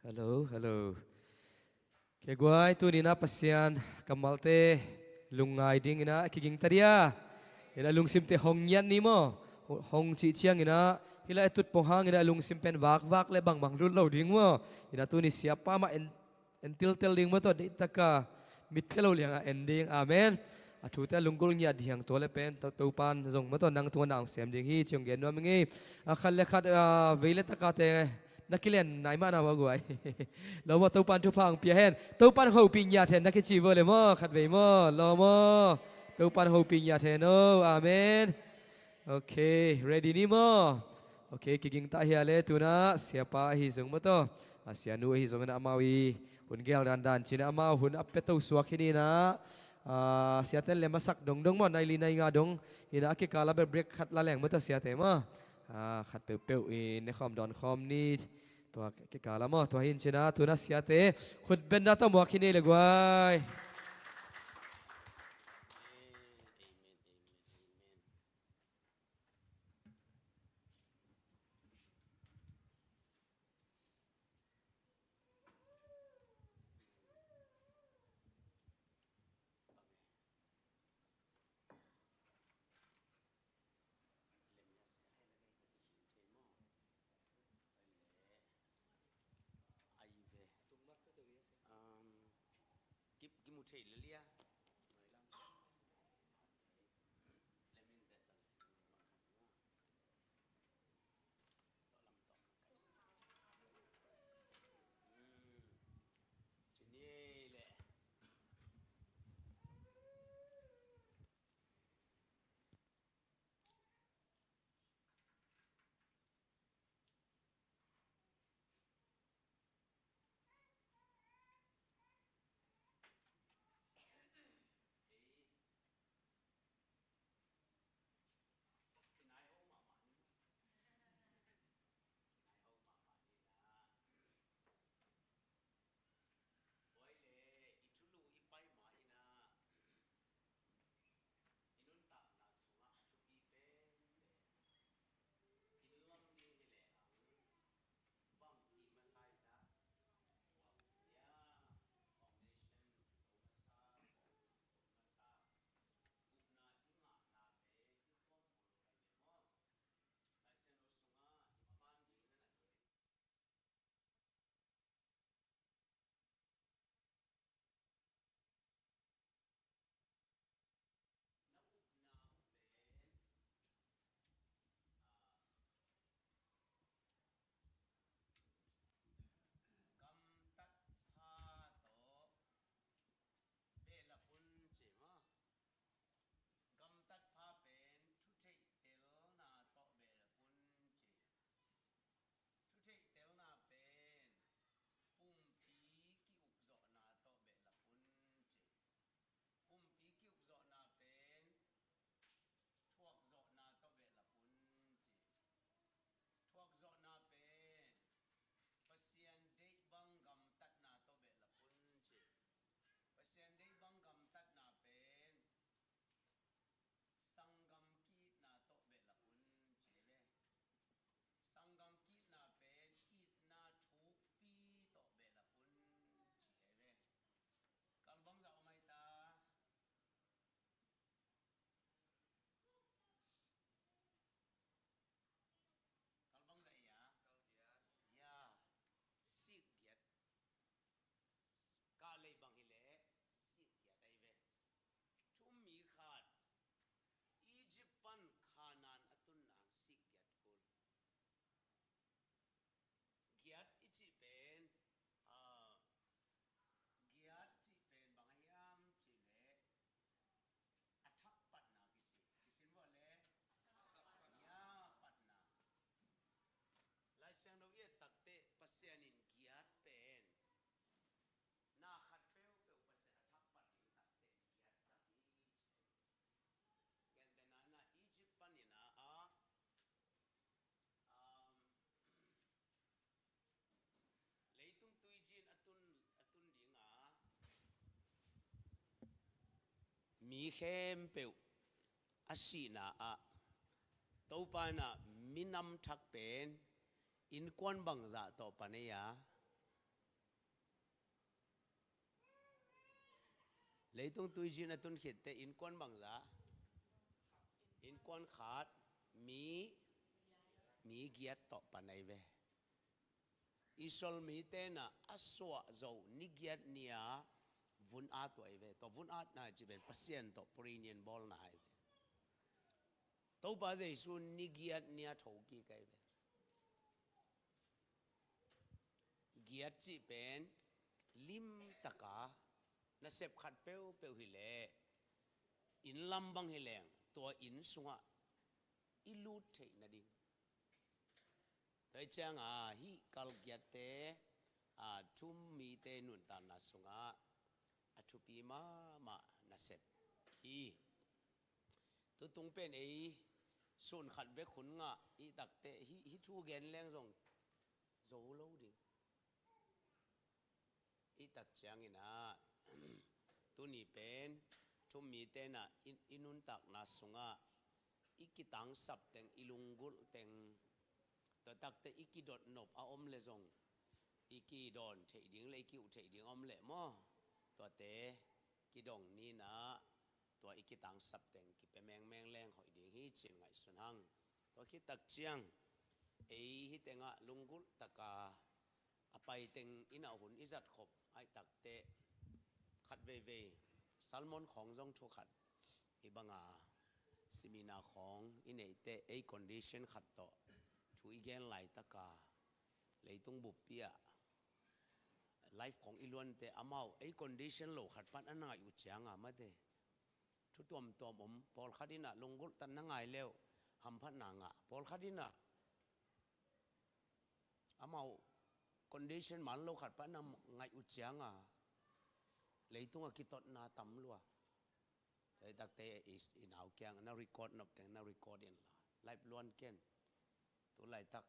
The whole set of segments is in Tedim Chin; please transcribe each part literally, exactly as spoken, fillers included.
Hello, hello. Kei guai, tuni-in ah Pasian kammalte lungngai dingin ah kiging ta dia. Ina lungsimte hong ngiat ni maw. Hong cih ciangin ah hih lai a tutpong hangin ah lungsim pen vakvak le bangbang lut lo ding maw. Ina tuni siapa mah en, en tiltel ding maw tawh, deihtak a mitphiat lo liang a en ding. Amen. A thute a lunggulh ngiat ding, tua le pen To, Topan zong maw tawh nang tungah na hong sem ding hi ci hong gen nuam ing ei. A khat le khat, a, vei le takate na kilen nai mah na va guai. Lo maw, Topan thupha hong pia hen. Topan hopih ngiat hen na kici vua le maw, khat vei maw. Lo maw, Topan hopih ngiat hen o. Amen. Ok, ready ni maw? Ok, kiging ta hia le, tu-in ah siapa ahi zong maw tawh, a, sianu ahi zongin ah amau i hun gel dandan ci-in ah amau hun a pia to suak hi ni-in ah, a, siate lem a sak dongdong maw, nai li nai nga dong hi-in ah, a kikal ah bel break khat la leng maw tawh siate maw. A, khat peuhpeuh i ne khawm dawn khawm ni. Tua kikal ah maw, tua hi-in ci-in ah tu-in ah siate khut beng dan tawh muak hi ni le guai. Ai ve. Um, ki, kimu thei le lia. Gamtat pha tawh behlap un ci maw. Gamtat pha pen thu theihtelna tawh behlap un ci. Thu theihtelna pen pumpi kiukzawhna tawh behlap un ci. Pumpi kiukzawhna pen thuakzawhna tawh behlap un ci. Thuakzawhna pen Pasian deih bang gamtatna tawh behlap un ci. Pasian deih bang gamtatna pen sanggam ki-itna tawh behlap un ci le. Sanggam ki-itna pen itna thukpi tawh behlap un ci le. Kalbangzah om ai ta. Kalbangzah ia. Ia. Sikgiat. Ka lei bang hileh sikgiat ai ve. Thu mi khat Egypt pan Khanaan a tun nang sikgiat kul. Giat i cih pen, ah, giat cih pen bang a hiam cih leh a thak patna kici. Kisin vua le, ia patna. Lai Siangtho i et takteh Pasian in giat pen na khat peuhpeuh Pasian a thak pat ding takteh giat sak hi. Gentehna in ah Egypt panin ah, um, leitung tuizi in a tun, a tun ding a, mi khempeuh a sihna ah Topa in ah minam thak pen innkuan bangzah tawh pan ei a, Leitung tuizi na tun khitte innkuan bangza, innkuan khat, mi, mi giat tawh pan ahi ve. Israel mite na a suah zo ni giat ni-a vun at uh ahi ve. Tua vun atna cih pen Pasian tawh preunion bawlna ahi ve. Topa Jesu ni giat ni-a thokik ahi ve. Giat cih pen limtaka nasep khat peuhpeuh hileh, inn lam bang hileng tua inn sungah i lut theih nading. Tua hi cianga hih kal giatte, a, thu-um mite nuntakna sungah a thupi mahmah nasep hi. Tutung pen ei sun khat bek hun ngah i takte hih, hih thu gen leng zong zo lo ding. I tak ciangin ah, tuni pen thu-um mite na i, i nuntakna sungah i kitangsap teng, i lunggulh teng, tua takte i kidot nop a om le zong, i kidawn theih ding le i ki-uh theih ding a om leh maw, tuate kidong ni-in ah, tua i kitangsap teng kipia mengmeng leng hoih ding hi ci-in ngaihsun hang. Tua khit tak ciang ei hih tengah lunggulh taka a pai teng in ah hun i zat khop ahih takteh, khat veivei sermon khawng zong thu khat, hih banga seminar khawng i neih teh air condition khat tawh thu i gen laitaka leitung buppi ah live khawng i luan teh amau air condition lo khat pan a na ngaih uh cianga mate, thu tuamtuam om. Pawlkhat in ah lunggulh tan na ngai le uh hamphatna ngah. Pawlkhat in ah amau condition man lo khat pan a na ngaih uh cianga leitung a kitotna tam lua. Tua hi takte i, i nau kiang na record nop teng na record inla live luan ken. Tu laitak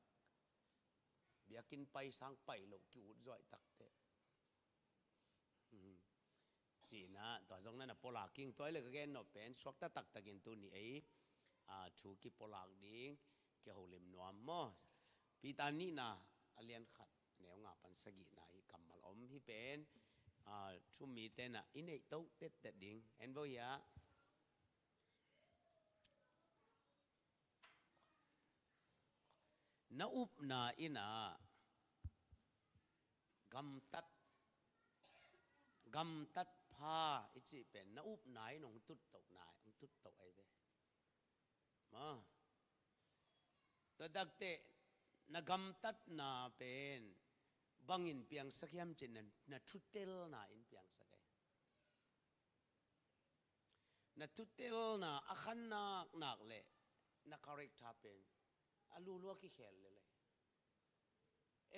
biakinn pai sang pai lo ki-ut zaw ahih takteh. Hmm. Ci-in ah tua zong na na pulak ing. Tua hi leh ka gen nop pen suakta taktakin tuni ei, a, thu kipulak ding kiholim nuam maw. Peter nihna a lian khat, neu nga pan sagihna hi kammal om. Hih pen, a, thu-um mite na i neih to tettet ding. En vo hia. Na upna in ah gamtat, gamtat pha i cih pen na upna in hong tuttohna, hong tuttoh ahi ve. Maw? Tua takte na gamtatna pen bangin piangsak hiam cih na, na thutelna in piangsak ahi. Na thutelna a khan naknak le na character pen a lulua kikhel lele.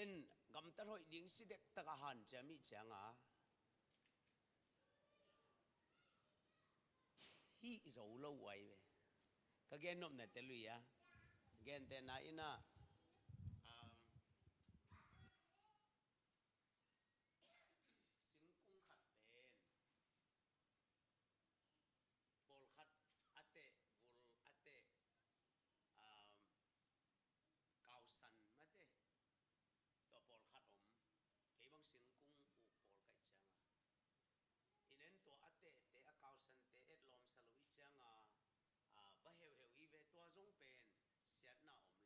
En gamtat hoih ding si dektak a hanciam hih cianga hih zo lo uh ahi ve. Ka gen nopna te lui a, gentehna in ah, um, singkung khat pen pawlkhat a teh, vul a teh, um, kausan mate, tua pawlkhat om. Kei bang singkung uh pawl ka hih cianga, i nen tua a tehte, a kausante etlawmsa lo hih cianga, a, va heuheuh hi ve. Tua zong pen siatna om lo.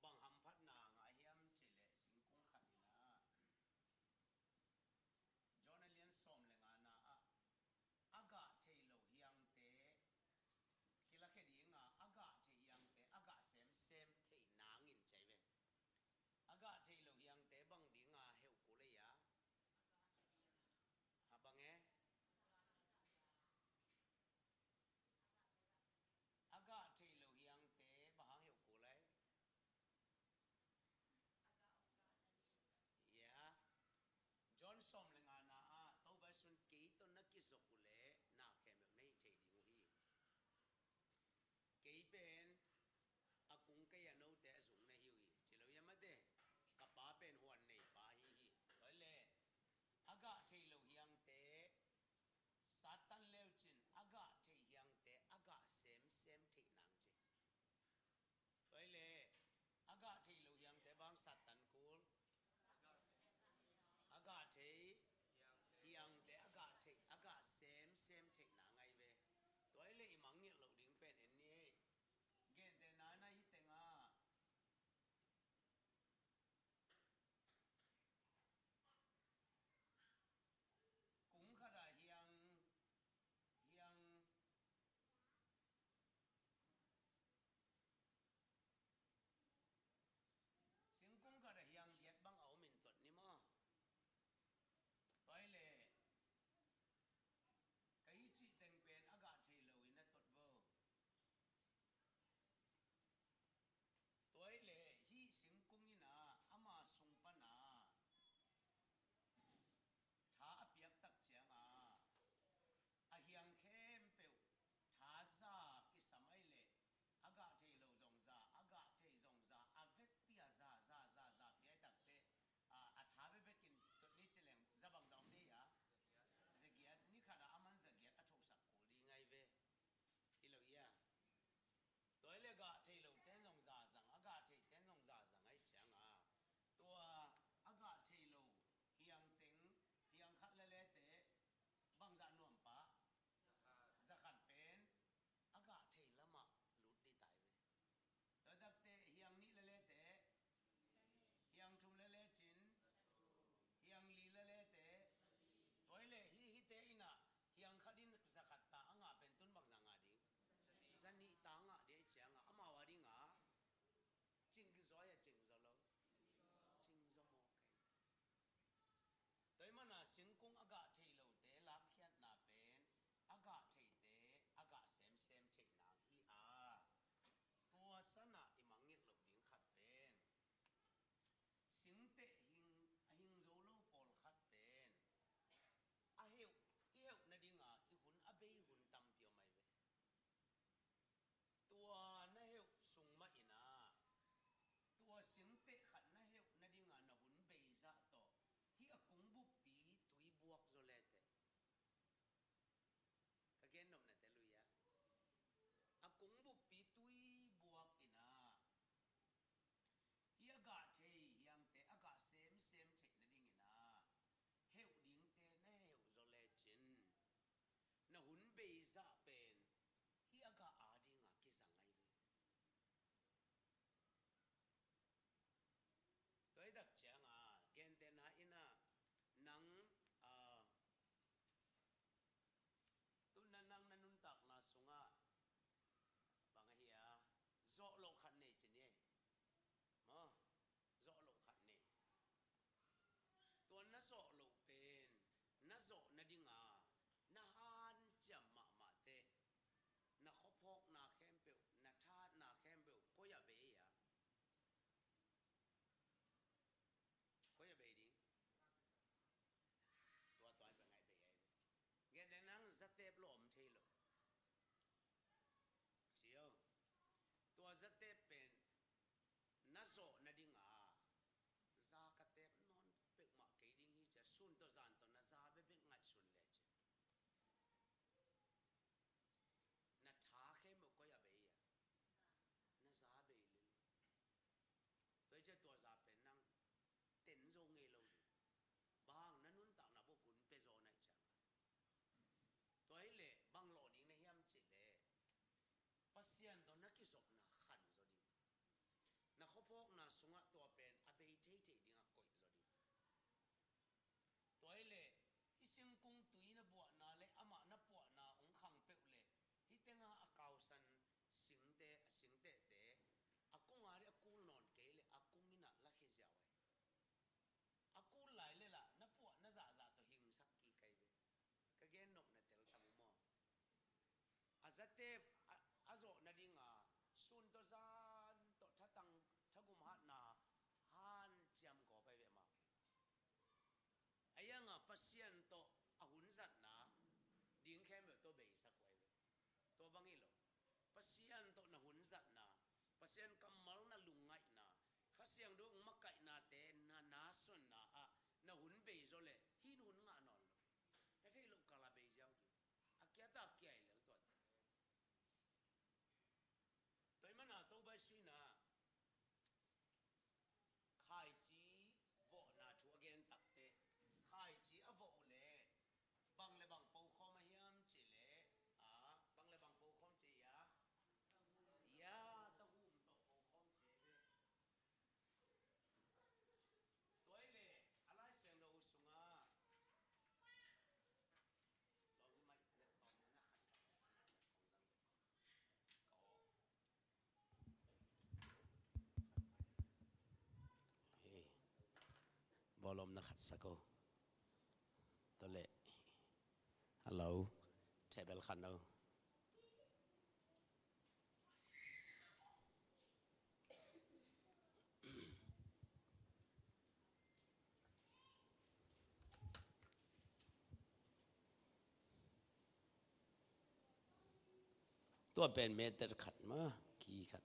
Bang hamphatna ngah hiam cih leh singkung khat in ah John a lian sawm le ngana ah a gah thei lo hiangte kilakhia dinga, a gah thei hiangte a gah semsem theih nangin ci ahi ve. A gah thei lo hiangte bang dinga heuh kul ei a? Ha bang e? A gah thei lo hiangte bang hang heuh kul ei? Ya. John sawm le ngana ah Topa Jesu'n kei tawh na kizop uh leh na khempeuh na hih thei ding uh hi. Kei pen a kung kei a, note a zung na hi uh hi, ci lo hia mate. Ka Pa pen huan nei pa hi hi. Tua hi leh a gah thei lo hiangte, Satan leucin a gah thei hiangte a gah semsem theih nang ci. Tua hi leh a gah thei lo hiangte bang Satan kul? A gah thei zatep lo om thei lo. Cio. Tua zatep pen na zawh nadinga za ka tep nawn peuhmah kei ding hi cia, sun tawh zan tawh na za bekbek ngaihsun le cia. Na tha khempeuh koi a bei a? Na za bei lel. Tua hi cia tua za pen nang ten zo ngei lo ding. Bang hang na nuntakna bawk hun pia zaw na hih cianga. Tua hileh bang lawh ding na hiam cihleh Pasian tawh na kizopna khan zaw ding. Na khuaphawkna sungah tua pen a bei theithei dingah koih zaw ding. Tua hileh hih singkung tui na buahna le amah na puahna hong khang peuh le hih tenga a kausan singte, a singtehte a kunga dih a kul nawn kei le a kung innah lakhia ziau ahi. A kul lai le lah na puah na zahzah tawh hingsak kik kai ve. Ka gen nopna tel tam uh maw? A zatep a, a zawh nadinga sun tawh zan tawh thatang thagum hatna hanciam kawp ahi ve mah. A ianga Pasian tawh a hun zatna ding khempeuh tawh beisak uh ahi ve. Tua bang hi lo. Pasian tawh na hun zatna, Pasian kammal na lungngaihna, Kha Siangtho hong makaihnate na nasunna ah na hun bei zaw le hih hun ngah nawn lo. Na theih loh kal a bei ziau ding. A kia ta kia hi lel tuan. Tua hi mana Topa Jesuh in ah khaici vawhna thu a gen takteh, khaici a vawh uh leh bang le bang pokhawm a hiam cih leh, a, bang le bang pokhawm cih a, ya, tahum tawh pokhawm cih ve. Tua hi leh a Lai Siangtho sungah Hei, bawlawm na khat sak o. Tua leh, hello, table khat no. Tua pen meter khat mah, ki khat.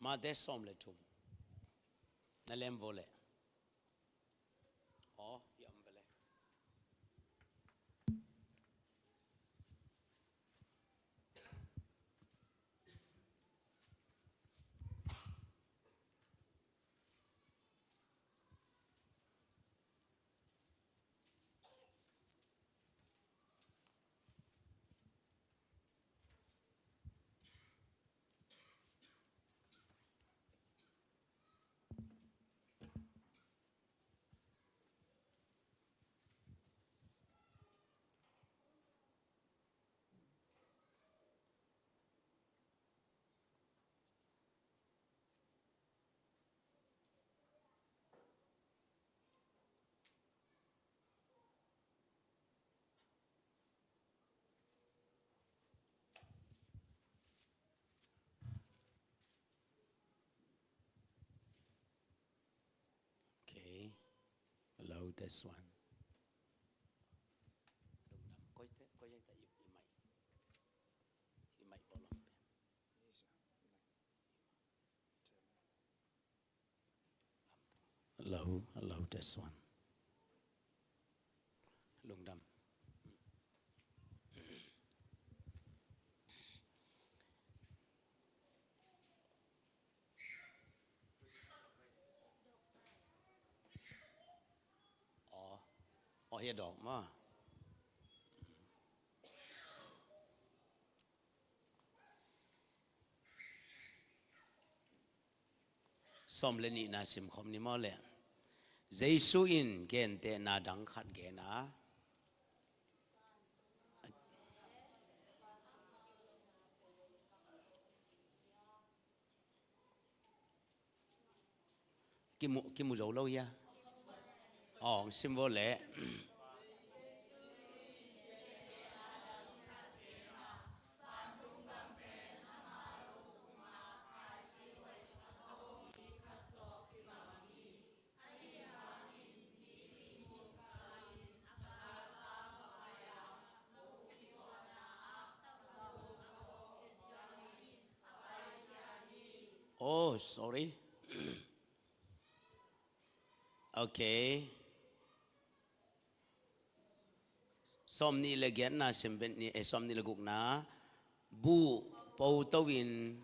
Mate sawm le thum. Na lem vo le. Aw, hi om ve le. Okay. Hello, test one. Lungdam. Koi te, koi te i, i mai. I mai bawlawm pen. Hello, hello, test one. Lungdam. Ahi a dawk maw? Sawm le nihna simkhawm ni maw leh? Jesu in gentehna dang khat gen a, kimu, kimu zo lo hia? Aw, hong sim vo leh. Oh, sorry. Okay. Sawm nih le giatna sim vet ni, eh, sawm nih le gukna. Buh po to in.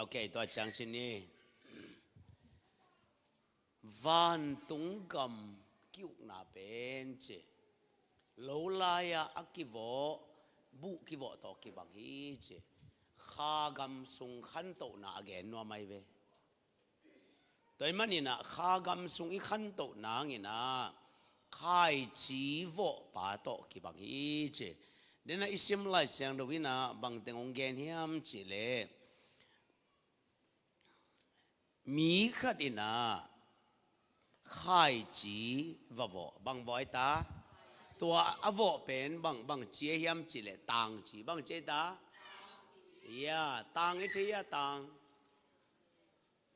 Okay, tua ciang ci ni. Vantung gam ki-ukna pen ci, lo lai-ah a kivawh, buh kivawh tawh kibang hi ci. Kha gam sung khantohna a gen nuam ahi ve. Tua ahih manin ah kha gam sung i khantoh nangin ah khaici vawhpa tawh kibang hi ci. Den ah i sim Lai Siangtho in ah bang teng hong gen hiam cih leh, mi khat in ah khaici va vawh. Bang vawh ahi ta? Tua a vawh pen bang, bang ci ahi hiam cih leh tangci. Bang ci ahi ta? Ya, tang i ci a, tang.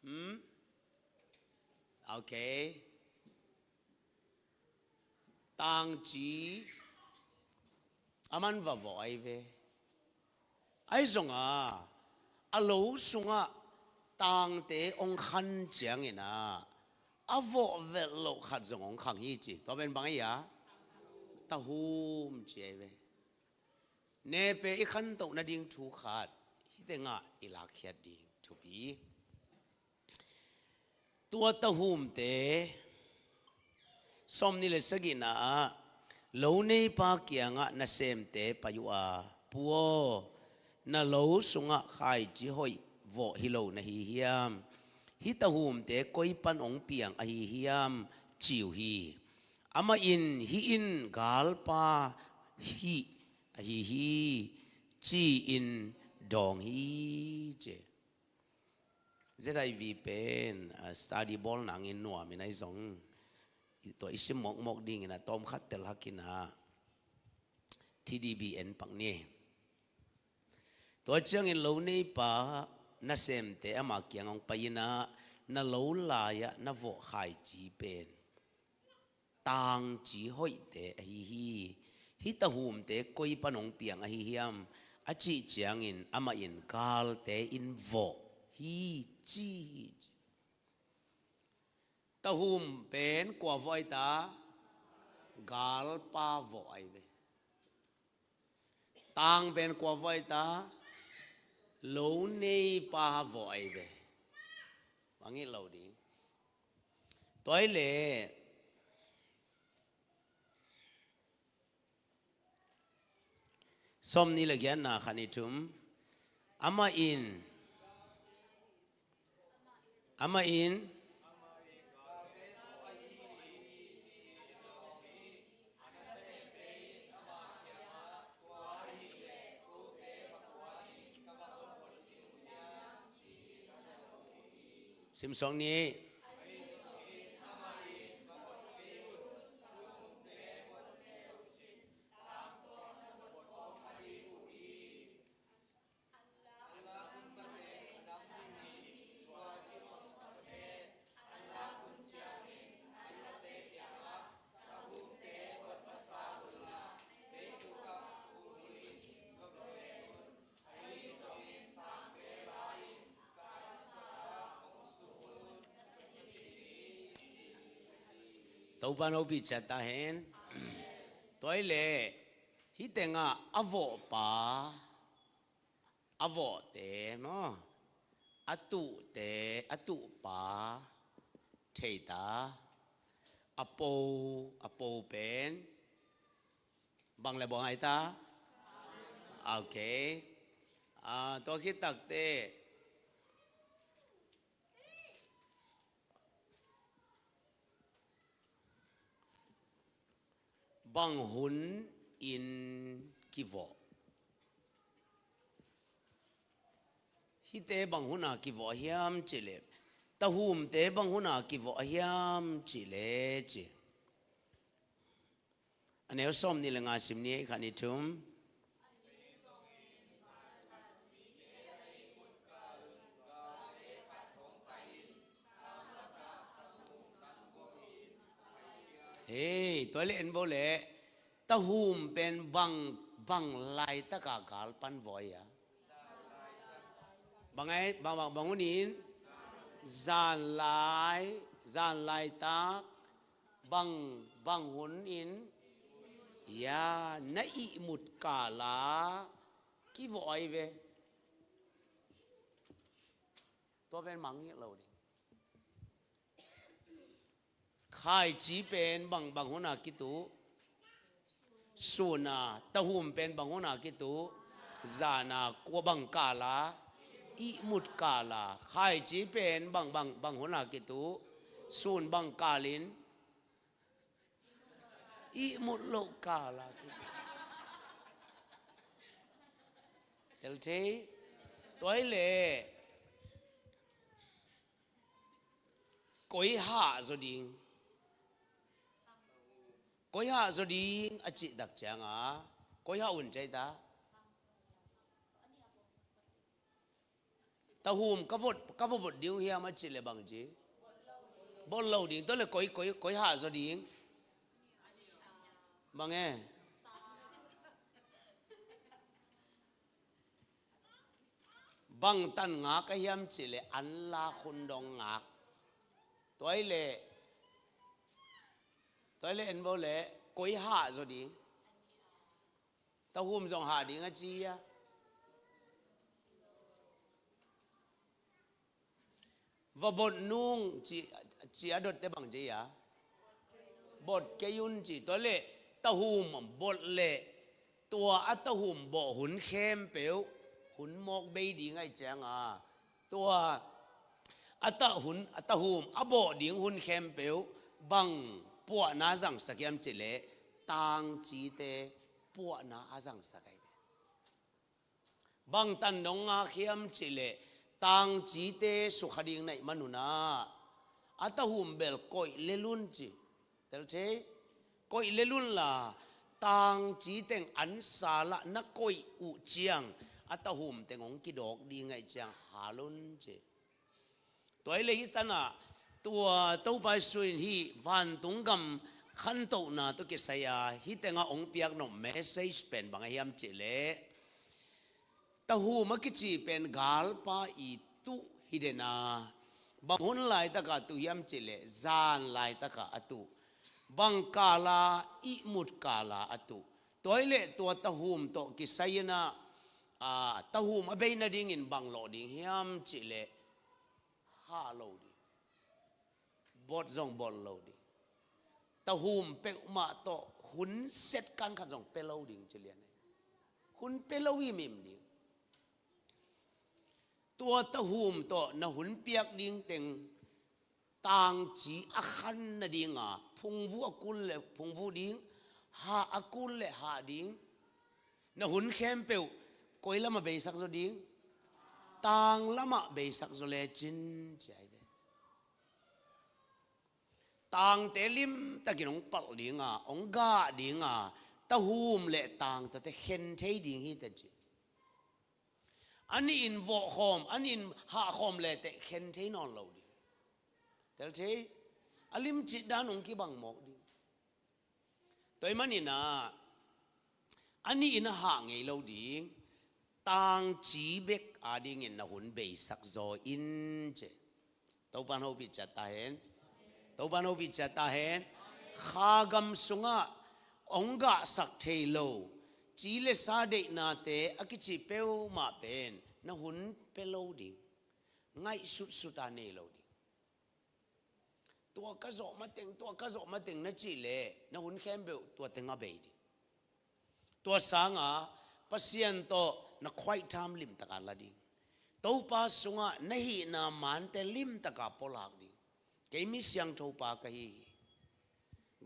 Hmm? Okay. Tangci a man va vawh ahi ve. Ahi zongin a lo sungah tangte hong khan ciangin ah a vawh velh loh khat zong hong khang hi ci. Tua pen bang ahi a? Tahum ci ahi ve. Nepe i khantoh nading thu khat hih tengah i lakkhiat ding thupi. Tua tahumte, sawm nih le sagihna ah, lo neipa kiangah nasemte pai uh a, "Pu aw, na lo sungah khaici hoih vawh hi lo na hi hiam? Hih tahumte koi pan hong piang ahi hiam?" ci uh hi. Amah in, "Hih in galpa hih ahi hi," ci-in dawng hi ci. Z I V pen, ah, study bawl nangin nuam in ahi zong, tua i sim mawkmawk dingin a tawm khat tel hak in a, T D B en pak ni. Tua ciangin lo neipa nasemte ama kiang hong pai in a, "Na lo lai-ah na vawh khaici pen tangci hoihte ahi hi. Hih tahumte koi pan hong piang ahi hiam?" a cih ciangin amah in, "Galte in vawh hi," ci hi ci. Tahum pen kua vawh ahi ta? Galpa vawh ahi ve. Tang pen kua vawh ahi ta? Lo neipa vawh ahi ve. Bang hi lo ding. Tua ahih leh sawm nih le giatna, khat nih thum. Amah in, amah in, sim sawm nih. Topa in hopih ciat ta hen. Tua ahih leh hih tengah a vawhpa, a vawhte maw, a tuhte, a tuhpa, T thei ta. A po, a po pen bang le bang ai ta? Ok. Ah, tua khit takte bang hun in kivawh? Hihte bang huna kivawh hiam cihleh, tahumte bang huna kivawh hiam cihleh ci. A neu sawm nih le nga sim ni, khat, nih, thum. Hei, tua le en bo le, tahum pen bang, bang laitaka gal pan vawi a? Bang ai, bang, bang, bang hunin? Zan lai, zan laitak, bang, bang hunin? Ya, na ihmut kala kivawh ai ve. Tua pen mangngilh lo ding. Khaici pen bang, bang huna kituh? Suna. Tahum pen bang huna kituh? Zana. Kua bang kala? Ihmut kala. Khaici pen bang, bang, bang huna kituh? Sun bang kalin? Ihmut loh kala kituh. Tel thei. Tua hi leh koi hah zaw ding? Koi hah zaw ding a cih tak cianga, koi hah un cai ta. Tahum ka vot, ka vot, vot ding uh hiam a cih leh bang ci? Bot lo ding. Tua leh koi, koi, koi hah zaw ding? Bang e? Bang tan ngak a hiam cih leh an lak hun dong ngak. Tua hi leh, tua hi leh en bo le, koi hah zaw ding? Tahum zong hah ding a ci a. Va bot nung ci, ci a dotte bang ci a? Bot kei un ci. Tua leh tahum bot leh tua a tahum bawh hun khempeuh hun mawk bei ding ahih cianga, tua a tahum, a tahum a bawh ding hun khempeuh bang puahna zangsak hiam cih leh tangcite puahna a zangsak ahi ve. Bang tan dong ngak hiam cih leh tangcite sukha ding na hih man un ah, a tahum bel koih lel un ci. Tel thei. Koih lel un la, tangci teng an sa lah na koih uh ciang a tahum teng hong kidawk ding ahih ciang hal un ci. Tua hi leh hih tanah tua Topa Jesu in hih vantung gam khantohna tawh kisai a hih tengah hong piak nop message pen bang a hiam cih leh, tahum a kici pen galpa i tuh hi den a, bang hun laitaka tuh hiam cih leh zan laitaka a tuh. Bang kala, ihmut kala a tuh. Tua hi leh tua tahum tawh kisai in ah, a, tahum a bei nadingin bang lawh ding hiam cih leh hah lo ding. Bot zong bot lo ding. Tahum peuhmah tawh hun set kan khat zong pia lo ding ci lian ahi. Hun pia lo himhim ding. Tua tahum tawh na hun piak ding teng tangci a khan nadinga phungvuh a kul leh phungvuh ding, hah a kul leh hah ding. Na hun khempeuh koi lamah beisak zaw ding? Tang lamah beisak zaw lecin ci ahi ve. Tangte limtakin hong palh dinga, hong gah dinga, tahum leh tangtate khen thei ding hi teh ci. A nih in vawh khawm, a nih in hah khawm leteh khen thei nawn lo ding. Tel thei. A limcih dan hong kibang mawk ding. Tua ahih manin ah, a nih in a hah ngei lo ding, tangci bek adingin na hun beisak zaw in ci. Topa'n hopih ciat ta hen. Topa'n hopih ciat ta hen. Kha gam sungah hong gahsak thei lo ci leh sa deihnate a kici peuhmah pen na hun pia lo ding. Ngaihsutsut a nei lo ding. tua ka zawh mateng, tua ka zawh mateng na cih leh na hun khempeuh tua teng a bei ding. Tua sanga Pasian tawh na quiet time limtaka la ding. Topa sungah na hihna mante limtaka pulak ding. Kei mi siangthopa ka hi hi.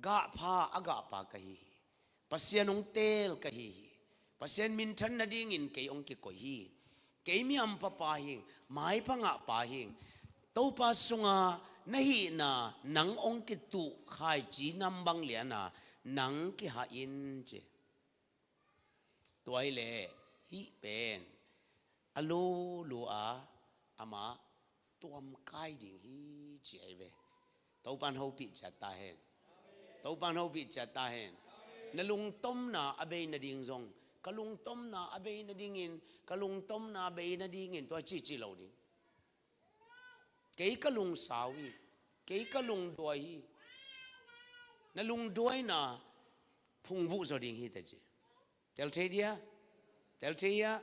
Gahpha a gahpa ka hi hi. Pasian hong teel ka hi hi. Pasian minthan nadingin kei hong kikoih hi. Kei mi hampapa hing, maipha ngahpa hing. Topa sunga na hihna nang hong kituh khaici nam bang liana nang kihah in ci. Tua hileh hih pen a lulu a amah tuamkai ding hi ci ahi ve. Topan hopih ciat ta hen. Topan hopih ciat ta hen. Na lungtomna a bei nading zong ka lungtomna a bei nadingin, ka lungtomna a bei nadingin tua cici lo ding. Kei ka lungsau hi. Kei ka lungduai hi. Na lungduaina phungvuh zaw ding hi teci. Tel thei dia? Tel thei hia?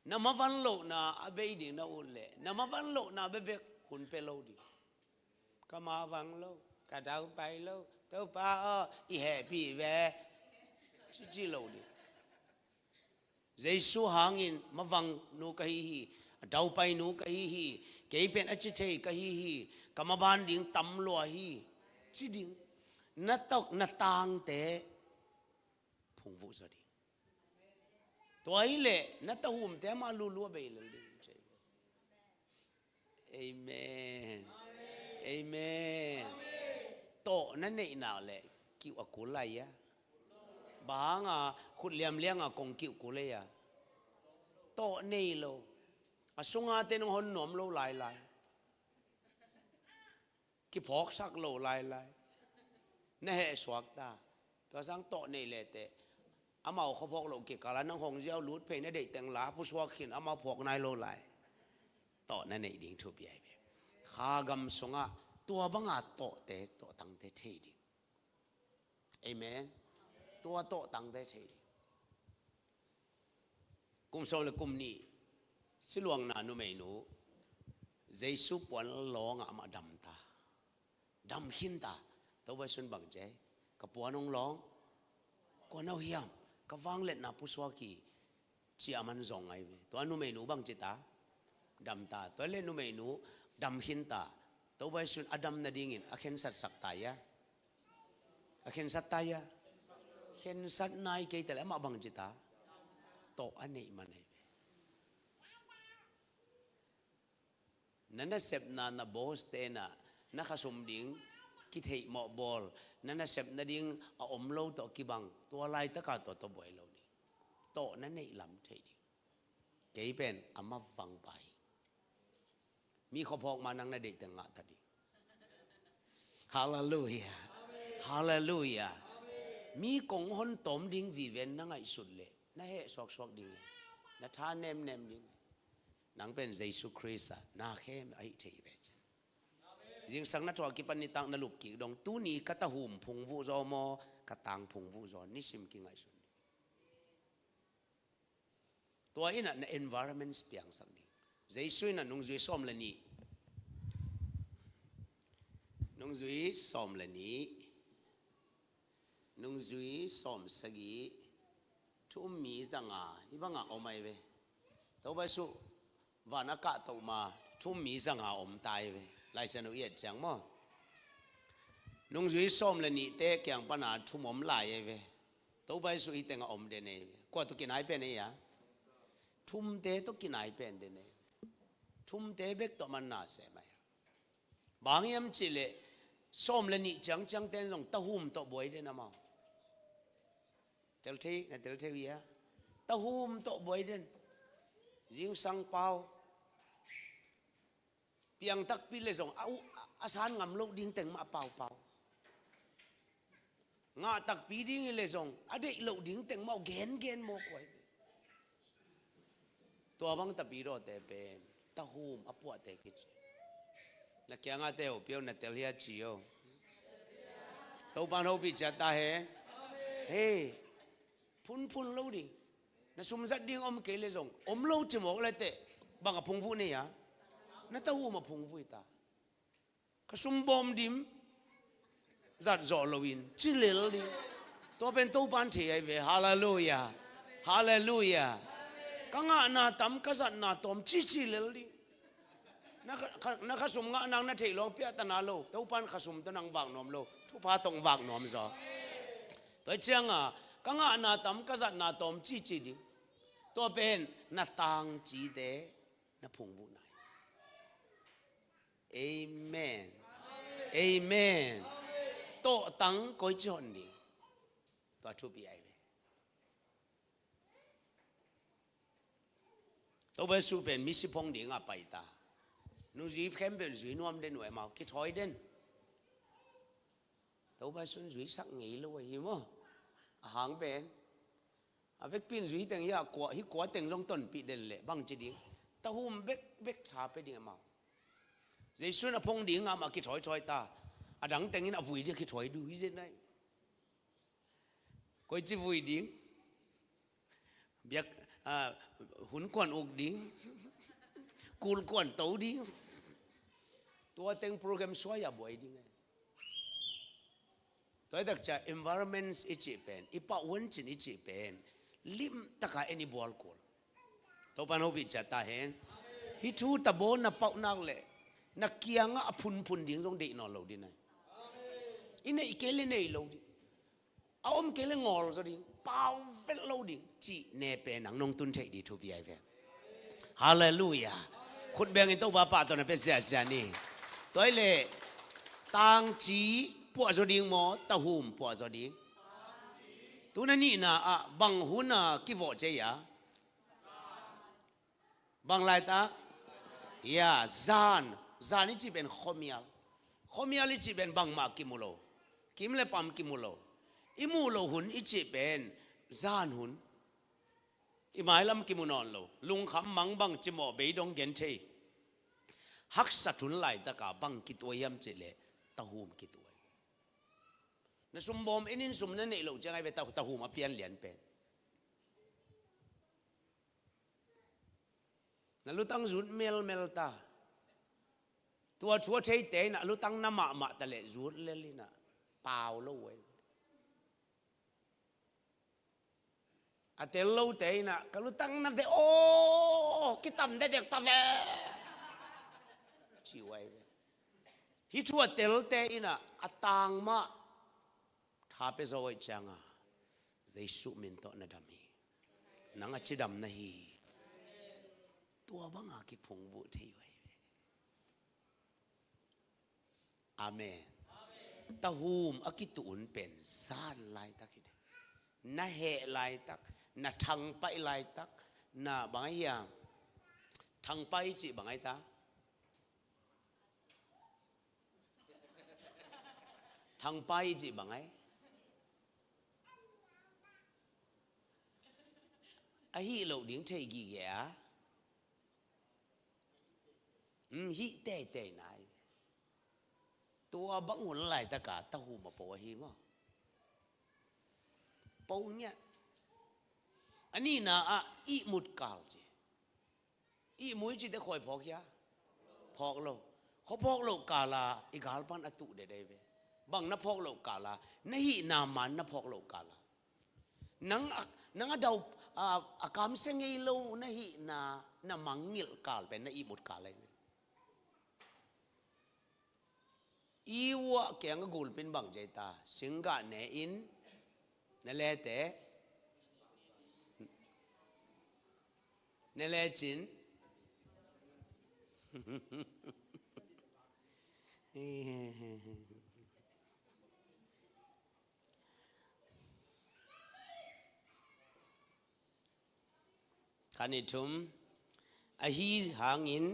Na mavan lohna a bei ding na ut leh na mavan lohna bekbek hun pia lo ding. Ka mavan lo, ka daupai lo, Topa aw i hehpih ve. Cici lo ding. Jesu hangin mavang nu ka hi hi. A daupai nu ka hi hi. Kei pen a ci thei ka hi hi. Ka maban ding tam lua hi. Ci ding. Na tok na tangte phungvuh zaw ding. Tua hileh na tahumte amah lulu a bei lel ding. Amen. Amen. Tawh na neihna leh kiuh a kul lai a. Bang hanga khut liamlianga kong kiuh kul ei a. Tawh nei lo. A sunga te nong hon nuam lo lailai. Kiphawksak lo lailai. Na hehsuak ta. Tua sang tawh nei leteh amau khuaphawk loh kikala nang hong ziau lut phei na deih teng la pusuak khin amau phawk nai lo lai. Tawh na neih ding thupi ahi ve. Kha gam sungah tua banga tawhte tawhtangte thei ding. Amen. Tua tawhtangte thei ding. Kum sawm le kum nih siluangna numeinu Jesu puan lawngah amah damta. Dam khinta. Topa Jesu'n bang ci ai? Ka puan hong lawng. Kua na uh hiam? Ka vangliatna pusuak hi. Ci a man zong ahi ve. Tua numeinu bang cita? Damta. Tua le numeinu dam khinta. Topa Jesu'n a dam nadingin a khensatsak ta ia? A khensat ta ia? Khensat nai kei ta le amah bang cita? Tawh a neih man ahi ve. Na nasepna na boss te na na khasum ding kitheih mawh bawl, na nasep nading a om lo tawh kibang, tua laitaka tua tawh buai lo ding. Tawh na neih lam thei ding. Kei pen a mavang pa hi. Mi khuaphawk ma nang na deih teng ngah ta ding. Halleluiah. Halleluiah. Mi kong hon tawm ding viven na ngaihsut leh na heh suaksuak ding. Na tha nemnem ding. Nang pen Jesu Khrist ah na khem ahi thei ve cin. Zingsang na thuak kipan nitak na lup kik dong, tuni ka tahum phungvuh zaw maw, ka tang phungvuh zaw, nisim kingaihsun ding. Tua in ah na environment piangsak ding. Jesu in ah nungzui sawm le nih, nungzui sawm le nih, nungzui sawm sagih, thu um mi zanga, hih bangah om ahi ve. Topa Jesu van a kahtoh ma, thu um mi zanga om ta ahi ve. Laisiangtho i et ciang maw? Nungzui sawm le nihte kiang pana thum om lai ahi ve. Topa Jesu hih tengah om den ahi ve. Kua tawh kinai pen ahi a? Thumte tawh kinai pen den ahi ve. Thumte bek tawh man na sem ahi a. Bang hiam cihleh sawm le nih ciangciangte in zong tahum tawh buai den amau. Tel thei, na tel thei uh hia? Tahum tawh buai den. Zingsang pau. Piang takpi le zong a uh, a san ngam loh ding teng mah a paupau. Ngah takpi ding hi le zong a deih loh ding teng mah uh gengen maw kuai. Tua bang tapi dawte pen tahum a puahte kici. Na kiangah te ho piau na tel hia ci o. Topa in hopih ciat ta hen. Hei, phunphun lo ding. Na sum zat ding om kei le zong om lo cimawk le teh bang a phungvuh nei a? Na tahum a phungvuh hi ta. Ka sum bawm dim zat zawh loin ci lel ding. Tua pen Topan thei ahi ve. Halleluiah. Halleluiah. Ka ngahna tam, ka zatna tawm ci ci lel ding. Na kha, kha, na khasum ngah nang na theih lo, piahtana lo. Topan khasum tawh nang vak nuam lo, thupha tawh vak nuam zaw. Tua hi cianga ka ngahna tam, ka zatna tawm ci ci ding. Tua pen na tangcite na phungvuh nai. Amen. Amen. Tawhtang koi ci hon ding. Tua thupi ai ve. Topa Jesu pen misi phong dinga pai ta. Nungzui khempeuh in zui nuam den uh e, amau kithawi den. Topa Jesu in zuisak ngei lo ahi maw. A hang pen a vekpi in zui teng hi a, kua, hi kua teng zong tonpih den leh bang ci ding. Tahum bekbek tha pia ding amau. Jesu in a phong ding amah kithawi thawi ta. A dang tengin a vui ding a kithawi duh hi zen ai. Koi ci vui ding. Biak, ah, hun kuan uk ding. Kul kuan to ding. Tua teng program suai a buai ding e. Tua hi tak ciang environments i cih pen, i pau huan cin i cih pen limtaka en i bual kul. Topan hopih ciat ta hen. Hih thu tabaw na pauh nak leh na kiangah a phunphun ding zong deih nawn lo ding ai. I neih kei le nei lo ding. A om kei le ngawl zaw ding, pau vet lo ding cih ne pen nang nong tun theih ding thupi ai ve. Halleluiah. Khut bengin Topa pahtawi na pia ziahziah ni. Tua hi leh tangci puah zaw ding maw, tahum puah zaw ding? Tu na nihna ah bang hun a kivawh cia? Bang laitak? Ya, zan. Zan i cih pen khuamial. Khuamial i cih pen bangmah kimu lo. Kim le pam kimu lo. I muh loh hun i cih pen zan hun. I mailam kimu nawn lo. Lungkham mang bang cimawh beidong genthei. Haksat hun laitaka bang kituah hiam cih leh tahum kituah. Na sumbawm in in sum na neih loh ciang ai ve, ta, tahum a pian lian pen. Na lutang zut melmel ta. Tua thu a theite in a lutang na mahmah ta leh zut lel in a pau lo uh ai. A tel lote in a ka lutang na ve aw, kitam dekdek ta ve, ci uh ai ve. Hih thu a telte in a, a tang mah tha pia zo uh ai cianga Jesu min tawh na dam hi. Nang a cidam na hi. Tua banga kiphungvuh thei uh ai ve. Amen. Tahum a kituh hun pen zan laitak hi ding. Na heh laitak, na thangpaih laitak, na bang ahi hiam? Thangpaih cih bang ahi ta? Thangpaih cih bang ahi? A hih loh ding thei gige a. Um, hih teitei nai. Tua bang hun laitaka tahum a po ahi maw? Po ngiat. A nihna ah ihmut kal ci. Ihmut i cite khawi phawk hia? Phawk lo. Khaw phawk loh kala i galpan a tuh det ai ve. Bang na phawk loh kala, na hihna man na phawk loh kala. Nang a, nang a dau, a, a kamsia ngei lo na hihna, na mangngilh kal pen na ihmut kal ahi ve. I uah kiang a gulpin bang ci ai ta, singgah ne in, na lete, na lecin. Khat nih thum. Ahi hangin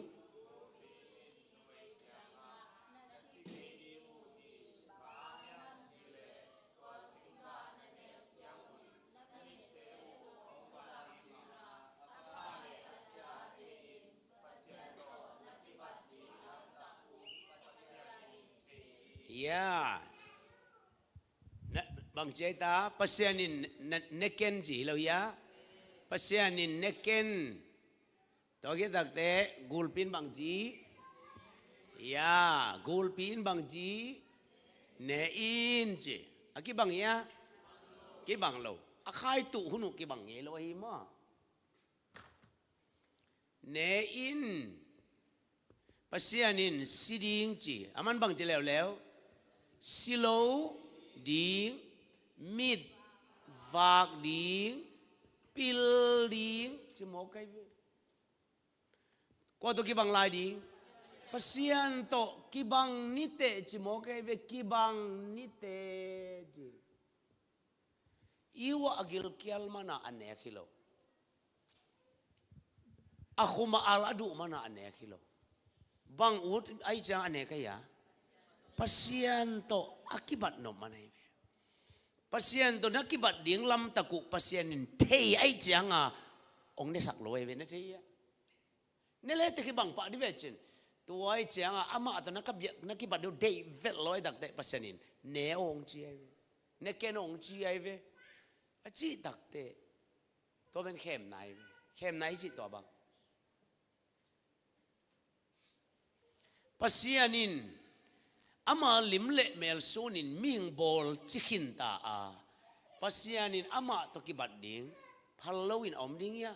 ya. Na, bang ci ai ta, Pasian in na, na ken ci hi lo hia? Pasian in na ken. Tua khit takte gulpin bang ci? Ya, gulpi in bang ci? Ne in ci. A kibang hia? Kibang lo. A khaituh hun uh kibang ngei lo ahi maw? Ne in. Pasian in si ding ci. A man bang ci leuleu? Si lo ding, mit vak ding, pil ding ci mawk ahi ve. Kua tawh kibang lai ding? Pasian tawh kibang niteh ci mawk ahi ve, kibang niteh ci. I uah a gilkial mana a nek hi lo. A khum a al a duh mana a nek hi lo. Bang ut ahi ciang a nek ahi a? Pasian tawh a kibat nop mana ahi ve. Pasian tawh na kibat ding lamtak uh Pasian in thei ahi cianga hong nesak lo ahi ve, na thei hia? Ne le teh kibang pah dih ve cin. Tua ahi cianga amah tawh na ka biak, na kibat ding uh deih vet lo ahi takteh Pasian in ne hong ci ahi ve. Ne ken hong ci ahi ve. A cih takteh tua pen khemna ahi ve. Khemna ahi cih tua bang. Pasian in ama lim le mel sunin mihing bawl ci khinta a, Pasian in amah tawh kibat ding phal loin a om ding hia?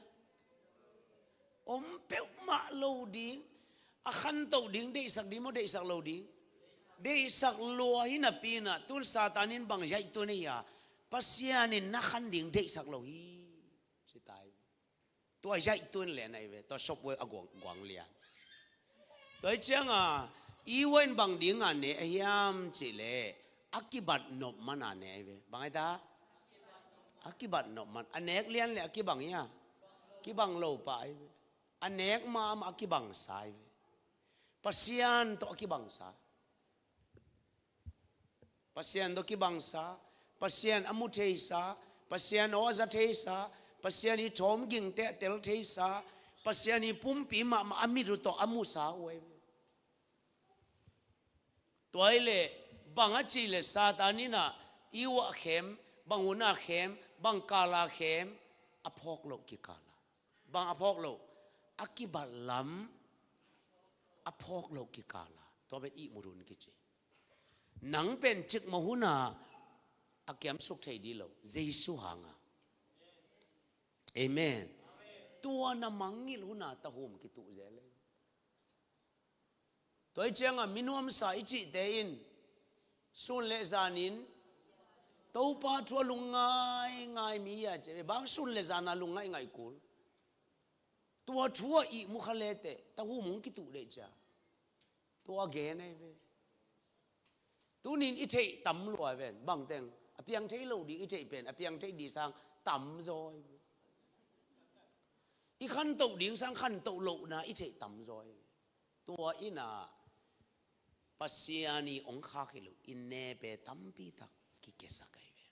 Om peuhmah lo ding. A khantoh ding, deihsak ding maw, deihsak lo ding? Deihsak lua hi napi inah tun Satan in bang zaihtuan ahi a, Pasian in na khan ding deihsak lo hi. Ci tai. Tua zaihtuan len ahi ve, tua sopwe a guang, guang lian. Tua ahi cianga Eva in bang dinga ne ahiam cihleh a kibat nop mana ne ahi ve. Bang ahi ta? A kibat nop man. A nek lian le a kibang hia? Kibang lo pah ahi ve. A nek mahmah a kibangsa ahi ve. Pasian tawh a kibangsa. Pasian tawh kibangsa, Pasian a mu theisa, Pasian aw a za theisa, Pasian i thawm gingte a tel theisa, Pasian i pumpi mahmah a mit uh tawh a musa uh ahi ve. Tua ahi leh bang a cih leh Satan inah i uah khem, bang hunah khem, bang kala khem, a phawk loh kikala. Bang a phawk loh? A kibat lam a phawk loh kikala. Tua pen ihmut hun kici. Nang pen cikmah hunah a kiamsuk thei dih lo, Jesu hanga. Amen. Tua na mangngilh hunah tahum kituh zel e. Tua ahi cianga minuamsa i cihte in sun le zanin Topa thu a lungngaingai mi hi a ci ve. Bang sun le zana lungngaingai kul? Tua thu a ihmu kha leteh tahum hong kituh deh cia. Tua gen ahi ve. Tunin i theih tam lua ven, bangteng a piang thei lo ding i theih pen a piang thei ding sang tam zaw ahi ve. I khantoh ding sang khantoh lohna i theih tam zaw ahi ve. Tua inah Pasian i hong khak hi lo, i nepe tampitak kikiasak ahi ve.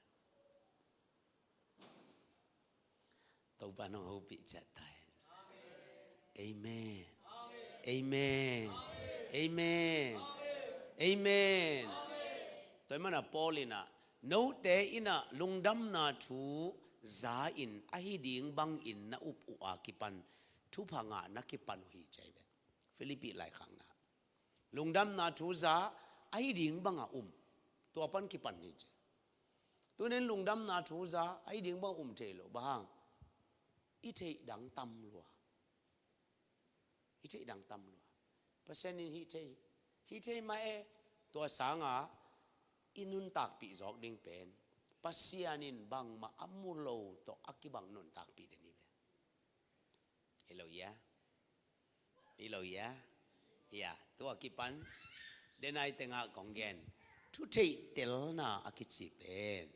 Topa nong hopih ciat ta hen. Amen. Amen. Amen. Amen. Tua hi mana Paul inah note inah lungdamna thu za in ahi ding bangin na up uh a kipan thupha ngah na kipan uh hi ci ahi ve. Philippi laikhakna. Lungdamna thu za ahi ding banga um. Tua pan kipan hi ci. Tunin lungdamna thu za ahi ding banga um thei lo. Bang hang? I theih dang tam lua. I theih dang tam lua. Pasian in hih thei. Hih thei mah e. Tua sanga i nuntakpih zawk ding pen Pasian in bangmah a mu lo tawh a kibang nuntakpih den hi ve. Hi lo hia? Hi lo hia? Hia, tua kipan denai tengah kong gen. Thu theihtelna a kici pen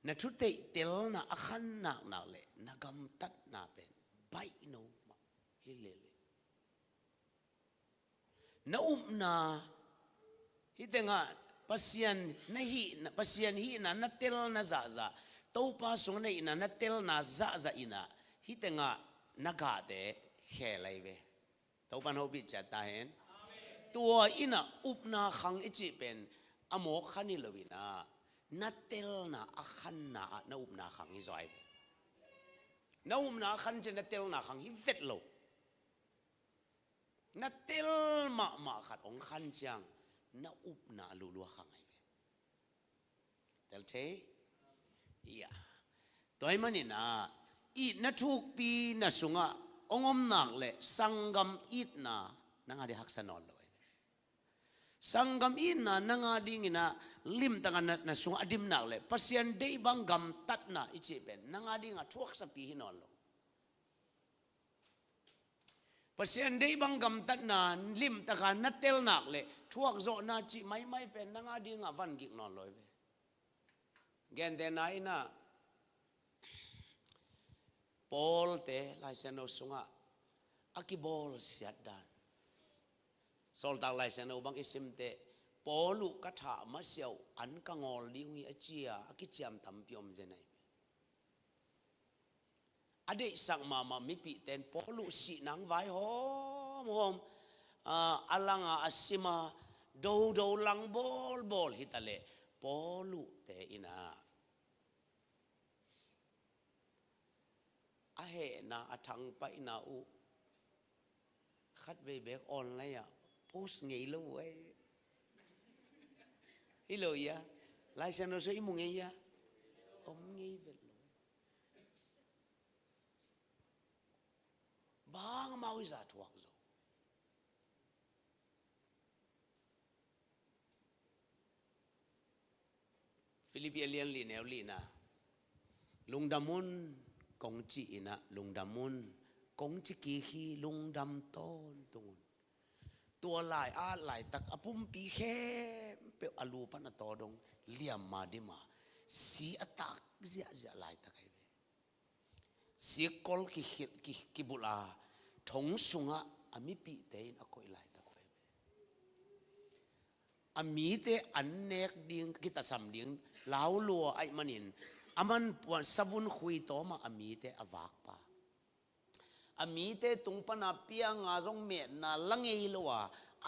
na thu theihtelna a khan naknak le na gamtatna pen baih no mah hi lele. Na upna hih tengah Pasian na hihna, Pasian hihna na telna zahzah, Topa sung na hihna na telna zahzah inah hih tengah na gahte khel ahi ve. Topa in hopih ciat ta hen. Tua inah upna khang i cih pen a mawk khan hi lo inah na telna a khanna ah na upna khang hi zaw ahi ve. Na upna a khan ciah na telna khang hi vet lo. Na tel mahmah khat hong khan ciang na upna a luhlua kha ngai ve. Tel thei? Ya. Tua ahih manin ah itna thukpi na sungah hong om nak leh sanggam itna nang a ding haksa nawn lo. Sanggam itna nang a dingin ah limtakin na, na sungah a dim nak leh Pasian deih bang gamtatna i cih pen nang a dingah thuaksapi hi nawn lo. Pasian deih bang gamtatna limtakin na tel nak leh thuakzawhna cih maimai pen nang a dingah van gik nawn lo hi ve. Gentehna in ah Paul te Lai Siangtho sungah a kibawlsiat dan. Sawltak Lai Siangtho bang i sim teh, Paul uh ka thah masiah uh an ka ngawl ding uh hi a ci a, a kiciam tampi om zen ahi. A deihsak mahmah mipihte in Paul uh sih nang vai hawmhawm, ah, a lang a, a sim a, dodo lang bawlbawl hi ta leh, Paul uh te in ah a hehna, a thangpaihna uh khatvei beek online ah post ngei lo uh ahi. Hi lo ia, Lai Siangtho sung i mu ngei ia, om ngei vet lo. Bang amau i zah thuak zo. Filipi a lian li neu lina, lungdam un kong ci in ah, lungdam un kong ci kik hi, lungdam tawntung un. Tua lai-at laitak a pumpi khempeuh a lu pan a taw dong liam a dim a, si a tak ziahziah laitak ahi ve. Sikkol ki, ki, kibulh a, thong sungah a mipihte in a koih laitak uh ahi ve. A mite an nek ding, kitasam ding lau lua ahih manin, aman puan savun khui tawm a, a mite a vakpa. A mite tung pan a piang a zong metna la ngei lo a,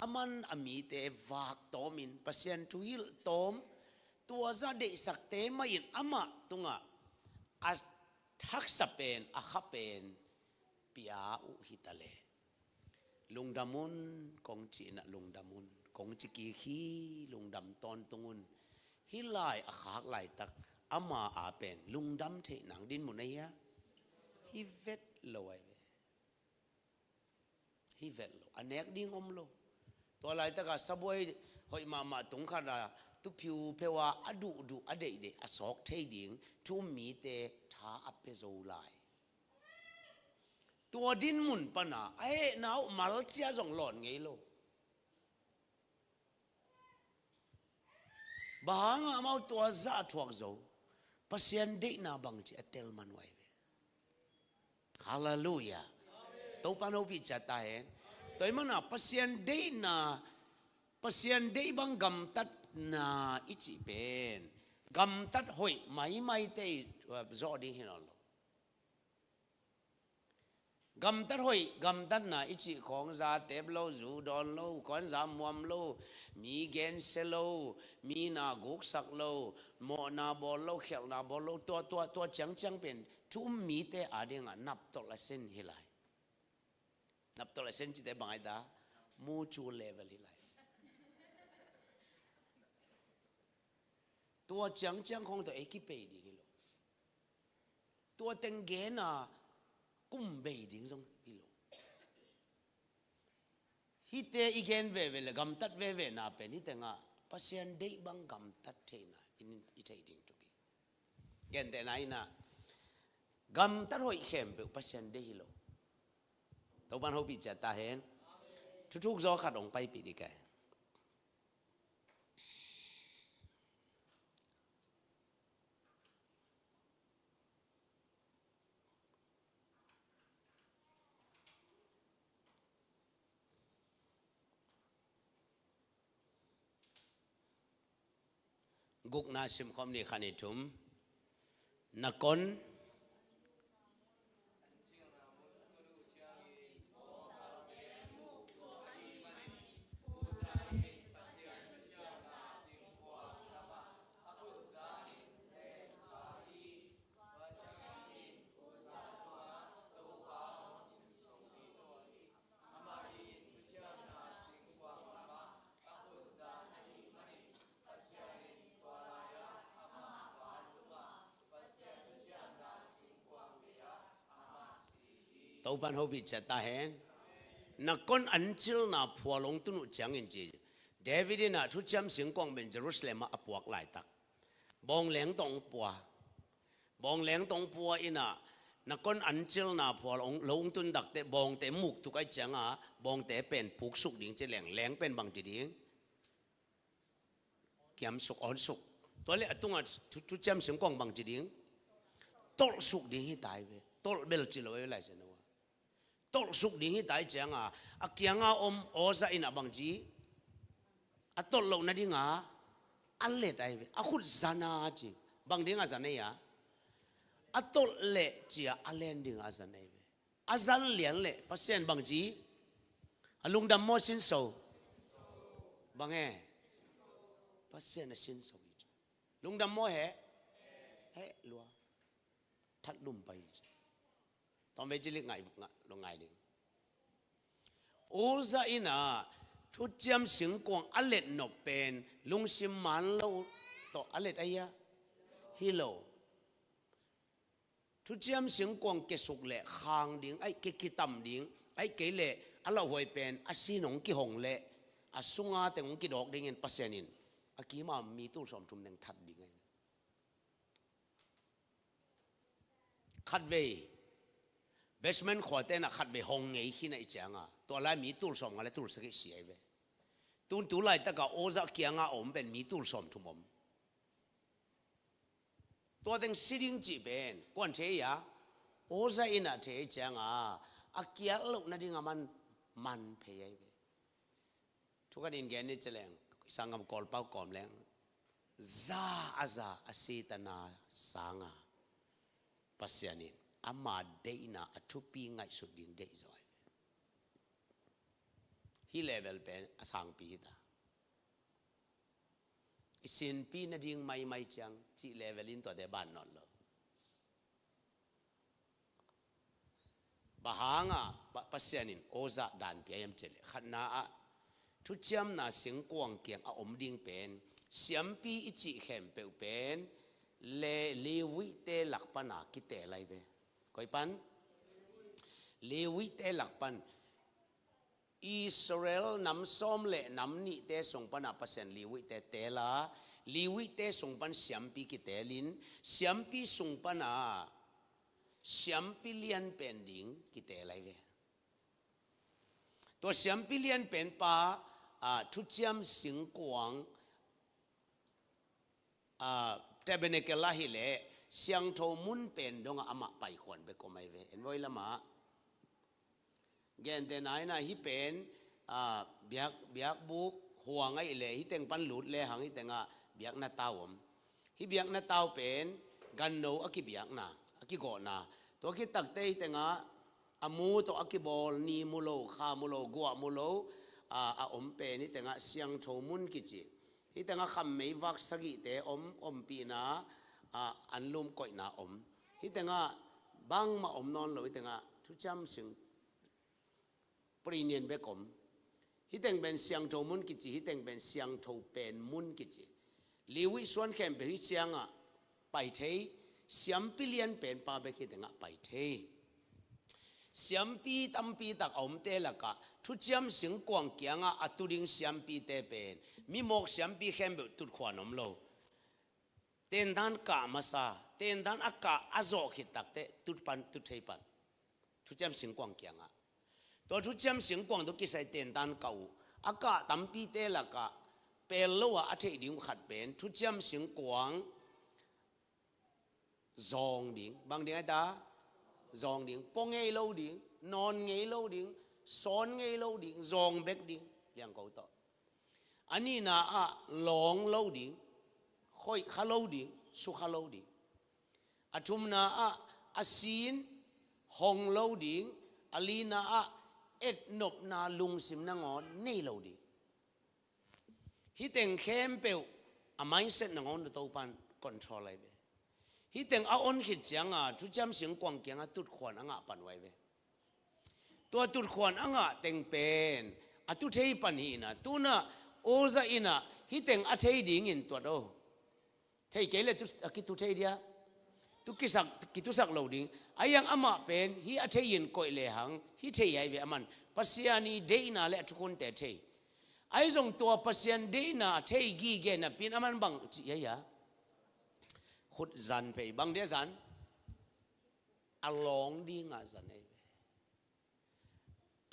aman a mite vak tawmin Pasian thuhilh tawm, tua zah deihsakte mah in amah tungah a haksa pen, a kha pen pia uh hi ta leh, lungdam un kong ci in ah, lungdam un kong ci kik hi, lungdam tawntung un. Hih lai a khak laitak ama a pen lungdam theih nang dinmun ahi a, hi vet lo ahi ve. Hi vet lo, a nek ding om lo. Tua laitak a sabuai hoih mahmah tung khat a tuupiu pheu a, a duhduh, a deihdeih a sawk thei ding thu um mite tha a pia zo lai. Tua dinmun pan a, a hehna uh mal cia zong lawn ngei lo. Bang hang a amau tua zah a thuak zo, Pasian deihna bangci a tel man uh ahi ve. Halleluiah. Topa'n hopih ciat ta hen. Tua ahih manin Pasian deihna, Pasian deih bang gamtatna i cih pen gamtat hoih maimaite i, uh, zawh ding hi nawn lo. Gamtat hoih, gamtatna i cih khawng, za tep lo, zu dawn lo, kuanza muam lo, mi gensia lo, mi na guksak lo, mawhna bawl lo, khialhna bawl lo, tua, tua, tua ciangciang pen thu um mite a dingah naptolh a sin hi lai. Naptolh a sin cite bang ahi ta? Mucu level hi lai. Tua ciangciang khawng tawh ei kipei ding hi lo. Tua teng gen a kum bei ding zong hi lo. Hihte i gen veve le gamtat vevena pen hih tengah Pasian deih bang gamtat theihna in i theih ding thupi. Gentehna in ah, gamtat hoih khempeuh Pasian deih hi lo. Topa'n hopih ciat ta hen. Thuthuk zaw khat hong paipih dih kai. Gukna simkhawm ni, khat ni thum. Na kon Topan hopih ciat ta hen. Na kon ancilna phual hong tun uh ciangin ci. David in ah thuciam singkuang pen Jerusalem ah a puak laitak bawngleng tawh hong pua. Bawngleng tawh hong pua in ah na kon ancilna phual hong lo hong tun takte bawngte muktuk ai cianga bawngte pen puksuk ding ci leng leng pen bang ci ding? Kiamsuk, awnsuk. Tua le a tungah thu, thuciam singkuang bang ci ding? Tolhsuk ding hi tai ve. Tolh bel ci lo ei lai sena. Tolhsuk ding hi tai cianga a kianga om awza in ah bang ci? A tolh loh nadinga a let ai ve. A khut zana ci. Bang dinga zan ei a? A tolh leh cia a len dinga a zan ai ve. A zan lian leh Pasian bang ci? A lungdam maw sinso? Bang e? Pasian a sinso hi ci. Lungdam maw he? He lua. That lum pai hi ci. Tawmvei cilik ngai, ngai, lungngai ding. Uza in ah thuciam singkuang a let nop pen lungsim man lo tawh a let ahi a? Hi lo. Thuciam singkuang kesuk leh khang ding ai ke kitam ding ai kei leh a lauhuai pen a sin hong kihong leh a sunga teng hong kidawk dingin Pasian in a kima mi tul sawm thum neng that ding ai. Khatvei basement khuate na khatvei hong ngei khin ai cianga tua lai mi tul sawm nga le tul sagih si ai ve. Tun tu laitaka awza kianga om pen mi tul sawm thum om. Tua teng si ding cih pen kuan thei a? Awza in ah thei cianga a kiat loh nadinga man, man phei ai ve. Thukan in gen ni ci leng sanggam Kawlpau kawm leng za a za a sitana sanga Pasian in ama deihna a thupi ngaihsut ding deih zaw ai ve. Hi level pen a sangpi hi ta. I sinpi nading maimai ciang cih level in tuate ban nawn lo. Bang hanga Pasian in awza dan pia hiam cih leh khatna ah thuciamna singkuang kiang a om ding pen siampi i cih khempeuh pen le Levite lak pana kitel ai ve. Koi pan? Levite lak pan. Israel nam sawm le nam nihte sung pana Pasian Levite tela, Levite sung pan siampi kitelin siampi sung pana siampi lianpen ding kitel ai ve. Tua siampi lianpen pa thuciam singkuang tabernacle ahi leh siangtho mun pen dongah amah paikhuan bek om ai ve. En voi lamah gente naina hi pen biak, biakbuk huang ahi leh hi teng pan lut lehang hi tengah biakna tau om. Hi biakna tau pen ganno a kibiakna, a kigawhna. Tua kitakte hi tengah a mu tawh a kibawl ni mu lo, kha mu lo, guah mu lo a om pen hi tengah siangtho mun kici. Hi tengah khammei vak sagihte om, ompihna, anlum koihna om. Hi tengah bangmah om nawn lo, hi tengah thuciam sing prinian bek om. Hi teng pen siangtho mun kici, hi teng pen siangtho pen mun kici. Levi suan khempeuh hi ciangah pai thei, siampi lianpen pa bek hi tengah pai thei. Siampi tampi tak a omte lakah thuciam singkuang kiangah a tu ding siampite pen mimawk siampi khempeuh tutkhuan om lo. Tendan kah masa, tendan a kah a zawh khit takte tut pan, tut thei pan. Thuciam singkuang kiangah tua thuciam singkuang tu kisai tendan kah uh a kah tampite lakah pel lo ah a theih ding uh khat pen thuciam singkuang zawng ding. Bang ding ai ta? Zawng ding. Pua ngei lo ding, nawn ngei lo ding, sawn ngei lo ding, zawng bek ding. Liangko tawh. A nihna ah lawng lo ding, khoih kha lo ding, su kha lo ding. A thumna ah a sin hong lo ding, a lina ah etnopna lungsim nangawn nei lo ding. Hi teng khempeuh a mindset nangawn Topan control ai ve. Hi teng a on khit cianga thuciam singkuang kianga tutkhuan a ngah pan uh ai ve. Tua tutkhuan a ngah teng pen a tu thei pan hi na, tuna Uza ina hi teng a thei dingin tuat o. Thei kei le tu, a kitu thei dia. Tu kisak, kitusak lo ding. Ahi hang amah pen hih a thei in koih lehang hih thei ahi ve, aman Pasian ii deihna le a thukhunte thei. Ahi zong tua Pasian deihna thei gige napi in aman bang ci hiam? Khut zan phei, bang dia zan? A lawng dinga zan ahi ve.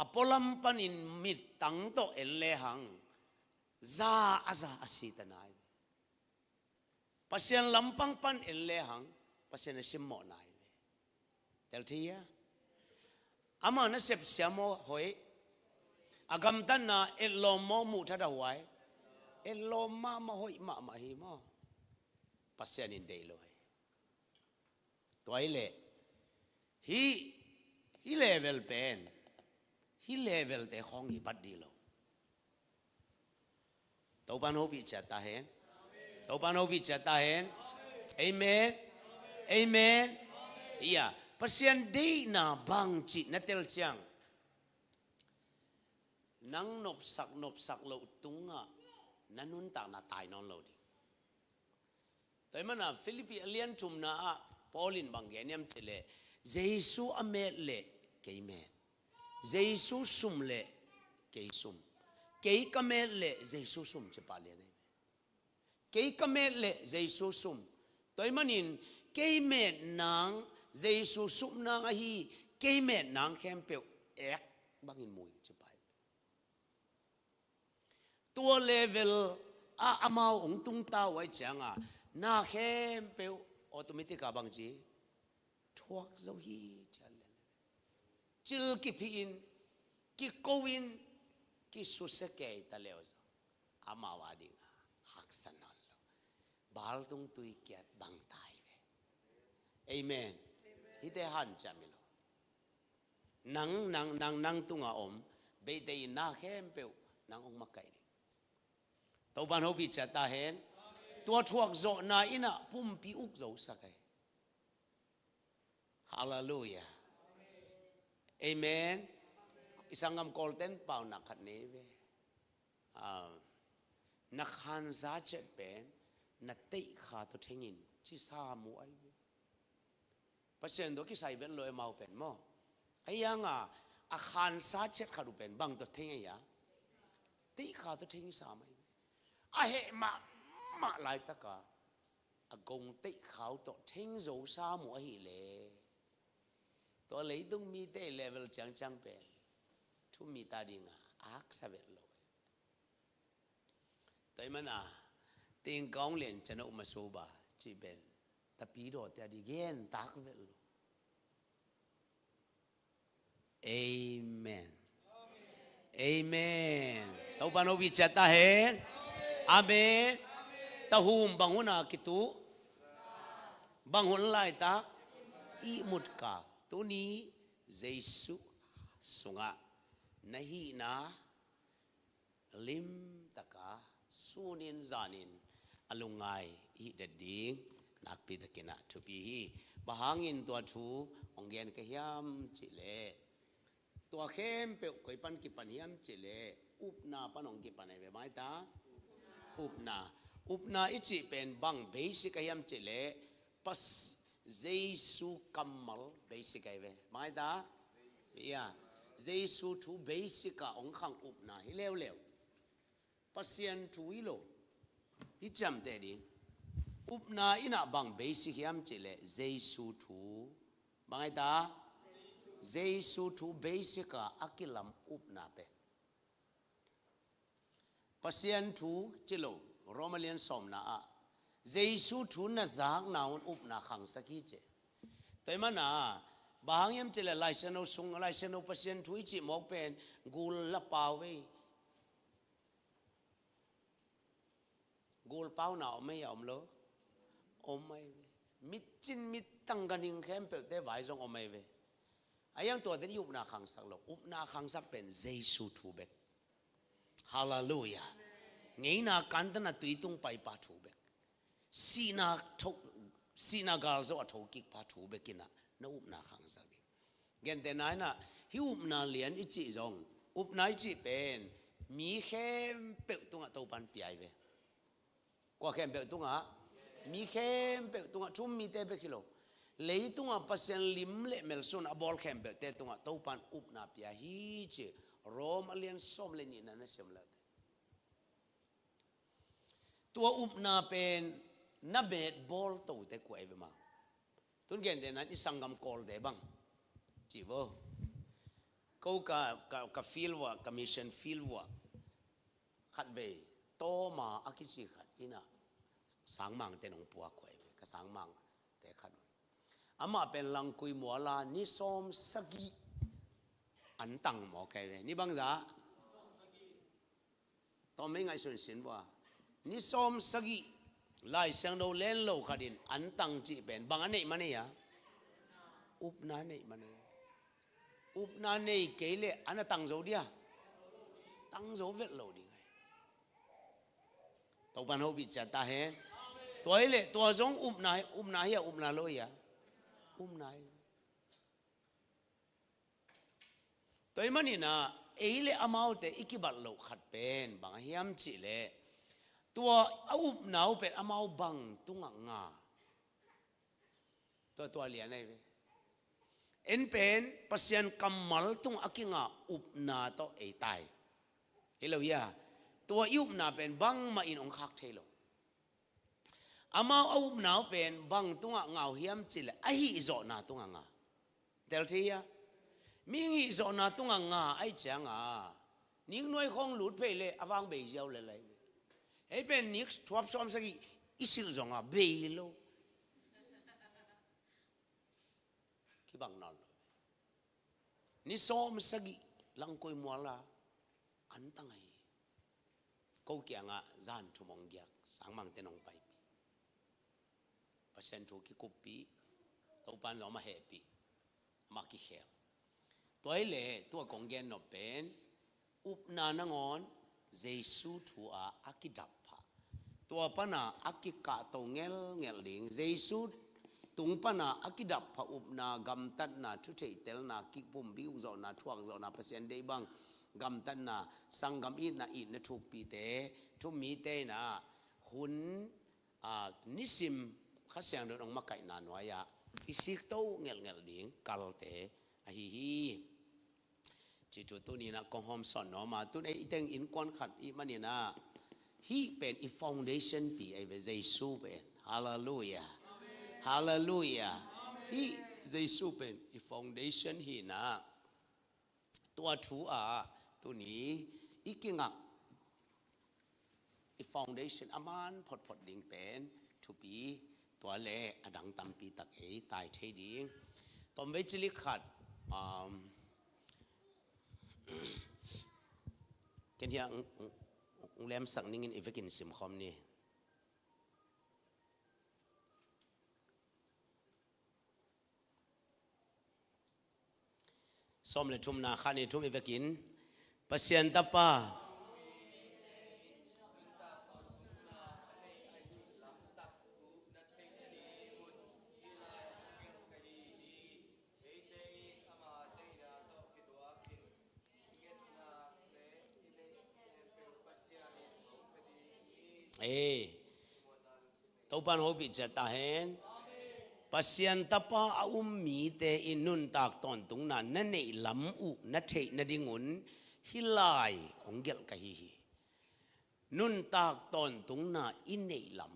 A pualam panin mittang tawh en lehang za a za a si ta nai ve. Pasian lampang pan en lehang Pasian a simmawh nai ve. Tel thei hia? Ama nasep siam maw hoih? A gamtatna etlawm maw muhthat a huai? Etlawm mahmah, hoih mahmah hi maw? Pasian in deih lo hi. Tua hi leh hih, hih level pen, hih levelte khawng hi bat dih lo. Topan hopih ciat ta hen. Topan hopih ciat ta hen. Amen. Amen. Ia, Pasian deihna bang cih na tel ciang, nang nopsak nopsak loh tungah na nuntakna tai nawn lo ding. Tua ahih manin Philippi a lian thumna ah Paul in bang gen hiam cih leh, Jesu a met leh kei met, Jesu sum leh kei sum, kei ka met leh Jesu sum ci pah lian ahi ve. Kei ka met leh Jesu sum. Tua ahih manin kei met nang, Jesu sum nang ahi, kei met nang khempeuh ek bangin mu ing ci pah hi ve. Tua level ah amau hong tungta uh ahih ciangin na khempeuh automatic ah bang ci, thuak zo hi ci a lian. Cil kiphih in, kiko in, kisusia kei ta leh zong amau a dingin haksa nawn lo. Baltung tui kiat bang ta hi ve. Amen. Hihte hanciam hi lo. Nang, nang, nang, nang tungah om beite in na khempeuh nang hong makaih ding. Topan hopih ciat ta hen. Tua thuak zawhna in ah pumpi uk zosak hi. Halleluiah. Amen. I sanggam Kawlten paunak khat nei ve. Ah, na khansa ciat pen na teihkha tawh theng in ci sam uh ahi ve. Pasian tawh kisai vet lo e, amau pen maw. Ahi hangin a khansa ciat khat uh pen bang tawh theng ahi a? Teihkha tawh theng sam ahi ve. A heh mahmah laitak a a gong teihkha uh tawh theng zo sam uh ahih leh, tua leitung mite level ciangciang pen thu-um mite a dingin a haksa vet lo. Tua ahih manin, tingkang lian ciang a um a suba cih pen tapidawte a dingin gen tak vet lo. Amen. Amen. Topan hopih ciat ta hen. Amen. Tahum bang hun a kituh? Bang hun laitak? Ihmut kal. Tuni Jesu sungah na hihna limtakin sunin zanin a lungngai i hih det ding nakpi takin a thupi hi. Bang hangin tua thu hong gen ka hiam cih leh, tua khempeuh koi pan kipan hiam cih leh, upna pan hong kipan ahi ve, maita. Upna. Upna i cih pen bang basic ahi hiam cih leh, Pas-, Jesu kammal basic ahi ve, maita. Ia, Jesu thu basic a hong khang upna hi leuleu. Pasian thu hi lo. Hih ciamteh ding. Upna in ah bang basic hiam cih leh Jesu thu. Bang ahi ta? Jesu thu basic a a kilam upna pen. Pasian thu ci lo, Roma lian sawmna ah Jesu thu na zakna un upna khangsak hi ci. Tua ahih manin, bang hang hiam cih leh Lai Siangtho sung, Lai Siangtho Pasian thu i cih mawk pen gul la pau ve. Gul pauna om ei a om lo? Om ei ve. Mitcin mittang ganhing khempeuhte vai zong om ei ve. Ahi hang tuate i upna khangsak lo. Upna khangsak pen Jesu thu bek. Halleluiah. Ngeina kantan a tui tung paipa thu bek. Sihna tho, sihna galzo a thokikpa thu bek in ah na upna khangsak ding. Gentehna in ah, hih upna lian i cih zong, upna i cih pen mi khempeuh tungah Topan pia hi ve. Kua khempeuh tungah? Mi khempeuh tungah, thu-um mite bek hi lo. Leitungah Pasian lim le melsun a bawl khempeuhte tungah Topan upna pia hi ci. Rom a lian sawm le nihna na sim leh. Tua upna pen na met bawl tote kua ei ve ma. Tun gentehna i sanggam Kawlte bang ci vo. Ko ka, ka, ka field vuah, ka mission field vuah khatvei Tawma a kici khat inn ah sangmangte nong pua kua ei ve. Ka sangmangte khat un. Amah pen Langkui muala ni sawm sagih an tang maw kei ve. Ni bangza Tawm mei ngaihsun sin vua. Ni sawm sagih Lai Siangtho len lo khat in an tang cih pen bang a neih ma nei a? Upna neih ma nei. Upna nei kei leh an a tang zo dia? Tang zo vet lo ding ai. Topan hopih ciat ta hen. Tua hi leh tua zong upna, upna hi a, upna lo hi a? Upna hi. Tua ahih manin ah ei le amaute i kibat loh khat pen bang a hiam cih leh tua a upna uh pen amau bang tungah nga? Tua, tua lian ahi ve. En pen Pasian kammal tungah a kinga upna tawh ei tai. Hi lo hia? Tua i upna pen bangmah in hong khak thei lo. Amau a upna uh pen bang tungah nga uh hiam cih leh a hihzawhna tungah nga. Tel thei hia? Mihing hihzawhna tungah nga ahih ciangah niknuai khawng lut phei leh a vang bei ziau lel ahi ve. Ei pen nik thuap sawm sagih i silh zongah bei lo. Kibang nawn lo. Ni sawm sagih Langkui muala an tang ahi. Ko kiangah zan thum hong giak, sangmangte nong paipih. Pasian thu kikuppih, Topan zong amah hehpih, amah kikhel. Tua hi leh tua kong gen nop pen upna nangawn Jesu thu ah a kidap phah. Tua pana a kikahto ngelngel ding. Jesu tung pana a kidap phah upna, gamtatna, thutheihtelna, kipumpi ukzawhna, thuakzawhna, Pasian deih bang gamtatna, sanggam itna, itna thukpite, thumite in ah hun, aa, nisim Kha Siangtho in hong makaihna nuai-ah i sikto ngelhngelh ding kalte ahi hi. Cih thu tuni-in ah kong hawmsawn nuam a, tun ei i teng innkuan khat i hih manin ah hih pen i foundation pi ahi ve, Jesu pen. Halleluiah. Halleluiah. Hih Jesu pen i foundation hi-in ah tua thu ah tuni i kingak i foundation a man photphot ding pen thupi, tua le a dang tampi tak ei tai thei ding. Tawmvei cilik khat, um, ken hiah ng, ng, ng lemsak ningin i vekin simkhawm ni. Sawm le thumna, khat, nih, thum i vekin. Pasian Tapa. Ei. Topan hopih ciat ta hen. Pasian Tapa a um mite in nuntak tawntungna na neih lam uh na theih nadingun hih lai hong gelh ka hi hi. Nuntak tawntungna i neih lam.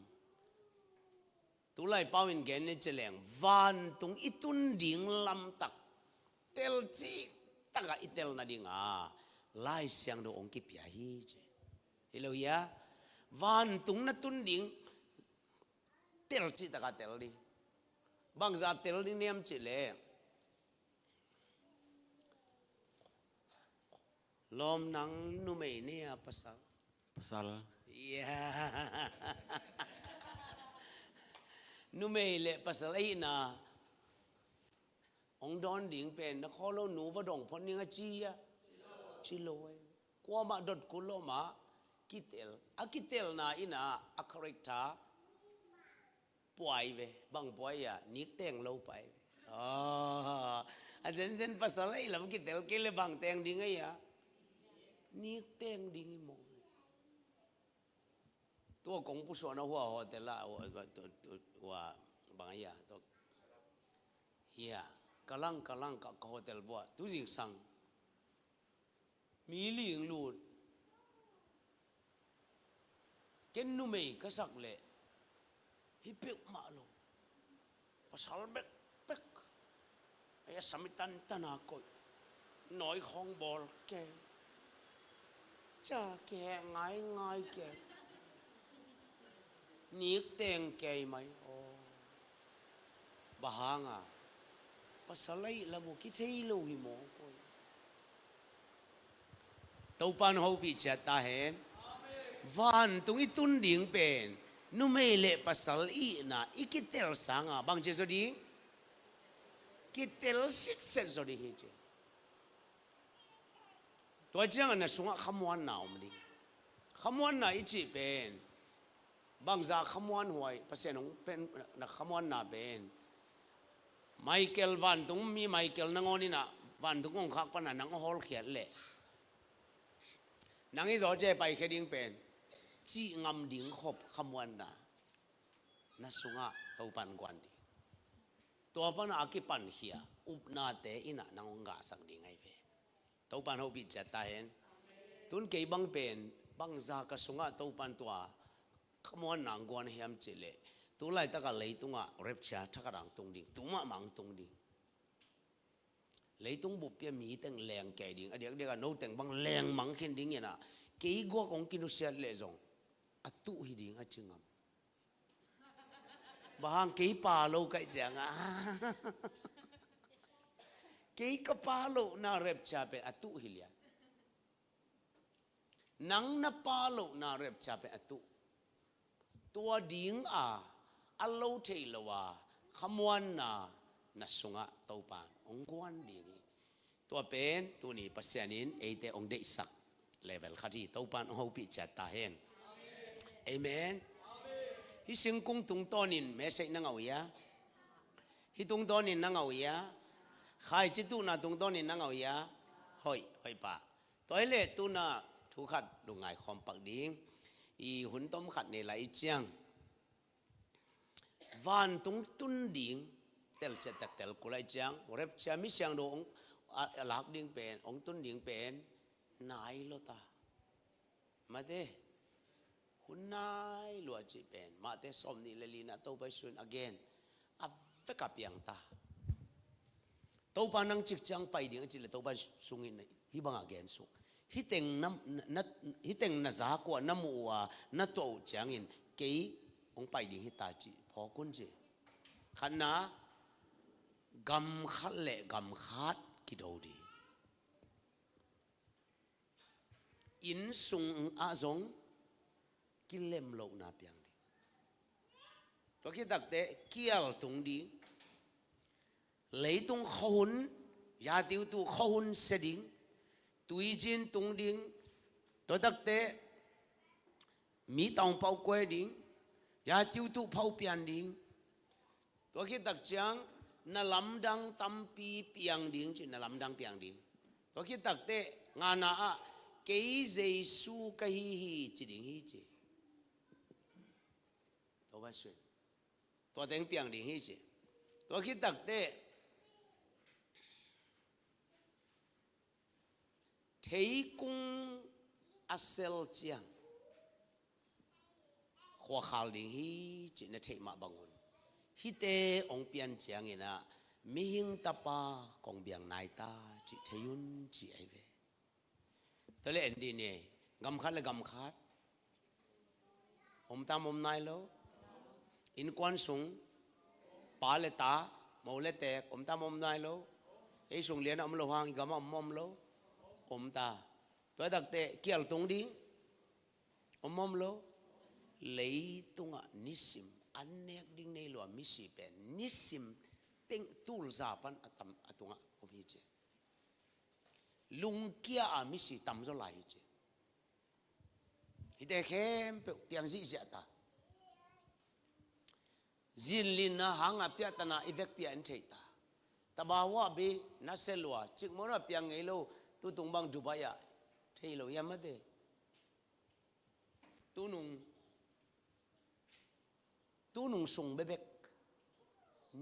Tulai pau in gen ni ci leng, vantung i tun ding lamtak telcih takah i tel nadinga Lai Siangtho hong kipia hi ci. Hi lo hia? Vantung na tun ding telcih takah tel ding. Bangzah tel ding niam cih leh, lawm, nang numei ne a, pasal? Pasal. Yeah. Numei le pasal ahihna hong dawn ding pen na khawlonu va dong phot ning a ci a? Ci lo ei. Kuamah dot kul lo mah, kitel. A kitelna in ah a character puai ve. Bang puai a? Nikteng lo pai ve. Ah, a zenzen pasal ahi lam kitel kei le bang teng ding ahi a? Nikteng ding hi maw. Tua kong pusuahna hua hotel ah, hua, hua, hua, bang ahi a, tua Ia, ka lang, ka lang, ka, ka hotel buah tu zingsang mi ling lut. Ken numei ka sak leh hi peuhmah lo. Pasal bekbek. Ai, a sam i tantan a koih. Nawi khawng bawl kei. Ca kiheh ngaingai kei. Nik teng kei mai aw. Bang hanga? Pasal a ih lam uh kithei lo hi maw koi? Topa hong hopih ciat ta hen. Vantung i tun ding pen numei le pasal ihna i kitel sanga bang ci zaw ding? Kitel sitset zaw ding hi ci. Tua ciangin na sungah khamuanna om ding. Khamuanna i cih pen bangza khamuan huai, Pasian hong pen na khamuanna pen Michael, vantung mi Michael nangawn in ah vantung kongkhak pana nang a hawlkhiat leh nang i zawh cia paikhia ding pen cih ngam ding khop khamuanna na sungah Topan guan ding. Tua pana a kipankhia upnate in ah nang hong gahsak ding ahi ve. Topan hopih ciat ta hen. Tun kei bang pen bangza ka sungah Topan tua khamuanna ang guan hiam cih leh tu laitaka leitungah rapture thakhat ang tung ding, tu mahmah ang tung ding. Leitung bup pia mi teng leng kei ding, a diakdiaka no teng bang leng mang khin ding in ah kei guak hong kinusiat leh zong a tuh hi ding a ci ngam. Bang hang? Kei pa lo kaih cianga kei ka pa lohna rapture pen a tuh hi lian. Nang na pa lohna rapture pen a tuh. Tua dinga a lo thei lo a khamuanna na sungah Topan hong guan ding hi. Tua pen tuni Pasian in eite hong deihsak level khat hi. Topan hong hopih ciat ta hen. Amen. Hih singkung tungtawnin message na ngah uh hia? Hih tungtawnin na ngah uh hia? Khaici tuhna tungtawnin na ngah uh hia? Hoih, hoih pah. Tua hi leh tuna thu khat lungngai khawm pak ding. I hun tom khat nei lai i ciang vantung tun ding telciat tak tel kul lai ciang rapture mi siangtho hong a, a lak ding pen, hong tun ding pen nai lua ta. Mate, hun nai lua cih pen Mate sawm nih le lina Topa Jesu in a gen a veka piang ta. Topa nang cik ciang pai ding a cih leh Topa sungin hih banga gen suk. Hih teng na, na, hih teng na zak uh a, na muh uh a, na tuah uh ciangin kei hong pai ding hi ta cih phawk un ci. Khatna, gam khat le gam khat kido ding. Inn sungah zong kilem lohna piang ding. Tua khit takteh kial tung ding. Leitung khuahun, yatiutu khuahun sia ding. Tuizin tung ding. Tua takteh mi taungpau kuai ding. Yatiutu phau pian ding. Tua khit tak ciang na lamdang tampi piang ding ci, na lamdang piang ding. Tua khit takteh ngana ah kei Jesu ka hi hi ci ding hi ci. Tua va sui. Tua teng piang ding hi ci. Tua khit takteh theikung a sel ciang khuakhal ding hi cih na theih mah bangun hihte hong pian ciangin ah mihing tapa kong biang nai ta cih thei un cih ahi ve. Tua leh en dih ni, gam khat le gam khat om ta om nai lo. Innkuan sung pa le ta, mo le tek om ta om nai lo. Ei sung lian a om lo hang i gam a om om lo. Om ta. Tua takte kial tung ding om om lo. Leitungah nisim an nek ding nei lo a misi pen nisim teng tulza pan a tam a tungah om hi ci. Lungkia a misi tamzaw lai hi ci. Hihte khempeuh piang zihziah ta. Zinlinna hanga piahtana i vekpi-a in theih ta. Tabawa bi na selua cikmawna piang ngei lo. Tutung bang Dubai ah thei lo hiam mate. Tunung tunung sung bebek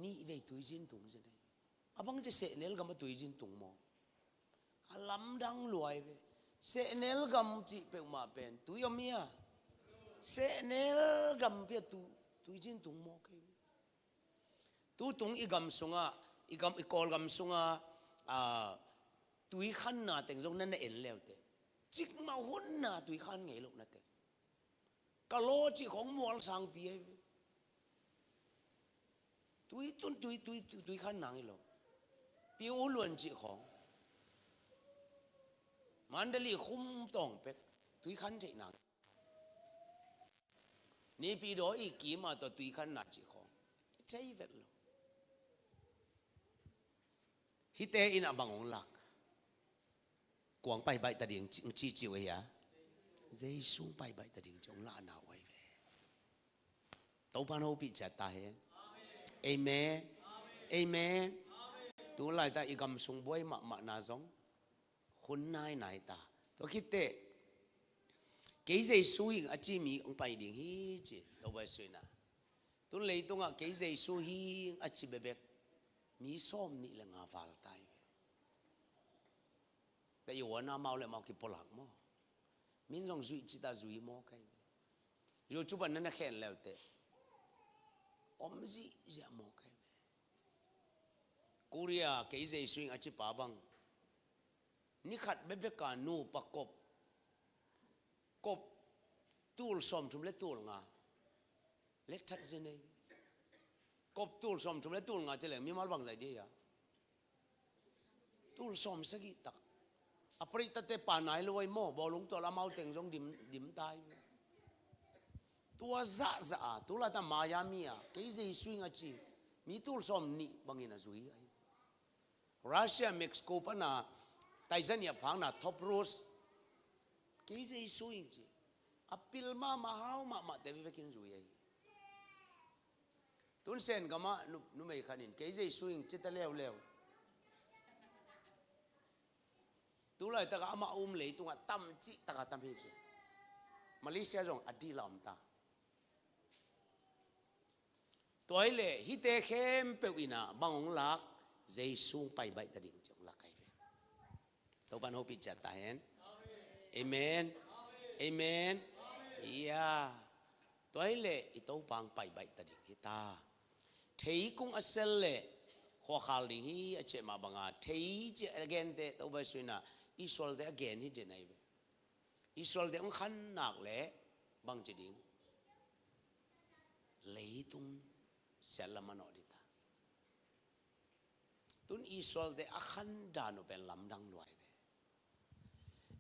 nih vei tuizin tung zin. A bang ci sehnel gam a tuizin tung maw? A lamdang luai ve. Sehnel gam cih peuhmah pen tui om hi a. Sehnel gam pi a tu, tuizin tung maw kei ve. Tutung i gam sungah, i gam, i Kawlgam sungah, a, tuikhanna teng zong na na en leute. Cikmah hunna tuikhan ngei loh na teng. Ka law cih khawng mual sangpi ahi ve. Tui tun, tui, tui, tui, tuikhanna ngei lo. Pi U Luan cih khawng. Mandali khum tawng pek. Tuikhan theihna ngei. Nipi daw i kima tawh tuikhanna cih khawng i thei vet lo. Hihte in a bang hong lak? Kuang paibaih ta ding ci, ci, ci uh ahi a. Jesu paibaih ta ding ci hong lahna uh ahi ve. Topan hopih ciat ta hen. Amen. Amen. Tu laitak i gam sung buai mahmahna zong hun nainai ta. Tua khitteh kei Jesu hi ing a ci mi hong pai ding hi ci. Topa Jesu in a, tun leitungah kei Jesu hi ing a ci bekbek mi sawm nih le nga val ta hi ve. Te i uana mau le mau kipolak maw? Min zong zuih cita zui maw kai ve. YouTube ah na na khen leute om zihziah maw kai ve. Korea kei Jesu hi ing a ci pa bang, ni khat bekbek a nupa kop, kop tul sawmthum le tul nga let that zen ei. Kop tul sawmthum le tul nga ci leng mimal bang zai dia? Tul sawm sagih tak. A paritate pa nai lo ai maw, bawlung tual amau teng zong dim, dim tai. Tua zahzah a, tu laitak Miami a kei Jesu hi ing a ci mi tul sawm nih bangin a zui ahi. Russia, Mexico pana Tanzania phakna Topless, kei Jesu hi ing ci. A pil mahmah, hau mahmahte bekbekin zui ahi. Tun Sen gamah nu, numei khat in kei Jesu hi ing ci ta leuleu. Tu laitak a amah um leitungah tam cih tak a tam hi ci. Malaysia zong a dil a om ta. Tua hi leh hihte khempeuh in a bang hong lak? Jesu paibaih ta ding ci hong lak ahi ve. Topan hopih ciat ta hen. Amen. Amen. Ya. Tua hi leh i Topa hong paibaih ta ding hi ta. Thei kung a sel leh khuakhal ding hi a cih mah banga, thei cih a gente Topa Jesu in a Israelte a gen hi den ahi ve. Israelte hong khan nak leh bang ci ding? Leitung siatlam a nawh ding ta. Tun Israelte a khan dan uh pen lamdang luai ve.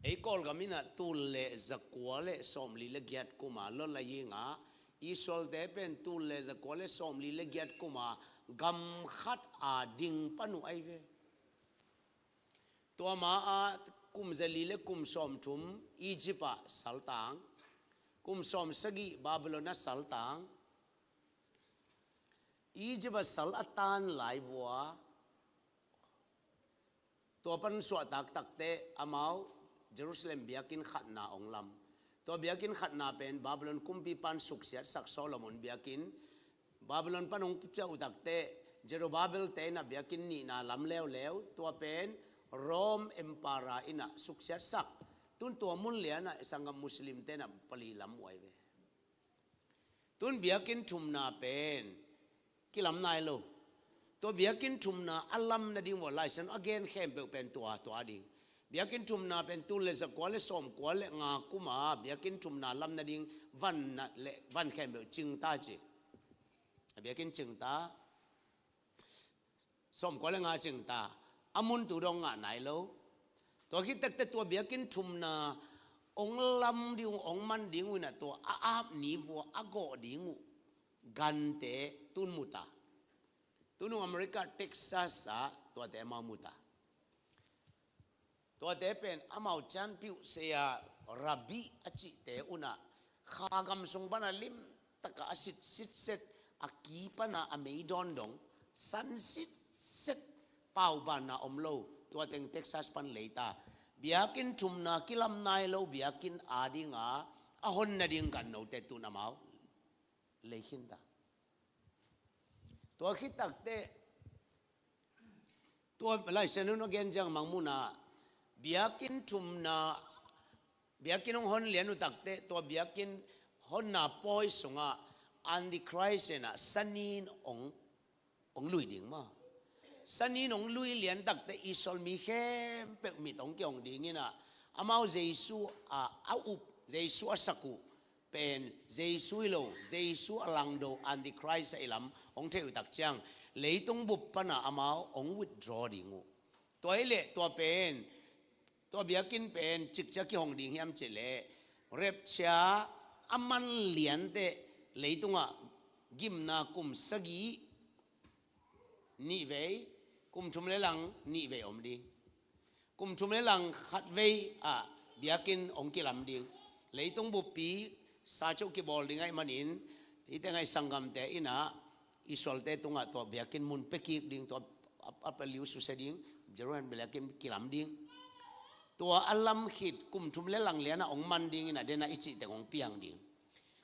Ei Kawlgam in a tul le zakua le sawmli le giat kum a lawlai hi ing a, Israelte pen tul le zakua le sawmli le giat kum a gam khat a ding pan uh ahi ve. Tua ma-ah kum zali le kum sawmthum Egypt ah saltang, kum sawmsagih Babylon ah saltang. Egypt ah sal a tan lai vua, tua pan suahtak takteh amau Jerusalem biakinn khatna hong lam. Tua biakinn khatna pen Babylon kumpipa'n suksiatsak Solomon biakinn. Babylon pan hong pia uh takteh Zerubbabel te in a biakinn nihna lam leuleu, tua pen Rome Emperor in a suksiatsak. Tun tua mun lian ah i sanggam Muslim te in a pali lam uh ahi ve. Tun biakinn thumna pen kilam nai lo. Tua biakinn thumna a lam nading vua Lai Siangtho a gen khempeuh pen tua, tua ding. Biakinn thumna pen tul le zakua le sawmkua le nga kum a biakinn thumna lam nading van na le van khempeuh cing ta ci. A biakinn cing ta. Sawmkua le nga cing ta, a mun tu dong ngah nai lo. Tua khit takteh tua biakinn thumna hong lam ding uh, hong man ding uh in a tua a ap ni vua a gawh ding uh gante tun mu ta. Tun uh America Texas ah tuate amau mu ta. Tuate pen amau cianpiuh saya rabbi a cihte un ah kha gam sung pan a limtak a sit sitset, a ki pan a a mei dawn dong san sitset, paubanna om lo, tua teng Texas pan lei ta. Biakinn thumna kilam nai lo biakinn ading a a hon nading gannote tun amau lei khin ta. Tua khit takteh Tua Lai Siangtho in a gen ciang Mangmuhna, biakinn thumna, biakinn hong hon lian uh takteh, tua biakinn honna pawi sungah Antichrist in ah sanin hong, hong lui ding maw. Sanin hong lui lian takteh Israel mi khempeuh mit hong kihong ding in ah, amau Jesu a, a up, Jesu a sak uh pen Jesu hi lo, Jesu a langdo Antichrist a i lam hong theih uh tak ciang, leitung bup pana amau hong withdraw ding uh. Tua hi leh tua pen, tua biakinn pen cikciang kihong ding hiam cih leh, rapture a man lianteh leitungah gimna kum sagih nih vei, kum thum le lang nih vei om ding. Kum thum le lang khat vei ah biakinn hong kilam ding. Leitung buppi sa ceuh kibawl ding ahih manin, hihte ngaih sanggamte in ah Israelte tungah tua biakinn mun pia kik ding, tua a, a paliu susia ding, Jerusalem biakinn kilam ding. Tua a lam khit kum thum le lang lianah hong man ding in ah, den ah i cih teng hong piang ding.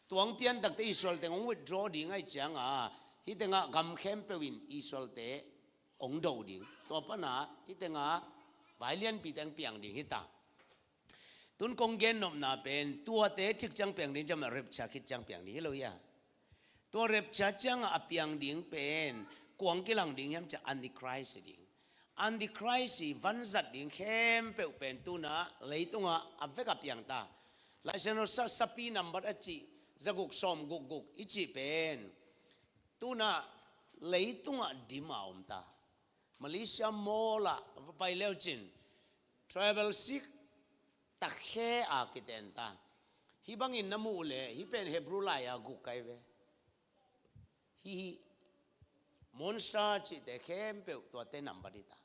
Tua hong pian takteh Israel teng hong withdraw ding ahih ciangah, hih tengah gam khempeuh in Israelte hong do ding. Tua pana hih tengah vai lianpi teng piang ding hi ta. Tun kong gen nopna pen, tuate cikciang piang ding ciang, rapture khit ciang piang ding hi lo hia. Tua rapture ciangah a piang ding pen, kua hong kilang ding hiam cih leh Antichrist hi ding. Antichrist i vanzat ding khempeuh pen tu-in ah leitungah a vek a piang ta. Lai Siangtho sa, Sapi nambat a cih, zaguk sawm guk guk i cih pen, tu-in ah leitungah dim a om ta. Malaysia mall ah va pai leucin, travel sick takhe a kiten ta. Hih bangin na muh leh, hih pen Hebrew lai-a guk ahi ve. Hih, hih monster cihte khempeuh tuate nambat hi ta.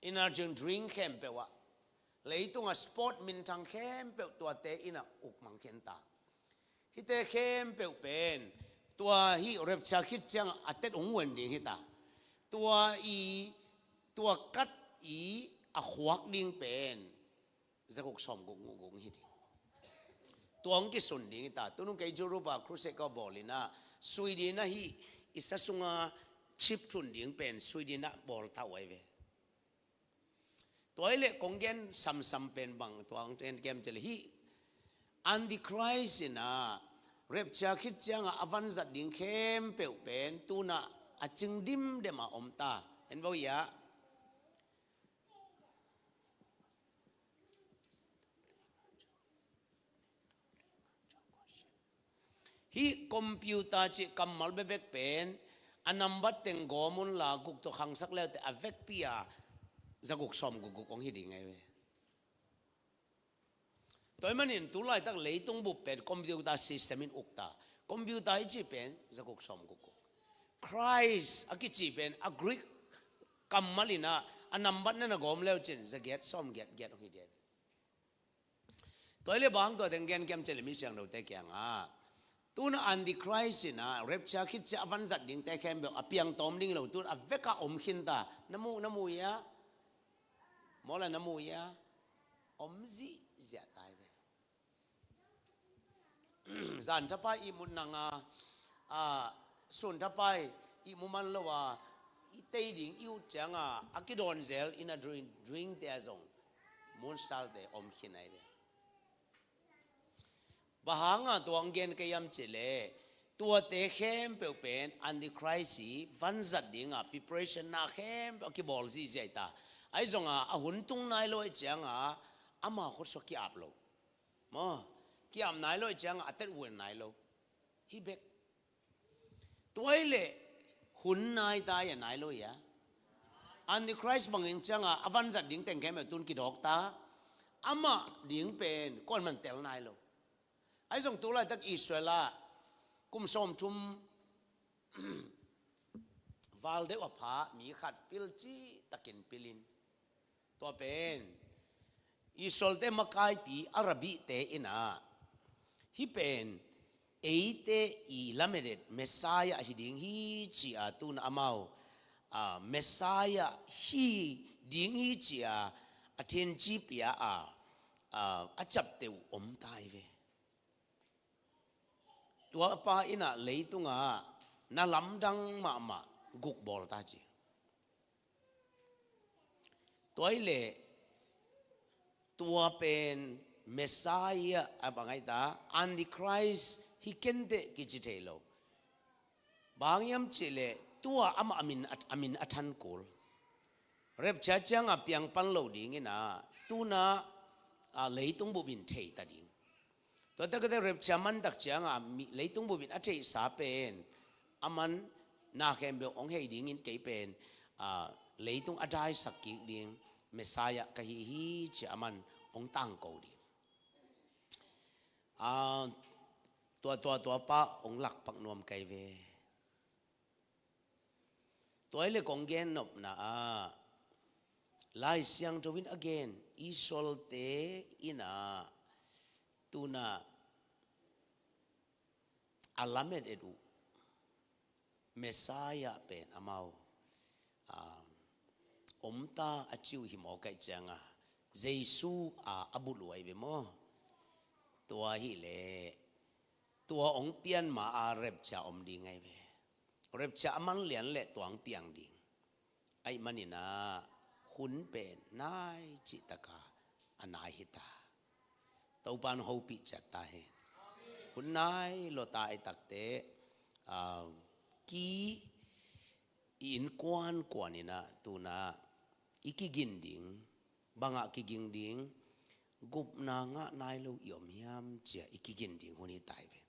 Energy drink khempeuh ah, leitungah sport minthang khempeuh tuate in ah uk mang khin ta. Hihte khempeuh pen, tua hih rapture khit ciangah a tet hong wen ding hi ta. Tua i, tua kat i a khuak ding pen zaguk sawm guk guk hi ding. Tua hong kisun ding hi ta. Tunung kei Europe ah crusade ka bawl in ah, Sweden ah hih i sa sunga chip thun ding pen Sweden ah bawl ta uh ahi ve. Tua hi leh kong gen samsam pen bang, tua hong gen kem cih leh, hih Antichrist in ah rapture khit ciangah a vanzat ding khempeuh pen tu-in ah a cing dimdem a om ta. En vo ia. Hih computer cih kammal bekbek pen, a nambat teng gawm un la, guk tawh khangsak leuteh a vekpi-a zaguk sawm guk guk hong hi ding ahi ve. Tua ahih manin tu laitak leitung bup pen computer system in uk ta. Computer i cih pen zaguk sawm guk guk. Christ a kici pen a Greek kammal in ah, a nambat na na gawm leucin zagiat sawm giat giat hong hi ding ahi ve. Tua hi leh bang tua teng gen kem cih leh mi siangthote kiangah, tu-in ah Antichrist in ah rapture khit ciang a vanzat dingte khempeuh a piang tawm ding hi lo, tu-in a vekah om khin ta. Na muh, na muh ia? Mawla na muh ia? Om zihziah ta hi ve. Zan thapai ihmut nang a, a, sun thapai ihmu man lo a, i tei ding i ut ciangah a kidawn zel in a drink, drink te ah zong monster-te om khin ahi ve. Bang hanga tua hong gen ka hiam cih leh, tuate khempeuh pen Antichrist i vanzat dingah preparation na khempeuh a kibawl zihziah hi ta. Ahi zongah a hun tung nai lo ahih ciangah ama khutsung ki-ap lo. Maw, ki-ap nai lo ahih ciangah a tet wen nai lo. Hih bek. Tua hi leh hun nai ta ia, nai lo ia? Antichrist bangin ciangah a vanzat ding teng khempeuh tu-in kidawk ta. Amah ding pen kuaman tel nai lo. Ahi zong tu laitak Israel ah kum sawmthum val deuh a pha mi khat pil citakin pil in, tua pen Israel-te makaipi a rabbite in ah, hih pen eite i lamedet Messiah hi ding hi ci-a, tu-in amau, a, Messiah hi ding hi ci-a, a thinci pia a, a, a ciapteh uh om ta hi ve. Tua pa in ah leitungah na lamdang mahmah guk bawl ta ci. Tua hi leh tua pen Messiah a bang ahi ta, Antichrist hi kenteh kici thei lo. Bang hiam cih leh tua amah a min a, a min a than kul. Rapture ciangah piang pan lo dingin ah, tu-in ah, leitung bup in thei ta ding. Tua takte rapture man tak ciangah mi, leitung bup in a theihsa pen, aman na khempeuh hong hei dingin kei pen, aa, leitung a daisak kik ding Messiah ka hi hi ci-a aman hong tangko ding. Aa, tua, tua, tua pa hong lakpak nuam kei ve. Tua hi leh kong gen nopna ah, Lai Siangtho in a gen, Israelte in ah, tu-in ah a lamet et uh Messiah pen amau, ah, om ta a ci uh hi mawk ahih ciangah, Jesu a, a bulh uh ahi ve maw. Tua hi leh tua hong pian ma-a rapture om ding ahi ve. Rapture a man lian leh tua hong piang ding. Ahih manin ah hun pen nai cih takin a nai hi ta. Topa'n hopih ciat ta hen. Hun nai lua ta ahih takteh, ah, ki i innkuan kuan in ah tu-in ah i kigin ding, bangah kigin ding, gupna ngah nai lo i om hiam ci-a i kigin ding hun hi ta hi ve.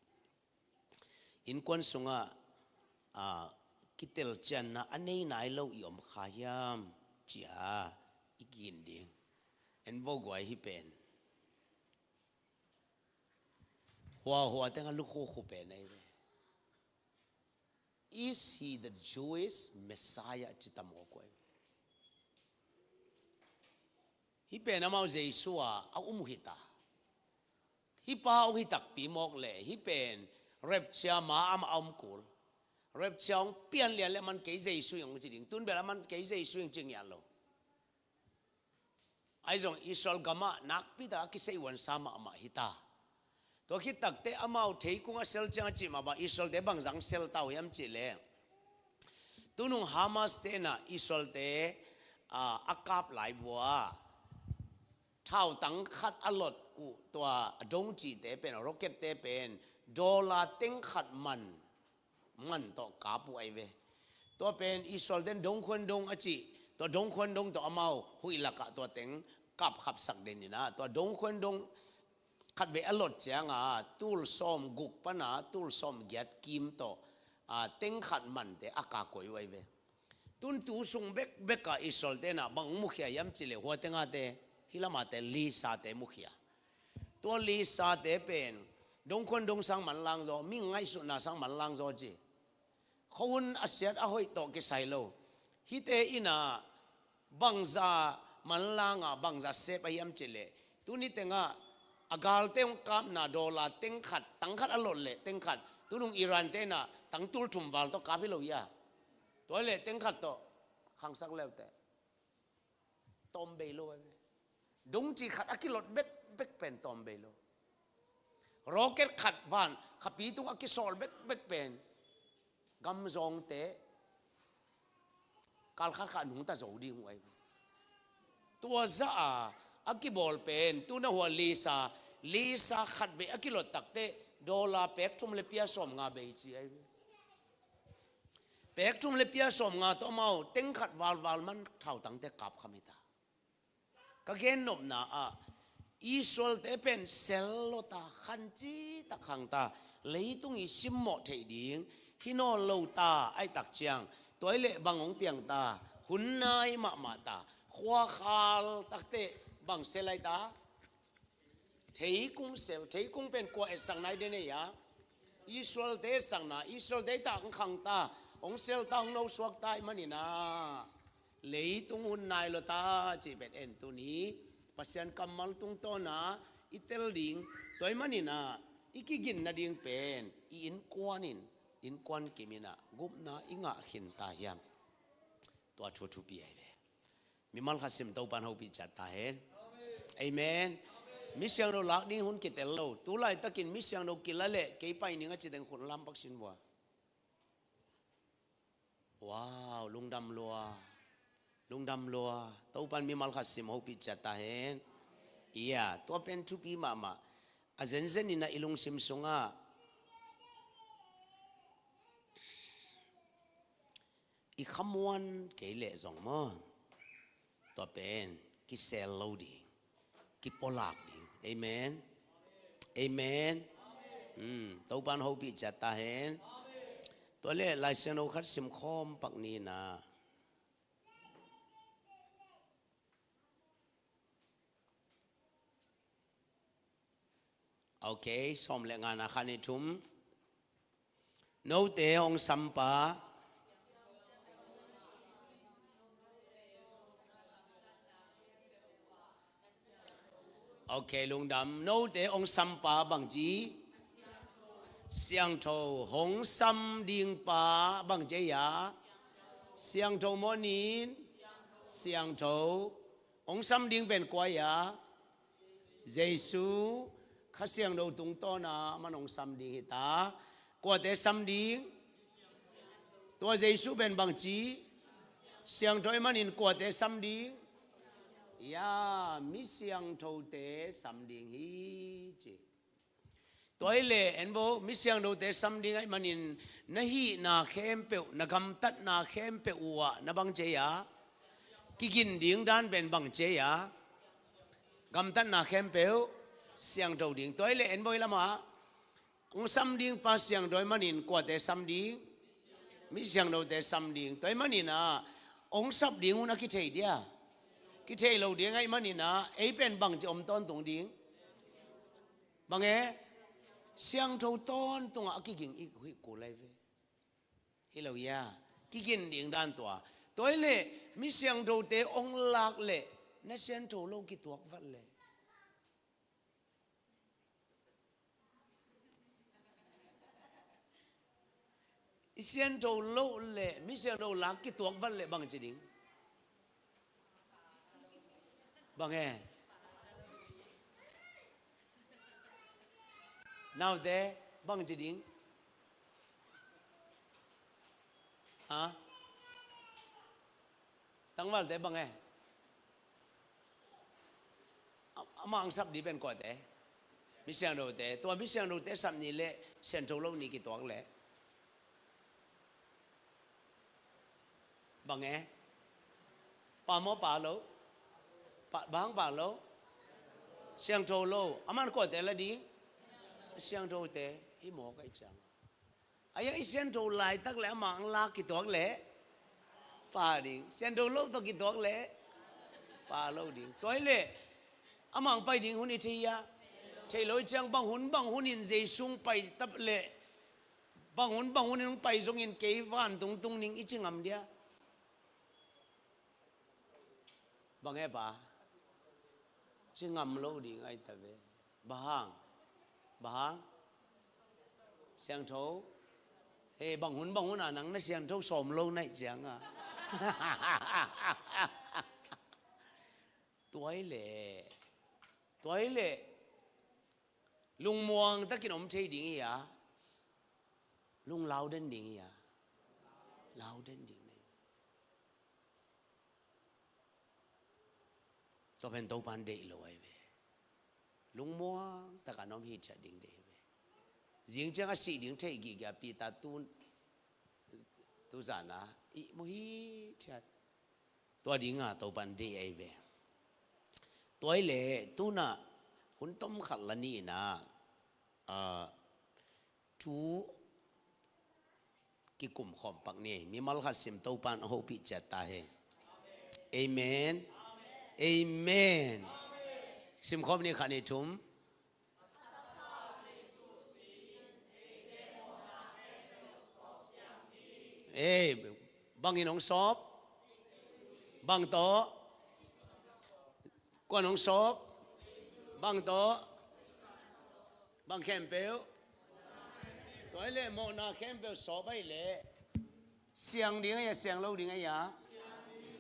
Innkuan sungah, ah, kitelcianna a nei nai lo i om kha hiam ci-a i kigin ding. En vo guai, hih pen huahua tengah lukhukhu pen ahi ve. Is he the Jewish Messiah ci ta mawk uh ahi ve. Hih pen amau Jesu a, a um uh hi ta. Hih pa hong hi takpi mawk leh, hih pen rapture ma-a amah a om kul. Rapture hong pian lian leh aman kei Jesu hi ing hong ci ding. Tu-in bel aman kei Jesu hi ing ci ngiat lo. Ahi zong Israel gamah nakpi takin a kisei uansa mahmah hi ta. Tua khit takteh amau theikung a sel ciang a cih mah bang, Israelte bangzah sel ta uh hiam cih leh, tunung Hamas-te in ah Israelte, ah, a kap lai vua, thautang khat a lot uh, tua dongcite pen, rocket-te pen, dollar teng khat man, man tawh kap uh ahi ve. Tua pen Israelte in dongkhuan dong a cih, tua dongkhuan dong tawh amau huih lakah tua teng kapkhapsak den in ah, tua dongkhuan dong khatvei a lot ciangah tul sawmguk pan a tul sawmgiat kim tawh, ah, teng khat mante a kap koi uh ahi ve. Tu-in tu sung bekbek ah Israelte in ah bang hong mukhia hiam cih leh, hua tengahte, hih lamahte, laser-te mukhia. Tua laser-te pen dongkhuan dong sang manlang zaw, mi ngaihsutna sang manlang zaw ci. Khuahun a siat a hoih tawh kisai lo. Hihte in ah bangzah manlang a, bangzah sep a hiam cih leh, tuni tengah a galte hong kapna dollar teng khat, tang khat a lot leh teng khat, tunung Iran-te in ah tang tul thum val tawh kap hi lo hia. Tua hi leh teng khat tawh khangsak leuteh tawm bei lo ahi ve. Dongci khat a kilot bekbek pen tawm bei lo. Rocket khat van khapi tung a kisawl bekbek pen gamzawngte kal khat khat nungta zo ding uh ahi ve. Tua zah a, a kibawl pen, tu-in ah hua laser, laser khatvei a kilot takteh dollar pek thum le pia sawmnga bei ci ahi ve. Pek thum le pia sawmnga tawh amau teng khat valval man thautangte kapkham hi ta. Ka gen nopna ah, Israelte pen sel lua ta, khan ci tak khang ta, leitung i simmawh theih ding hi nawn lo ta ahih tak ciang, tua hi leh bang hong piang ta, hun nai mahmah ta, khuakhal takteh bang sel ahi ta. Theikung sel, theikung pen kua etsak nai den ei a? Israelte etsakna, Israelte i tak hong khang ta, hong sel ta, hong nosuak ta ahih manin ah, leitung hun nai lua ta cih pen en tuni Pasian kammal tungtawn a i tel ding. Tua ahih manin ah, i kigin nading pen i innkuan in, innkuan kim in ah gupna i ngah khin ta hiam? Tua thu thupi ahi ve. Mimal khat sim, Topa'n hopih ciat ta hen. Amen. Misiangtho lak ding hun kitel lo. Tu laitakin misiangtho kila leh kei pai ning a ci teng khut lam pak sin vua. Wow, lungdam lua. Lungdam lua. Topan mimal khat sim hopih ciat ta hen. Ia, tua pen thupi mahmah. A zenzen in ah i lungsim sungah i khamuan kei leh zong maw, tua pen kisel lo ding, kipolak ding. Amen. Amen. Hmm, Topan hopih ciat ta hen. Tua leh Lai Siangtho khat sim khawm pak ni in ah. Ok, sawm le ngana khan i thum. Note hong sampa. Ok, lungdam. Note hong sampa bang ci? Siangtho. Hong sam ding pa bang ci a? Siangtho maw nin? Siangtho. Hong sam ding pen kua a? Jesu. Kha Siangtho tungtawn a man hong sam ding hi ta. Kuate sam ding? Tua Jesu pen bang ci? Siangtho ahih manin kuate sam ding? Ia, mi siangthote sam ding hi ci. Tua hi leh en bo, mi siangthote sam ding ahih manin na hihna khempeuh, na gamtatna khempeuh uh ah na bang ci a? Kigin ding dan pen bang ci a? Gamtatna khempeuh siangtho ding. Tua hi leh en bo, i lamah hong sam ding pa siangtho ahih manin kuate sam ding? Mi siangthote sam ding. Tua ahih manin ah hong sap ding hun a kithei dia? Kithei lo ding ahih manin ah ei pen bang ci om tawntung ding? Bang e? Siangtho tawntungah a kiging i hi kul lai ve. Hi lo ia, kigin ding dan tua. Tua hi leh mi siangthote hong lak leh na siangtho lo kituak vat leh, i siangtho lo leh mi siangtho lak kituak vat leh bang ci ding? Bang e? Naute, bang ci ding? Ha? Tangvalte bang e? A, amah hong sap ding pen kuate? Mi siangthote. Tua mi siangthote sap ni leh siangtho lo ni kituak leh bang e? Pa maw pa lo? Pa, bang pa lo? Siangtho lo. Aman kuate la ding? Siangthote. Hi mawk ahih ciang. A ia i siangtho laitak leh amah hong lak kituak leh pa ding. Siangtho lo tawh kituak leh pa lo ding. Tua hi leh amah hong pai ding hun i thei a? Thei lo ahih ciang bang hun bang hun in Jesu hong pai tap leh, bang hun bang hun in hong pai zongin kei vantung tung ning i ci ngam dia? Bang e pa? Ci ngam lo ding ahi ta ve. Bang hang? Bang hang? Siangtho. He, bang hun bang hun a nang na siangtho sawm lo na hih ciang a. Tua hi leh, tua hi leh lungmuang takin om thei ding hi a, lunglau den ding hi a, lau den ding hi. Tua pen Topan deih lo ahi ve. Lungmuang takin om hithiat ding deih hi ve. Zing ciang a sih ding thei gige a Peter tu, tu zan a ihmu hithiat. Tua ding a Topan deih ahi ve. Tua hi leh tu in ah hun tom khat la ni in ah, ah, thu kikum khawm pak ni. Mimal khat sim, Topan a hopih ciat ta hen. Amen. Amen. Sim khawm ni, khat ni thum. Ei, bangin hong sawp? Bang tawh? Kuan hong sawp? Bang tawh? Bang khempeuh? Tua hi leh mawhna khempeuh sawp ahih leh siang ding a hia, siang lo ding a hia?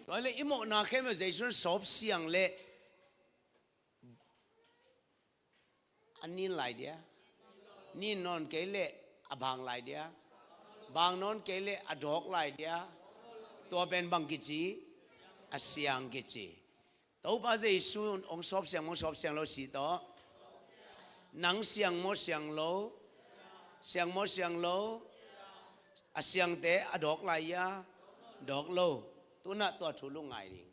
Tua hi leh i mawhna khempeuh Jesu in sawp siang leh a nin lai dia? Nin nawn kei leh a bang lai dia? Bang nawn kei leh a dawk lai dia? Tua pen bang kici? a siang kici. Topa Jesu in hong sawp siang maw, sawp siang lo si tawh. Nang siang maw siang lo? Siang maw siang lo? A siangte a dawk lai ia? Dawk lo. Tunah tua thu lungngai ding.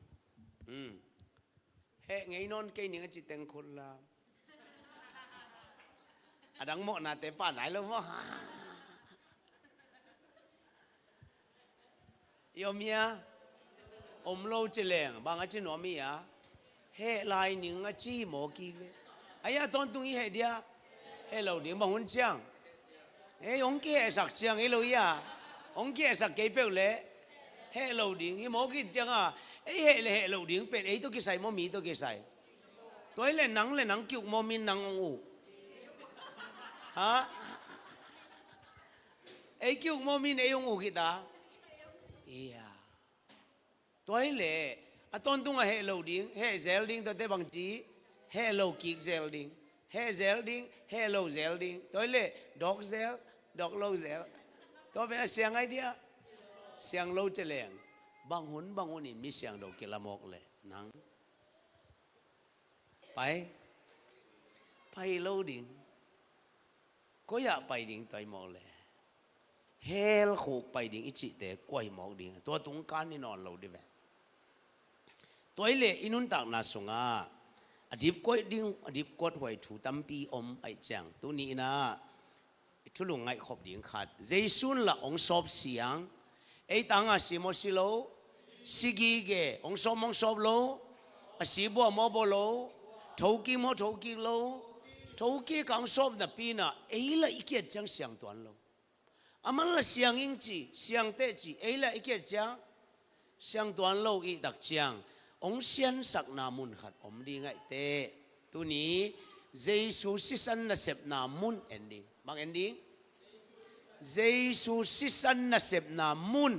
Hmm. Heh ngei nawn kei ning a ci teng khut la. A dang mawhnate pah nai lo maw? I om hia? Om lo ci leng bang a ci nuam hia? Heh lai ning a ci maw ki ve. Aia tawntung i heh dia? Heh lo ding bang hun ciang. Ei hong kihehsak ciang ei lo ia? Hong kihehsak kei peuh leh heh lo ding hi maw ki cianga. Ei heh le heh lo ding pen ei tawh kisai maw mi tawh kisai? Tua hi leh nang le nang kiuk maw min nang hong uh? Ha? Ei kiuk maw min ei hong uh kita? Ia. Tua hi leh a tawntung a heh lo ding, heh zel ding, tuate bang ci? Heh lo kik zel ding. Heh zel ding, heh lo zel ding. Tua hi leh dawk zel, dawk lo zel. Tua pen a siang ai dia? Siang lo ci leng bang hun bang hun in mi siang do kila mawk leh nang pai, pai lo ding. Koi ah pai ding tua hi mawk leh? Hell khuk pai ding i cihte kua hi mawk ding? Tua tung kan hi nawn lo dih ve. Tua hi leh i nuntakna sungah a dipkuat ding, a dipkuat huai thu tampi om aih ciang tuni inah i thulung ngaihkhop ding khat. Jesu in lah hong sawp siang. Ei tanga si maw si lo? Si gige. Hong sawp maw hong sawp lo? A si bua maw bua lo? Thokik maw thokik lo? Thokik a hong sawp napi inah ei lah i kiat ciang siang tuan lo. Aman lah siang ing ci, siang teh ci, ei lah i kiat ciang siang tuan lo i tak ciang hong siansakna mun khat om ding aih teh. Tuni Jesu sisan nasepna mun en ding. Bang en ding? Jesu sisan nasepna mun,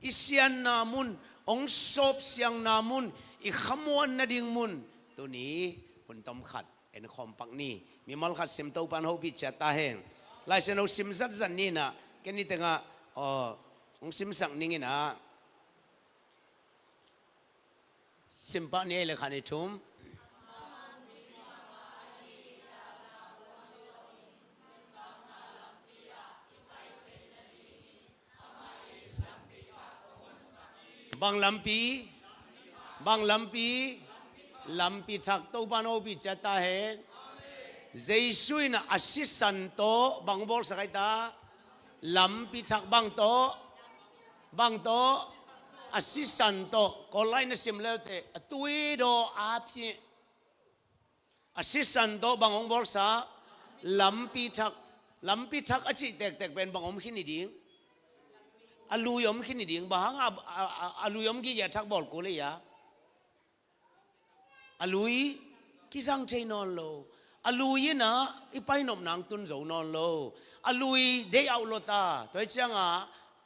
i sianna mun, hong sawp siangna mun, i khamuan nading mun. Tuni hun tom khat en khawm pak ni. Mimal khat sim Topa'n hopih ciat ta hen. Laisiangtho sim zatzat ni inah ken ni tengah aw hong simsak ning inah. Simpah ni ei le khan i thum. Bang lampi? Bang lampi? Lampi thak. Topa'n hopih ciat ta hen. Jesu inah a sisan tawh bang bawlsak ai ta? Lampi thak. Bang tawh? Bang tawh? A sisan tawh. Kawl lai na sim leuteh a tui daw a phih. A sisan tawh bang hong bawlsak? Lampi thak. Lampi thak a cih tektek pen bang om khin hi ding? A lui om khin hi ding. Bang hang a, a, a, a lui om gige a thak bawl kul ei a? A lui kizang thei nawn lo. A lui inah i painop nang tun zo nawn lo. A lui deih auh lo ta. Tua hi cianga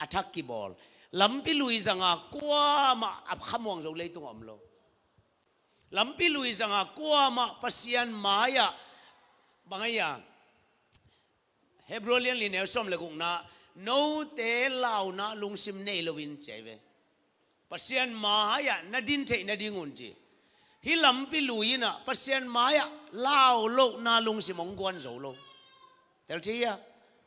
a thak kibawl. Lampi lui zanga kuamah a khamuang zo leitung a om lo. Lampi lui zanga kuamah Pasian mai-ah bang ai a? Hebrew lian li neu sawm le gukna, note launa lungsim nei loin ci ai ve. Pasian mai-ah na din theih nadingun ci. Hih lampi lui inah Pasian mai-ah lau lohna lungsim hong guan zo lo. Tel thei hia?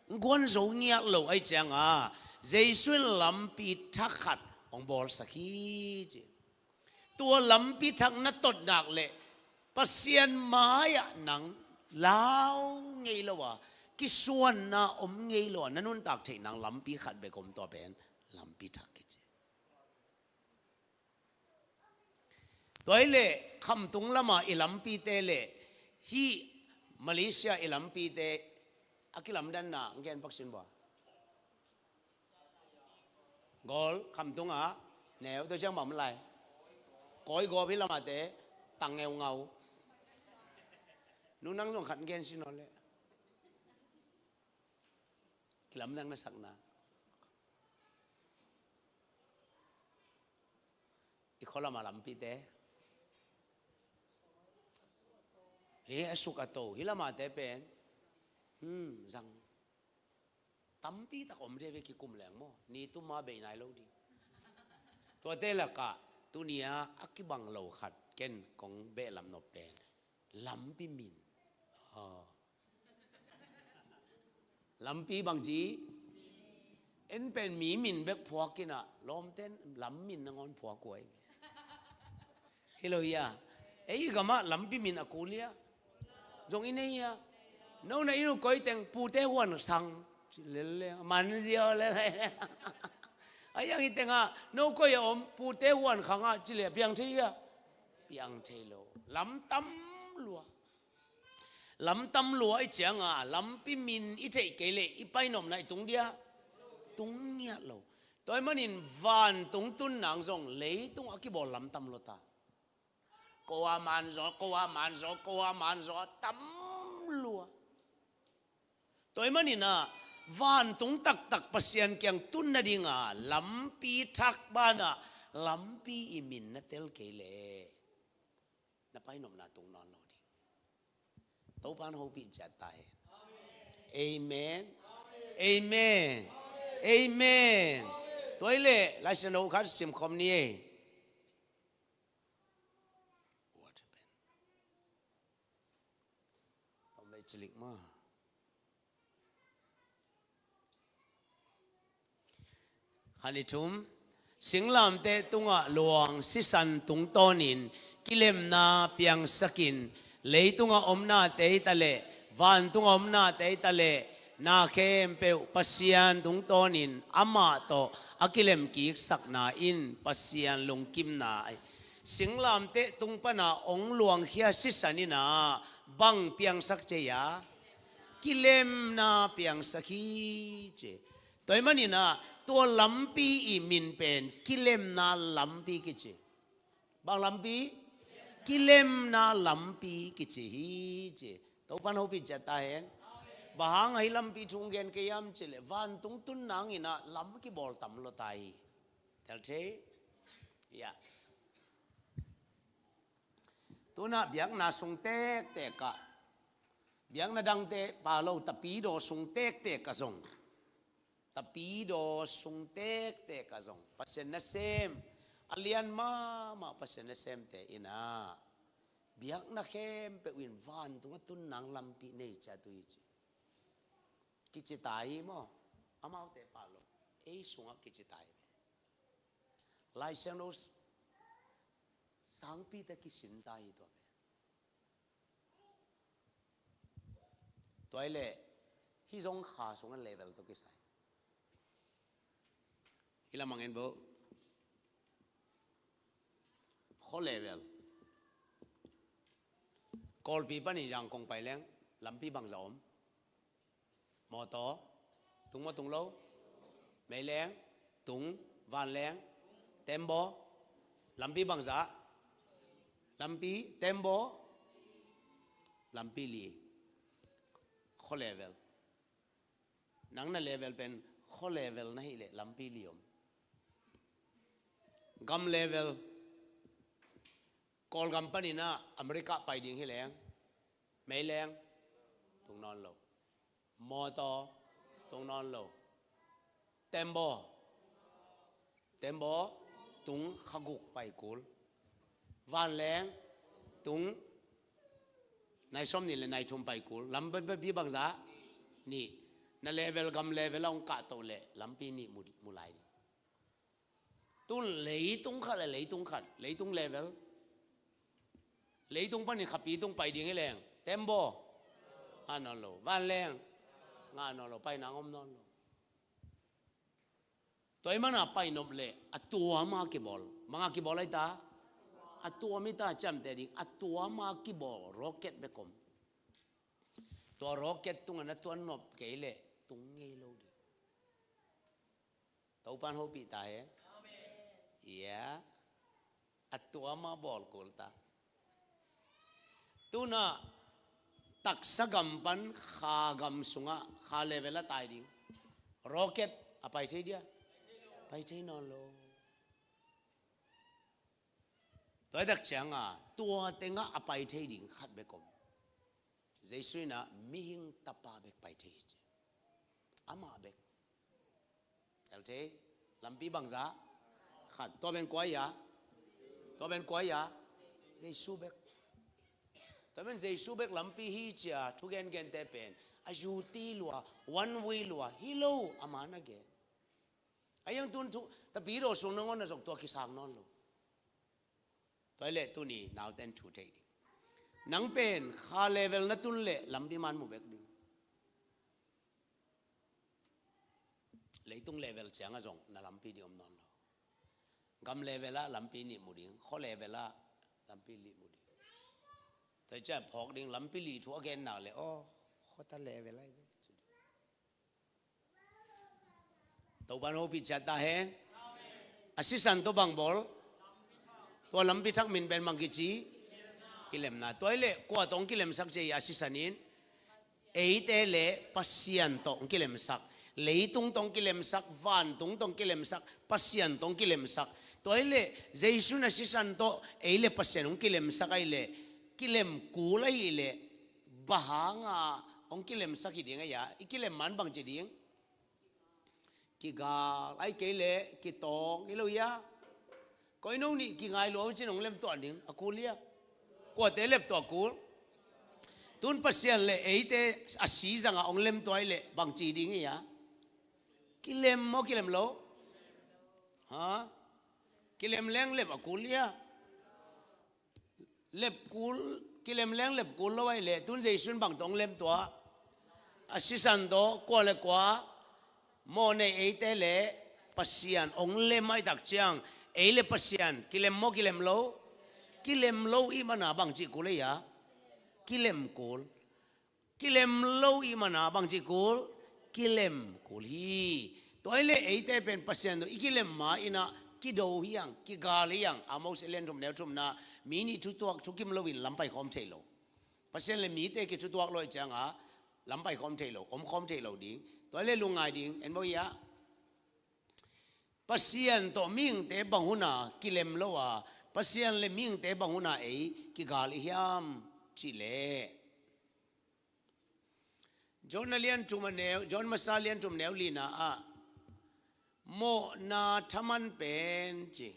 Hong guan zo ngiat lo aih cianga Jesu in lampi thak khat hong bawlsak hi ci. Tua lampi thak na tot nak leh Pasian mai-ah nang lau ngei lo a, kisuanna om ngei lo a, na nuntak theih nang lampi khat bek om, tua pen lampi thak kici. Tua hi leh khamtung lama i lampite le hih Malaysia i lampite a kilamdanna gen pak sin bua. Gawl, khamtung a neu, tua ciang bang om lai? Kawi gawp hi lamate, tang ngeungau. Nu nang zong khat gen sin aw leh. Kilamdang na sakna. I khualama lampite. He, a suk a to. Hih lamate pen. Hmm, zang. Tampi tak om de ve kikum leng maw. Ni tuma bei nai lo ding. Tuate lakah Tuni-a a kibang lo khat ken kong beh lam nop pen lampi min. Aw. Lampi bang ci? En pen mi min bek phuak in ah, lawmten lam min nangawn phuak uh ai. Hi lo hia? Ei gamah lampi min a kul hia? Zong i nei hia? No na inn uh koi teng pute huan sang ci lel le, man ziau lel. A yang i tengah no koi a om pute huan khang ah ci le piang thei hia? Piang thei lo. Lam tam lua. Lam tam lua i cianga lampi min i theih kei leh i painopna i tung dia? Tung ngiat lo. Tua ahih manin vantung tun nang zong leitung a kibawl lam tam lua ta. Ko a man zaw, ko a man zaw, ko a man zaw a tam lua. Tua ahih manin ah vantung taktak Pasian kiang tun nadinga lampi thak banah lampi i min na tel kei leh na painopna tung nawn lo ding. Topa'n hopih ciat ta hen. Amen. Amen. Amen. Tua ahih leh Lai Siangtho khat simkhawm ni ei. What happened? Tom lei cilik ma. Khan i thum, singlamteh tungah luang sisan tungtawnin kilemna piangsakin, leitungah omnate hi ta leh vantunga omnate hi ta leh na khempeuh Pasian tungtawnin amah tawh a kilemkiksakna in Pasian lungkimna ahi. Singlamteh tung pana ong luangkhia sisan in ah bang piangsak ci a? Kilemna piangsak hi ci. Tua ahih manin ah tua lampi i min pen kilemna lampi kici. Bang lampi? Kilemna lampi kici hi ci. Topa'n hopih ciat ta hen. Bang hang a hih lampi thu ong gen kei hiam cih leh vantung tun nangin ah lam kibawl tam lua ta hi. Tel thei? Ya. Tu-in ah biakna sung tektek ah, biakna dangte pha lo, tapidaw sung tektek ah zong, tapidaw sung tektek ah zong Pasian nasem a lian mahmah Pasian nasemte in ah biakna khempeuh in vantung a tun nang lampi nei ciat uh hi ci. Kici ta hi maw? Amaute pha lo, ei sungah kici ta hi ve. Lai Siangtho sangpite kisin ta hi tua pen. Tua ahih leh hih zong kha sungah level tawh kisai. Hih lamah en bo. Khaw level. Kawlpi panin Yangon pai leng lampi bangzah om? Mawtaw tung maw tung lo? Meileng tung, vanleng, tembaw, lampi bangzah? Lampi, tembaw, lampi li. Khaw level. Nang na level pen khaw level na hih leh lampi li om. Gam level. Kawlgam panin ah America pai ding hi leng, meileng tung nawn lo. Mawtaw tung nawn lo. Tembaw, tembaw tung kha guk pai kul. Vanleng tung nai sawmnih le nai thum pai kul. Lampi bangzah? Nih. Na level, gam level a hong kahto leh lampi nih mu, mu lai ding. Tu leitung khat le leitung khat, leitung level. Leitung panin khapi tung pai ding hi leng, tembaw, ngah nawn lo. Vanleng, ngah nawn lo, pai nang om nawn lo. Tua ahih manin a pai nop leh a tuam a kibawl. Bang a kibawl ahi ta? A tuam hi ta, ciamteh ding. A tuam a kibawl rocket bek om. Tua rocket tungah na tuan nop kei leh tung ngei lo ding. Topa'n hopih ta hen. Ya. A tuam a bawl kul ta. Tu-in ah taksa gam pan kha gam sungah kha level a tai ding. Rocket a pai thei dia? Pai thei nawn lo. Tua hi tak ciangin tua tengah a pai thei ding khat bek om. Jesu in ah mihing tapa bek pai thei hi ci. Amah bek. Tel thei, lampi bangzah? Khat. Tua pen kua hi a? Tua pen kua hi a? Jesu bek. Tua pen Jesu bek lampi hi ci-a thu gengente pen a zuti lua, one way lua hi lo, a man a gen. A hiang tun thu, Tapidaw sung nangawn na zong tua kisang nawn lo. Tua hi leh tuni nauten thu thei ding. Nang pen kha level na tun leh lampi man mu bek ding. Leitung level ciang a zong na lampi ding om nawn lo. Gam level ah lampi nih mu ding, khua level ah lampi li mu ding. Tua hi ciang phawk ding, lampi li thu a gen nak leh, aw, khuata level ah hi ve. Topa'n hopih ciat ta hen. A sisan tawh bang bawl? Tua lampi thak min pen bang kici? Kilemna. Tua hi leh kua tawh hong kilemsak ci hi a, a sisan in? Eite le Pasian tawh hong kilemsak. Leitung tawh hong kilemsak, vantung tawh hong kilemsak, Pasian tawh hong kilemsak. Tua hi leh Jesu in a sisan tawh ei le Pasian hong kilemsak ahih leh, kilem kul ahih leh, bang hanga hong kilemsak hi ding a hia? I kilem man bang ci ding? Kigal, ahih kei leh kitawng, hi lo hia? Koi no nih kingai lua uh cin hong lemtuah ding a kul hia? Kuate leptuah kul? Tun Pasian le eite a si zanga hong lemtuah hi leh bang ci ding hia? Kilem maw, kilem lo? Ha? Kilem leng lep a kul hia? Lep kul, kilem leng lep kul lo ahih leh, tun Jesu in bang tawh hong lemtuah? A sisan tawh. Kua le kua? Mawhnei eite le Pasian hong lem ahih tak ciang, ei le Pasian kilem maw, kilem lo? Kilem lo ahih mana bang cih kul hia? Kilem kul. Kilem lo ahih mana bang cih kul? Kilem kul hi. Tua hi leh eite pen Pasian tawh i kilem ma-in ah kido hi hang, kigal hi hang. Amos a lian thum neu thumna, mi nih thutuak thukim loin lam paikhawm thei lo. Pasian le mite kithutuak lo ahih cianga lam paikhawm thei lo, omkhawm thei lo ding. Tua hi leh lungngai ding, en maw hia? Pasian tawh mihingte bang huna kilem lo a, Pasian le mihingte bang huna ei kigal i hiam cih leh, John a lian thum a neu, John masa lian thum neu lina ah, mawhna thaman pen ci.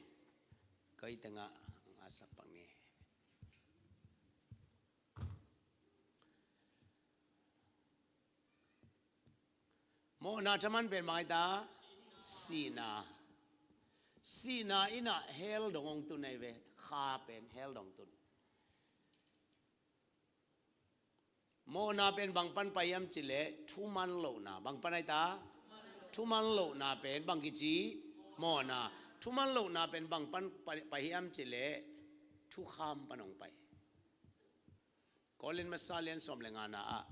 Koi tengah a sak pak ni. Mawhna thaman pen bang hi ta? Sihna. Sihna in ah hell dong hong tun ahi ve. Kha pen hell dong tun. Mawhna pen bang pan pai hiam cih leh thuman lohna. Bang pan ahi ta? Thuman lohna pen bang kici? Mawhna. Thuman lohna pen bang pan pai, pai hiam cih leh thukham pan hong pai. Korin masa lian sawm le ngana ah,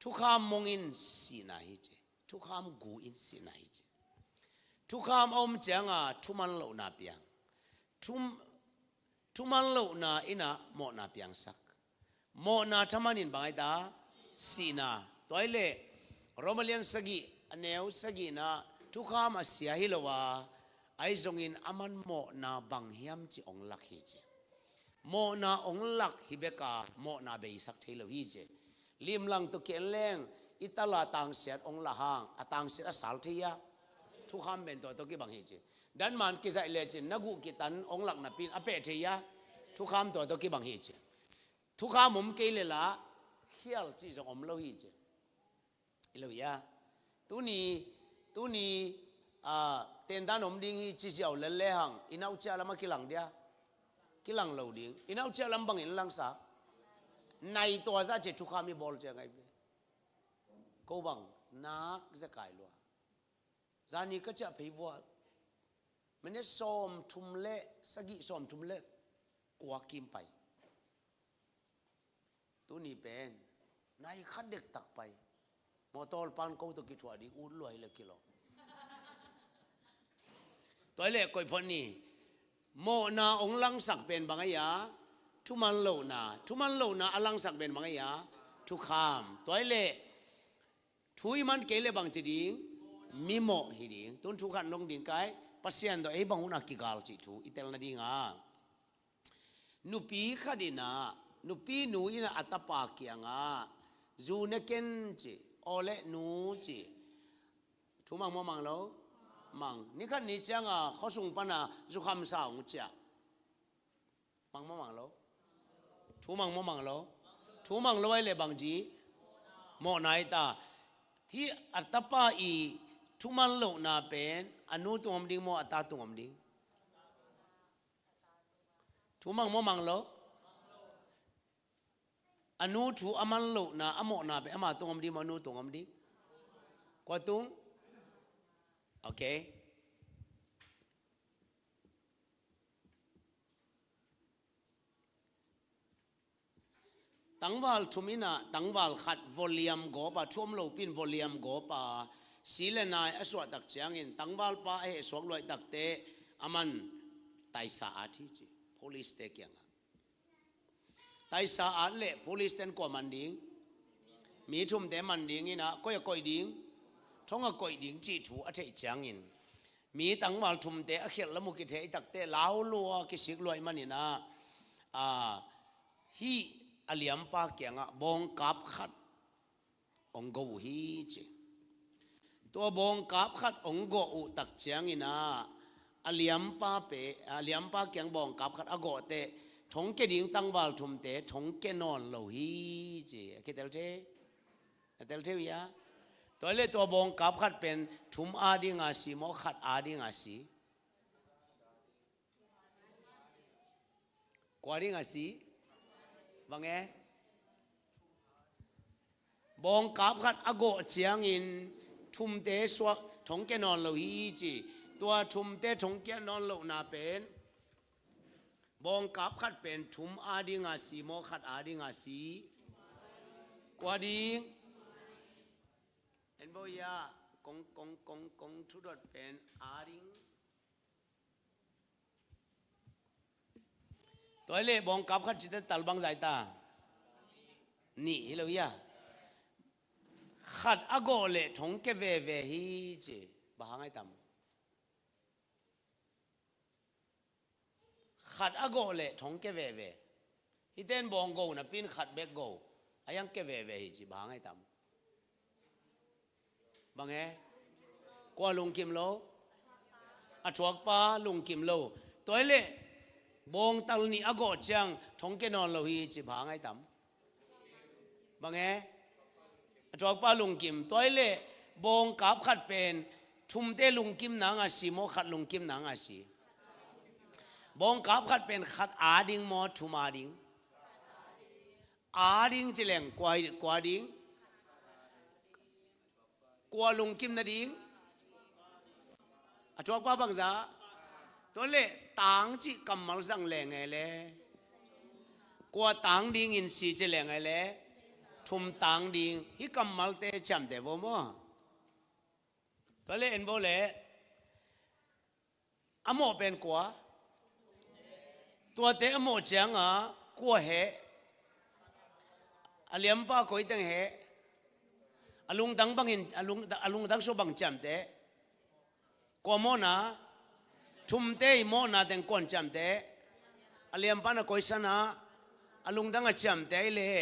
thukham mong in sihna hi ci. Thukham gu in sihna hi ci. Thukham a om cianga thuman lohna piang. Thum, thuman lohna in ah mawhna piangsak. Mawhna thaman in bang hi ta? Sihna. Tua hi leh Roma lian sagih a neu sagihna, thukham a sia hi lo a, ahi zongin aman mawhna bang hiam cih hong lak hi ci. Mawhna hong lak hi bek a, mawhna beisak thei lo hi ci. Limlang tawh ki-en leng, i tala tangsiat hong la hang, a tangsiat a sal thei hia? Thukham pen tua tawh kibang hi ci. Datman kizaih lecin na guh kitan hong lak napi-in a peh thei hia? Thukham tua tawh kibang hi ci. Thukham om kei leh lah khial cih zong om lo hi ci. Hi lo hia? Tuni, tuni, ah, tentan om ding hi ci ziau lel lehang, i nauciah lam a kilang dia? Kilang lo ding. I nauciah lam bangin langsak? Nai tua zah ci thukham i bawl ciang ahi ve. Ko bang, nak zekai lua. Zani ka ciah phei vua. Minute sawm thum le sagih, sawm thum le kua kim pai. Tuni pen nai khat dektak pai. Mawtaw pan ko tawh kithuah ding, ut lua hi leh kilawm. Tua hi leh koi phot ni. Mawhna hong langsak pen bang a hia? Thuman lohna. Thuman lohna a langsak pen bang a hia? Thukham. Tua hi leh thu i man kei leh bang ci ding? Mimawh hi ding. Tun thu khat nong ding kai. Pasian tawh ei bang huna kigal cih thu i tel nadinga, nupi khat in ah, nupi nu in ah a tapa kiangah, zu ne ken ci, aw le nu ci. Thu mang maw, mang lo? Mang. Ni khat ni cianga khuasung pana zukhamsa hong ciah. Mang maw mang lo? Thu mang maw mang lo? Thu mang lo ahih leh bang ci? Mawhna hi ta. Hih a tapa i thuman lohna pen a nu tung om ding maw, a ta tung om ding? Thu mang maw mang lo? A nu thu a man lohna, a mawhna pen ama tung om ding maw, a nu tung om ding? Kua tung? Ok. Tangval thum in ah, tangval khat vawliam gawp a, thu om lopi in vawliam gawp a, si le nai a suah tak ciangin tangvalpa a hehsuak luai takteh aman taisa at hi ci, police te kiangah. Taisa at leh police ten kua man ding? Mi thumte man ding in ah, koi a koih ding? Thong a koih ding cih thu a theih ciangin, mi tangval thumte a khialh lam uh kithei takteh lau lua, kisik lua ahih manin ah, a, hih a liampa kiangah bawngkap khat hong go uh hi ci. Tua bawngkap khat hong gawh uh tak ciangin ah, a liampa pe, a liampa kiang bawngkap khat a gawh teh, thong kia ding tangval thumte thong kia nawn lo hi ci. A kitel thei? A tel thei uh hia? Tua leh tua bawngkap khat pen thum a dinga si maw, khat a dinga si? Kua dinga si? Bang e? Bawngkap khat a gawh ciangin thumte suak, thong kia nawn lo hi ci. Tua thumte thong kia nawn lohna pen, bawngkap khat pen thum a dinga si maw, khat a dinga si? Kua ding? En bo ia, kong, kong, kong, kong thudot pen a ding. Tua hi leh bawngkap khat cite tal bang zah hi ta? Nih hi lo hia? Khat a gawh leh thong kia veve hi ci. Bang hang ai tam? Khat a gawh leh thong kia veve. Hihte in bawng go napi in khat bek go. A hiang kia veve hi ci, bang hang ai tam? Bang e? Kua lungkim lo? A thuakpa lungkim lo. Tua hi leh bawngtal nih a gawh ciang thong kia nawn lo hi ci, bang hang ai tam? Bang e? A thuakpa lungkim. Tua hi leh bawngkap khat pen thumte lungkim nanga si maw, khat lungkim nanga si? Bawngkap khat pen khat a ding maw, thum a ding? A ding ci leng kua, kua ding? Kua lungkim nading? A thuakpa bangzah? Tua leh tang cih kammal zang leng e le, kua tang dingin si ci leng e le, thum tang ding. Hih kammalte ciamteh vo maw? Tua leh en bo leh, a mawh pen kua? Tuate a mawh ciangah kua heh? A liampa koi teng heh? A lungtang bangin, a lung, a lungtang sua bang ciamteh? Kua mawhna? Thumte i mawhna teng kuan ciamteh? A liampa na koisan ah, a lungtang a ciamteh hi leh.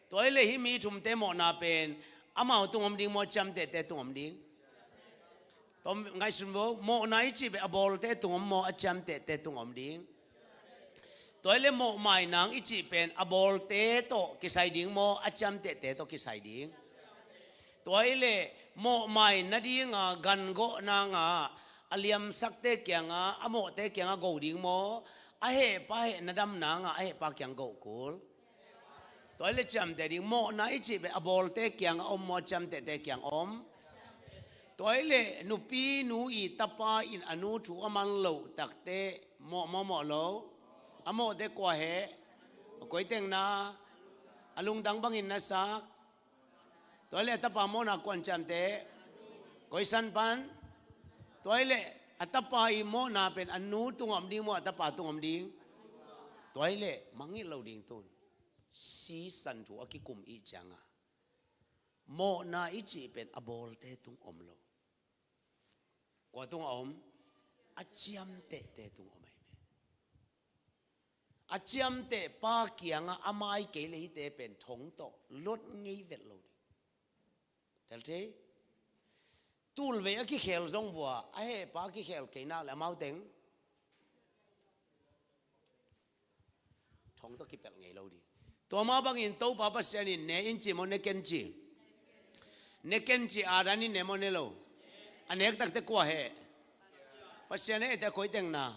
Tua hi leh hih mi thumte mawhna pen amau tung om ding maw, a ciamtehte tung om ding? Tom ngaihsun vo, mawhna i cih pen a bawlte tung om maw, a ciamtehte tung om ding? Tua hi leh mawhmai nang i cih pen a bawlte tawh kisai ding maw, a ciamtehte tawh kisai ding? Tua hi leh mawhmai nadinga gan gawh nanga a liamsakte kiangah, a mawhte kiangah go ding maw, a hehpa heh na dam nanga a hehpa kiang go kul? Tua hi leh ciamteh ding, mawhna i cih pen a bawlte kiangah om maw, a ciamtehte kiang om? Tua hi leh nupi nu i tapa in a nu thu a man loh takteh mawh maw, mawh lo? A mawhte kua heh? Koi teng na? A lungtang bangin na sak? Tua hi leh a tapa mawhna kuan ciamteh? Koisan pan? Tua hi leh a tapa i mawhna pen a nu tung om ding maw, a tapa tung om ding? Tua hi leh mangngilh lo ding tun. Sisan thu a kikum i ciangah mawhna i cih pen a bawlte tung om lo. Kua tungah om? A ciamtehte tung om ahi ve. A ciamteh pa kiangah a mai kei leh hihte pen thong tawh lot ngei vet lo ding. Tel thei? Tulvei a kikhel zong vua, a hehpa a kikhel kei nak leh amau teng. Hong tawh kipelh ngei lo ding. Tua mah bangin Topa Pasian in ne in ci maw, ne ken ci? Ne ken ci. Adam in ne maw, ne lo? A nek takte kua heh? Pasian heh. Te koi teng na?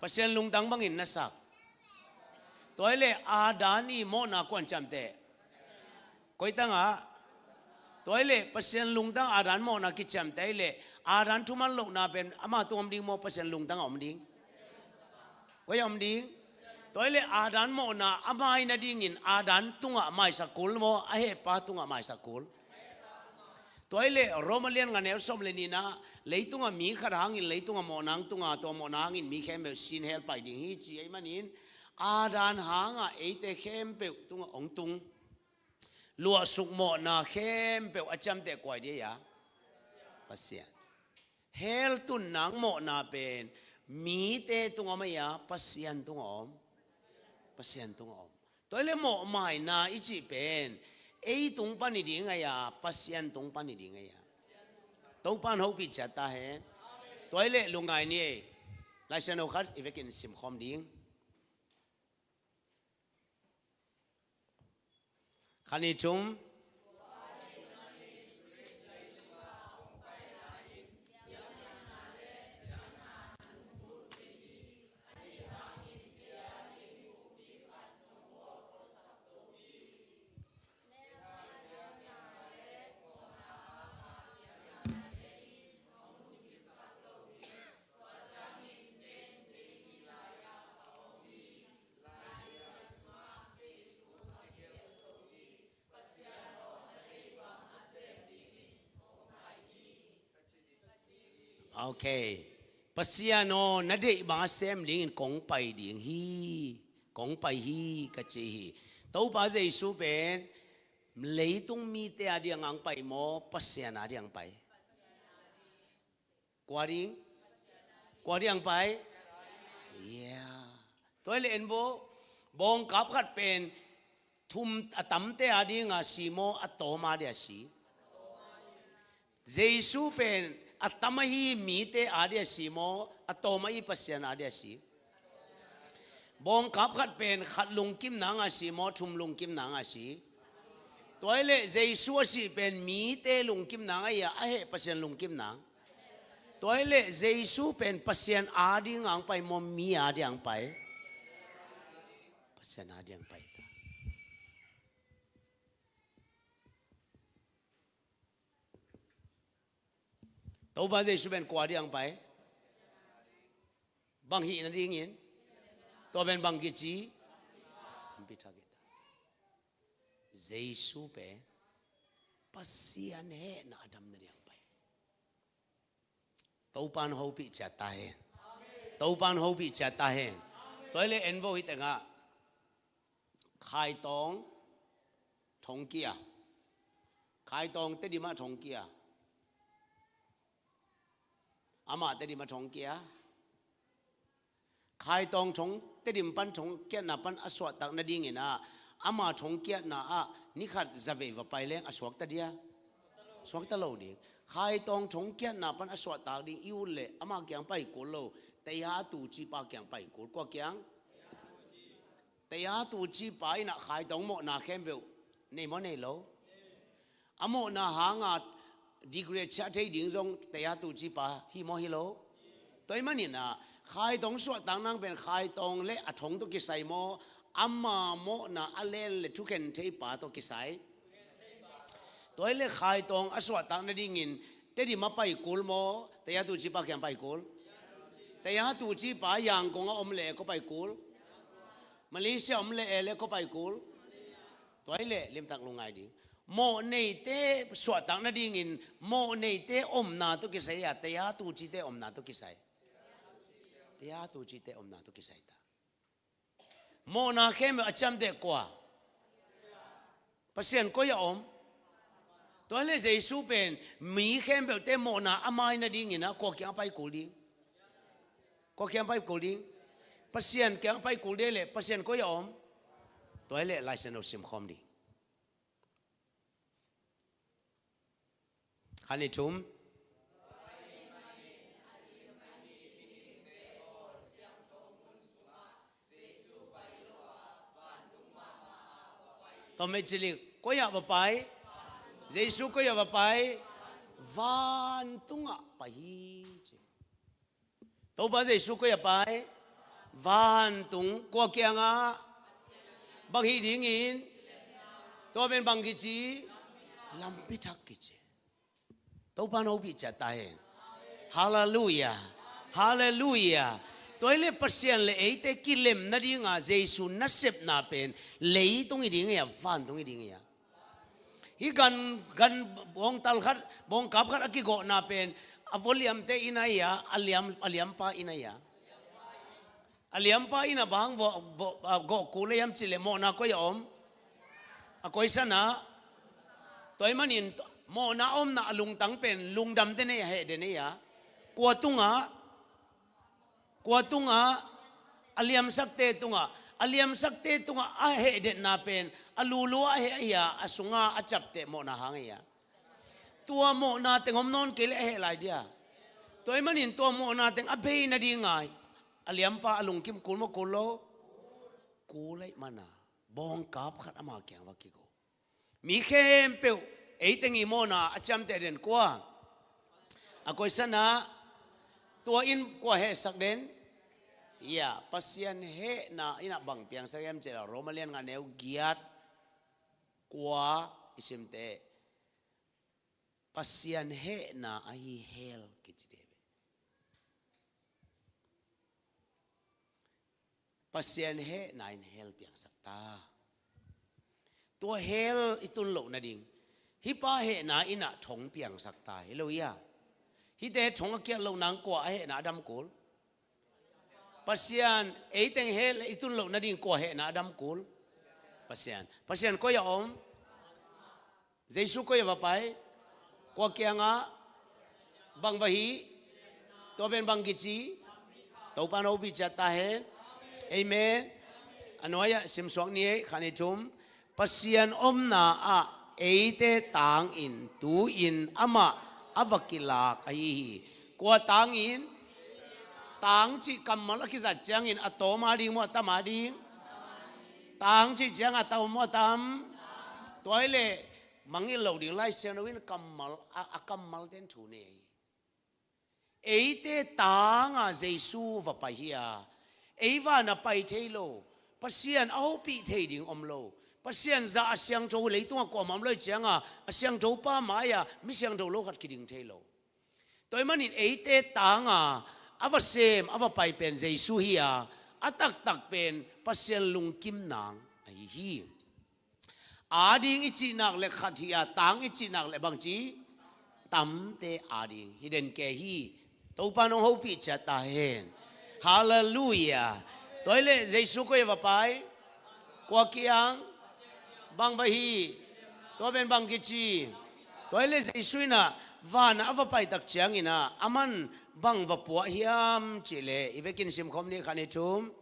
Pasian lungtang bangin na sak. Tua hi leh Adam i mawhna kuan ciamteh? Koi tangah? Tua hi leh Pasian lungtang Adam mawhna kiciamteh hi leh Adam thuman lohna pen ama tung om ding maw, Pasian lungtang a om ding? Koi a om ding? Tua hi leh Adam mawhna a mai nadingin Adam tungah maisak kul maw, a hehpa tungah maisak kul? Tua hi leh Roma lian nga neu sawm le nihna, leitungah mi khat hangin leitungah mawhna hong tunga, tua mawhna hangin mi khempeuh sin hell pai ding hi ci ahih manin Adam hangah eite khempeuh tungah hong tung luahsuk mawhna khempeuh a ciamteh kua hi ding a? Pasian. Hell tun nang mawhna pen mite tungah om a, Pasian tungah om? Pasian tungah om. Tua hi leh mawhmaina i cih pen ei tung pan hi ding a, Pasian tung pan hi ding a? Topa in hopih ciat ta hen. Tua hi leh lungngai ni ei. Laisiangtho khat i vekin simkhawm ding. Khat, nih, thum. Ok. Pasian aw, na deih bang a sem dingin kong pai ding hi. Kong pai hi, ka ci hi. Topa Jesu pen leitung mite a ding ang pai maw, Pasian a ding ang pai? Kua ding? Kua ding ang pai? Yeah. Tua hi leh en vo, bawngkap khat pen thum a tamte a dinga si maw, a tawm a dia si? Jesu pen a tam ahi mite a dia si maw, a tawm ahi Pasian a dia si? Bawngkap khat pen khat lungkim nanga si maw, thum lungkim nanga si? Tua hi leh Jesu a sih pen mite lungkim nanga hi a, a heh Pasian lungkim nang? Tua hi leh Jesu pen Pasian a ding ang pai maw, mi a ding ang pai? Pasian a ding ang pai ta. Topa Jesu pen kua ding ang pai? Bang hih nadingin? Tua pen bang kici? Lampi thak hi ta. Jesu pen Pasian hehna a dam nading ang pai. Topa in hopih ciat ta hen. Topa in hopih ciat ta hen. Tua hi leh en vo, hih tengah Khaitawng thongkia. Khaitawng Tedim ah thongkia. Amah Tedim ah thongkia. Khaitawng thong, Tedim pan thongkiatna pan a suahtak nadingin ah, ama thongkiatna ah ni khat zavei va pai leng a suakta dia? Suakta lo ding. Khaitawng thongkiatna pan a suahtak ding i ut leh ama kiang pai kul lo. Tayatu cipa kiang pai kul. Kua kiang? Tayatu cipa in ah Khaitawng mawhna khempeuh nei maw, nei lo? A mawhna hanga degree ciah thei ding zong Tayatu cipa hi maw, hi lo? Tua ahih manin ah Khaitawng suahtak nang pen Khaitawng le a thong tawh kisai maw, ama mawhna a len le thukhen theipa tawh kisai? Tua hi leh Khaitawng a suahtak nadingin Tedim ah pai kul maw, Tayatu cipa kiang pai kul? Tayatu cipa Yangon ah om leh kua pai kul? Malaysia om leh, eh, leh kua pai kul? Tua hi leh limtak lungngai ding. Mawh neite suahtak nadingin mawh neite omna tawh kisai a, Tayatu cite omna tawh kisai? Tayatu cite omna tawh kisai ta. Mawhna khempeuh a ciamteh kua? Pasian. Koi a om? Tua hi leh Jesu pen mi khempeuhte mawhna a mai nadingin ah kua kiang a pai kul ding? Kua kiang a pai kul ding? Pasian kiang a pai kul ding leh Pasian koi a om? Tua hi leh Laisiangtho simkhawm ding. Khat, nih, thum. Tom ei cilik, koi ah va pai? Jesu koi ah va pai? Vantungah pai hi ci. Topa Jesu koi ah pai? Vantung. Kua kiangah? Bang hih dingin? Tua pen bang kici? Lampi thak kici. Topa in hopih ciat ta hen. Halleluiah. Halleluiah. Tua hi leh Pasian le eite kilem nadinga Jesu nasepna pen leitung hi ding hi a, vantung hi ding hi a. Hih gan, gan bawngtal khat, bawngkap khat a kigawhna pen a vua liamte inn ahi a, a liam, a liampa inn ahi a. A liampa inn a bang vua, vua, a gawh kul hiam cih leh mawhna koi ah om? A koi sanah. Tua ahih manin mawhna omna a lungtang pen lungdam den ei a, heh den ei a. Kua tungah? Kua tungah? A liamsakte tungah. A liamsakte tungah a heh denna pen a lulu a heh ahi a, a sunga a ciapteh mawhna hang ahi a. Tua mawhna teng om nawn kei leh a heh lai dia. Tua ahih manin tua mawhna teng a bei nadinga a liampa a lungkim kul maw kul lo? Kul ahih mana bawngkap khat ama kiang va kigo. Mi khempeuh, ei teng i mawhna a ciamteh den kua? A koi sanah. Tua in kua hehsak den? Ya, Pasian hehna in ah bang piangsak hiam cih leh Roma lian nga neu giat kua i simte. Pasian hehna ahi hell kici dih ve. Pasian hehna in hell piangsak ta. Tua hell i tun loh nading hih Pa hehna in ah thong piangsak ta hi lo hia. Hihte thong a kiat loh nang kua a hehna a dam kul? Pasian. Ei teng hell i tun loh nading kua hehna a dam kul? Pasian. Pasian koi ah om? Jesu koi ah va pai? Kua kiangah? Bang va hih? Tua pen bang kici? Topa in hopih ciat ta hen. Amen. A nuai-ah simsuak ni ei, khat, nih, thum. Pasian omna ah eite tangin tu-in amah a va kilak ahi hi. Kua tangin? Tang cih kammal a kizat ciangin a tawm a ding maw, a tam a ding? Tang cih ciang a tawm maw, a tam? Tua hi leh mangngilh lo ding, Lai Siangtho in kammal, a, a kammal ten thu nei. Eite tanga Jesu va pai hi a, ei van a pai thei lo, Pasian a hopih thei ding om lo, Pasian zah a siangtho leitungah kuamah om lo hi cianga a siangtho pa mai-ah mi siangtho lo khat kiding thei lo. Tua ahih manin eite tanga a va sem, a va pai pen Jesu hi a, a taktak pen Pasian lungkim nang ahi hi. Ading i cih nak leh khat hi a, tang i cih nak leh bangci? Tamte ading hi den kei hi. Topa in hong hopih ciat ta hen. Halleluiah. Tua hi leh Jesu koi ah va pai? Kua kiang? Bang va hih? Tua pen bang kici? Tua hi leh Jesu in ah van ah a va pai tak ciangin ah aman bang va puah hiam cih leh i vekin simkhawm ni, khat, nih, thum.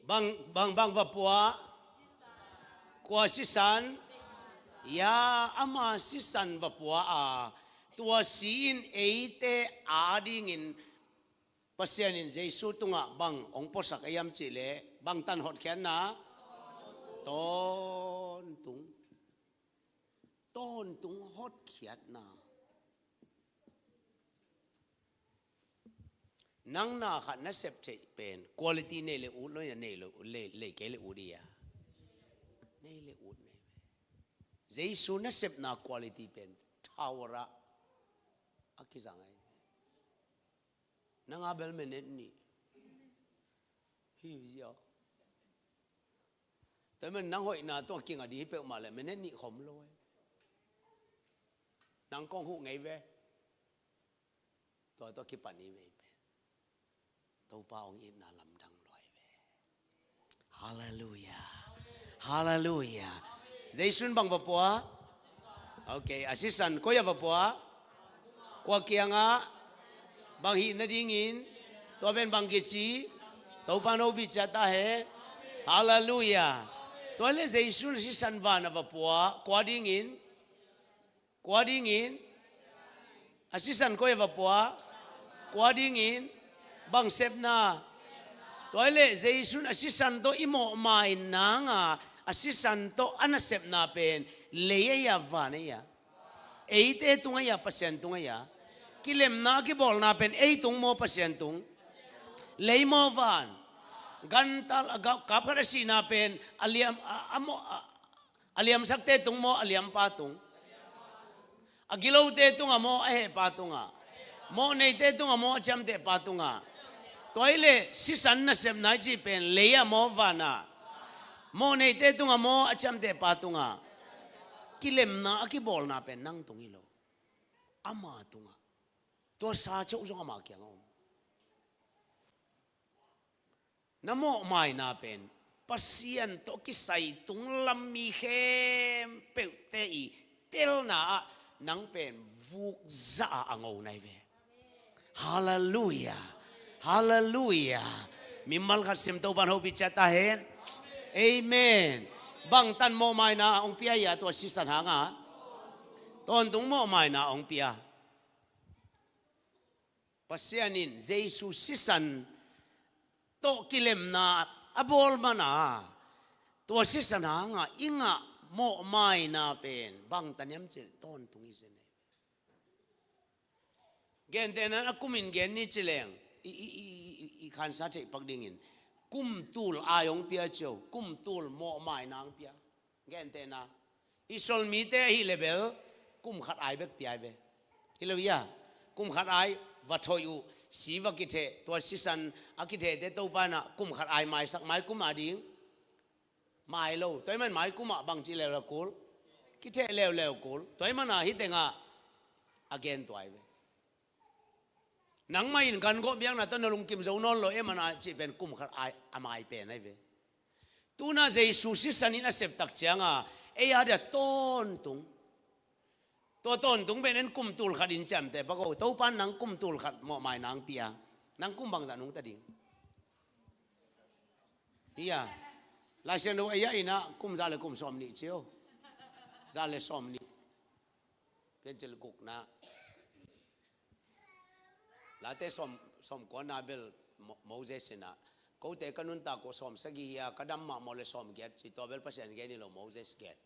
Bang, bang, bang va puah? Kua sisan? Ya, ama sisan va puah a, tua si in eite adingin Pasian in Jesu tungah bang hong puaksak a hiam cih leh bang tan hotkhiatna? Tawntung. Tawntung hotkhiatna. Nang na khat na sep theih pen quality nei le ut lo, nei lo, lei, lei kei le ut ia. Nei le ut nei ve. Jesu na sepna quality pen tower ah a kizang ahi ve. Nang a bel minute nih. Hi zia. Tua man nang hoihna tua kinga di hi peuhmah le minute nih khom lo e. Nang kong huh ngei ve. Tua tua kipan i ve pen Topa hong itna lamdang lo ahi ve. Halleluiah. Halleluiah. Jesu in bang va puah? Ok, a sisan koi ah va puah? Kua kiangah? Bang hih nadingin? Tua pen bang kici? Topa in hopih ciat ta hen. Halleluiah. Tua hi leh Jesu in a sisan van ah va pua, kua dingin? Kua dingin? A sisan koi ah va pua? Kua dingin? Bang sepna? Tua hi leh Jesu in a sisan tawh i mawhmai nang a, a sisan tawh a nasepna pen lei ei a, van ei a? Eite tung ei a, Pasian tung ei a? Kilemna a kibawlna pen ei tung maw, Pasian tung? Lei maw, van? Gantal a ga-, kap khat a sihna pen a liam, a, a maw, a, a liamsakte tung maw, a liampa tung? A gilote tung ah maw, a hehpa tung ah? Mawhneite tung ah maw, a ciamtehpa tung ah? Tua hi leh sisan nasepna i cih pen lei ah maw, van ah? Mawhneite tung ah maw, a ciamtehpa tung ah? Kilemna a kibawlna pen nang tung hi lo, ama tung ah. Tua sa ceuh zong ama kiang a om. Na mawhmaina pen Pasian tawh kisai tunglam mi khempeuhte i telna ah nang pen vuk zah a a ngo na hi ve. Halleluiah. Halleluiah. Mimal khat sim, Topa in hopih ciat ta hen. Amen. Bangtan mawhmaina hong pia ia, tua sisan hang a? Tawntung mawhmaina hong pia. Pasian in Jesu sisan tawh kilemna a bawl man a, tua sisan hang a i ngah mawhmaina pen bangtan hiam cih leh tawntung hi zen ei. Gentehna in a kum in gen ni ci leng, i, i, i, i, i khansa theih pak dingin kum tul ai hong pia cio, kum tul mawhmaina hong pia. Gentehna, Israel mite ahih leh bel kum khat ai bek pia hi ve. Hi lo ia, kum khat ai va thoih uh, si va kitheh, tua sisan a kithehte Topa in ah kum khat ai maisak, mai kum a ding? Mai lo. Tua ahih man mai kum ah bangci leuleu kul? Kitheh leuleu kul. Tua ahih man ah hih teng ah a gen tua hi ve. Nangmah in gan gawh biakna tawh na lungkim zo nawn lo e, man a cih pen kum khat ai a mai pen ahi ve. Tu-in ah Jesu sisan in a sep tak ciang a, ei a dia tawntung. Tua tawntung pen en kum tul khat in ciamteh pak o. Topa in nang kum tul khat mawhmaina hong pia. Nang kum bangzah nungta ding? Ia, Lai Siangtho ei a in ah kum za le kum sawm nih cio. Za le sawm nih. Piancil gukna. Late sawm, sawm kuana bel Mo-, Moses in ah, kote ka nuntak uh sawm sagih hi a, ka dam mahmah le sawm giat ci, tua bel Pasian gen hi lo, Moses gen.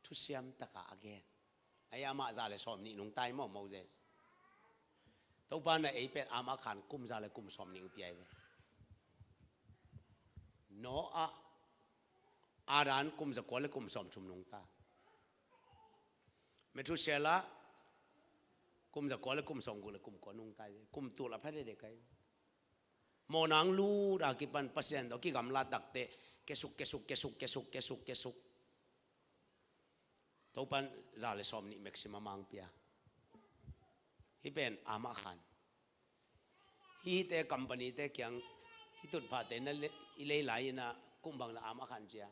Thusiam takah a gen. Ahi a, amah za le sawm nih nungta hi maw, Moses? Topa in ah ei pen amah khan kum za le kum sawm nih hong pia hi ve. Noah, Adam kum za kua le kum sawm thum nungta. Methuselah kum za kua le kum sawm guk le kum kua nungta hi ve. Kum tul a pha dede kai. Mawhna hong lut a kipan Pasian tawh kigamla takteh, kesuk, kesuk, kesuk, kesuk, kesuk, kesuk. Topa in za le sawm nih maximum a hong pia. Hih pen amah khan. Hihte company-te kiang, hih tutphahte na le-, i lei lai in ah kum bang na amah khan cia?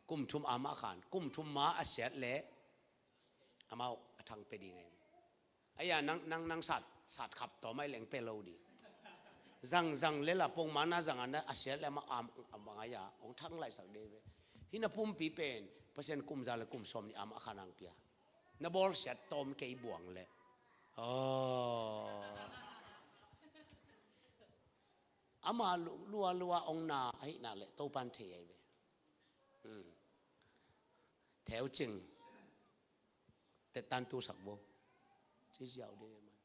Kum thum amah khan, kum thum ma a siat leh amau a thang pia ding ahi. Ahi a, nang, nang, nang sat, sat khap tawm ahi leng pia lo ding. Zang, zang lel a pongman a zang a na a siat leh amah am, am bang ahi a, hong thang laihsak ding ve. Hih na pumpi pen Pasian kum za le kum sawm nih amah khan hong pia. Na bawlsiat tawm kei buang leh. Oh. Ama lu-, lua lua hong na ahih nak leh Topa in thei ahi ve. Hmm. Theu cing. Tettan tusak bo. Ci ziau de man.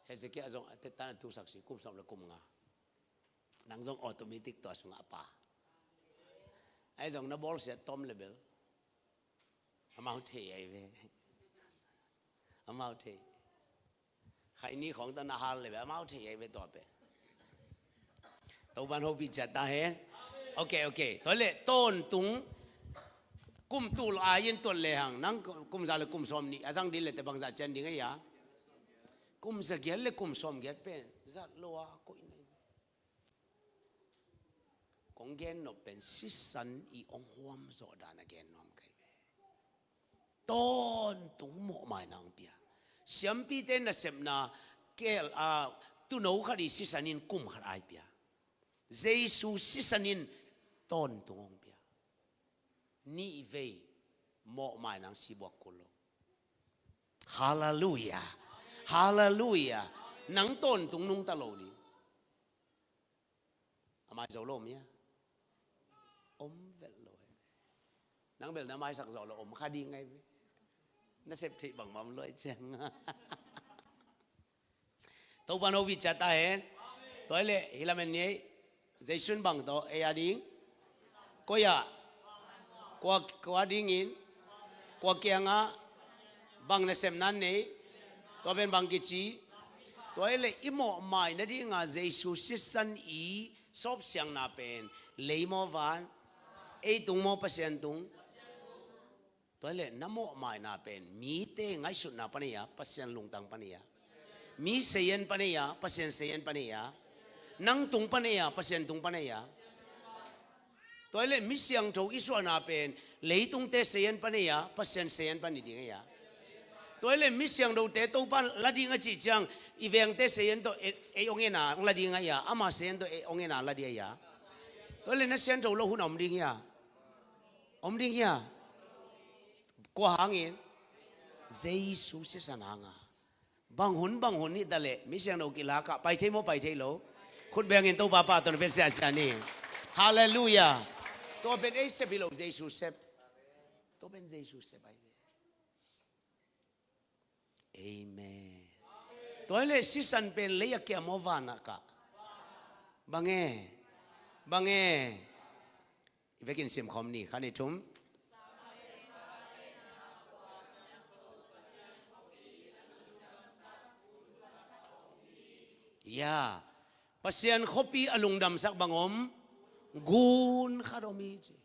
Hezekiah zong tettan a tusak si, kum sawm le kum nga. Nang zong automatic tua sungah a pa. Ahi zong na bawlsiat tawm le bel. Amau thei ahi ve. Amau thei. Khaini khawng ta na hal le ve, amau thei ahi ve tua pen. Topa in hopih ciat ta hen. Ok, ok. Tua leh tawntung kum tul ai in tuat lehang, nang kum za le kum sawm nih a zang ding leh teh bangzah cian ding ahi a? Kum za giat le kum sawm giat pen zat lo a koih na hi ve. Kong gen nop pen sisan i hong huam zawh dan a gen nuam ka hi ve. Tawntung mawhmaina hong pia. Siampite nasepna kel, a, tuuno khat i sisan in kum khat ai pia. Jesu sisan in tawntung hong pia. Nih vei mawhmai nang sibuak kul lo. Halleluia. Halleluia. Nang tawntung nungta lo ding. A mai zo lo om hia? Om vet lo hi. Nang bel na maisak zo lo om kha ding ngai ve. Na sep theih bangmah om lo hi ciang. Topa no bichat ta hen. Tua hi leh hih lamen ni ei. Jesu in bang tawh ei a ding. Koi ah? Kua, kua dingin? Kua kiangah? Bang nasepna nei? Tua pen bang kici? Tua hi leh i mawhmai nadinga Jesu sisan i sawpsiangna pen lei maw van? Ei tung maw Pasian tung? Tua hi leh na mawhmaina pen mite ngaihsutna pan ei a, Pasian lungtang pan ei a? Mi seien pan ei a, Pasian seien pan ei a? Nang tung pan ei a, Pasian tung pan ei a? Tua hi leh mi siangtho i suahna pen leitungte seien pan ei a, Pasian seien pan i ding ei a? Tua hi leh mi siangthote Topa la ding a cih ciang i vengte seien tawh ei, ei hong en a hong la ding ei a, ama seien tawh ei hong en a la ding ei a? Tua hi leh na siangtho lo hun a om ding ei a? Om ding hia? Kua hangin? Jesu sisan hanga. Bang hun, bang hun nih ta leh mi siangtho kilak ah pai thei maw, pai thei lo? Khut bengin Topa pa tawh na pia siasia ni. Halleluia. Tua pen ei sep hi lo, Jesu sep. Tua pen Jesu sep ahi ve. Amen. Tua hi leh sisan pen lei a kiam aw, van a kah? Bang e? Bang e? I vekin simkhawm ni, khan i thum. Ya. Pasian khuapi a lungdamsak bang om? Gun khat om hi ci.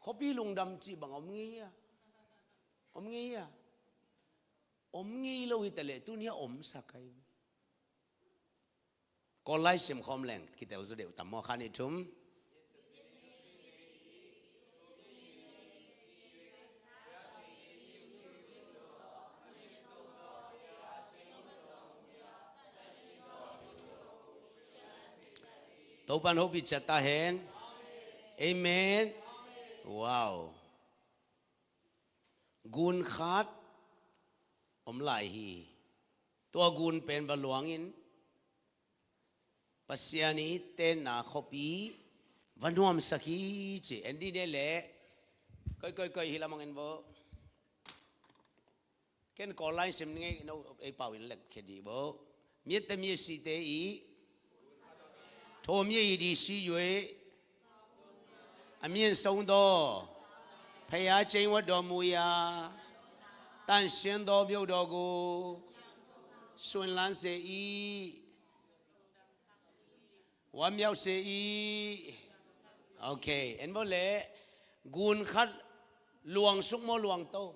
Khuapi lungdam cih bang om ngei a? Om ngei a? Om ngei lo hi ta leh tuni a omsak ahi. Kawl lai simkhawm leng kitel zaw deuh tam maw, khan i thum. Topan hopih ciat ta hen. Amen. Wow. Gun khat om lai hi. Tua gun pen va luangin Pasian i tenna khuapi va nuamsak hi ci. En dih ni leh. Koi, koi, koi, hih lamang en vo. Ken Kawl lai sim ngei, no, ei pau in lek khia dih bo. Miatte miasite i, tho mia i di si yue. A mien song do. Phei a ceng wa do mu ya. Tan sian do biau do gu. Suan lan se i. Wa miau se i. Ok, en bo leh. Gun khat luang suk maw, luang to?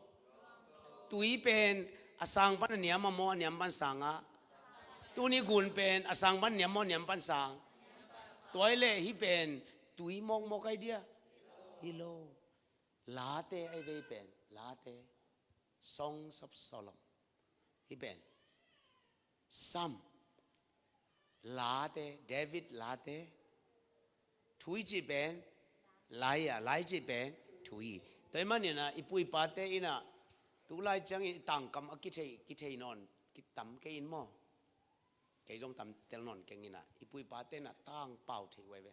Tui pen a sang pan a niam a maw, a niam pan sang a? Tuni gun pen a sang pan niam maw, niam pan sang? Tua hi leh hih pen tui mawkmawk ahi dia? Hi lo. Late ahi ve hih pen, Late. Songs of Solomon. Hih pen Sam. Late, David Late. Thu i cih pen lai a, lai cih pen thu hi. Tua ahih manin ah i pu i pate in ah tu lai ciangin i tangkam a kithei, kithei nawn kitam kei in maw? Kei zong tam tel nawn keng in ah i pu i pate in ah tangpau thei uh ahi ve.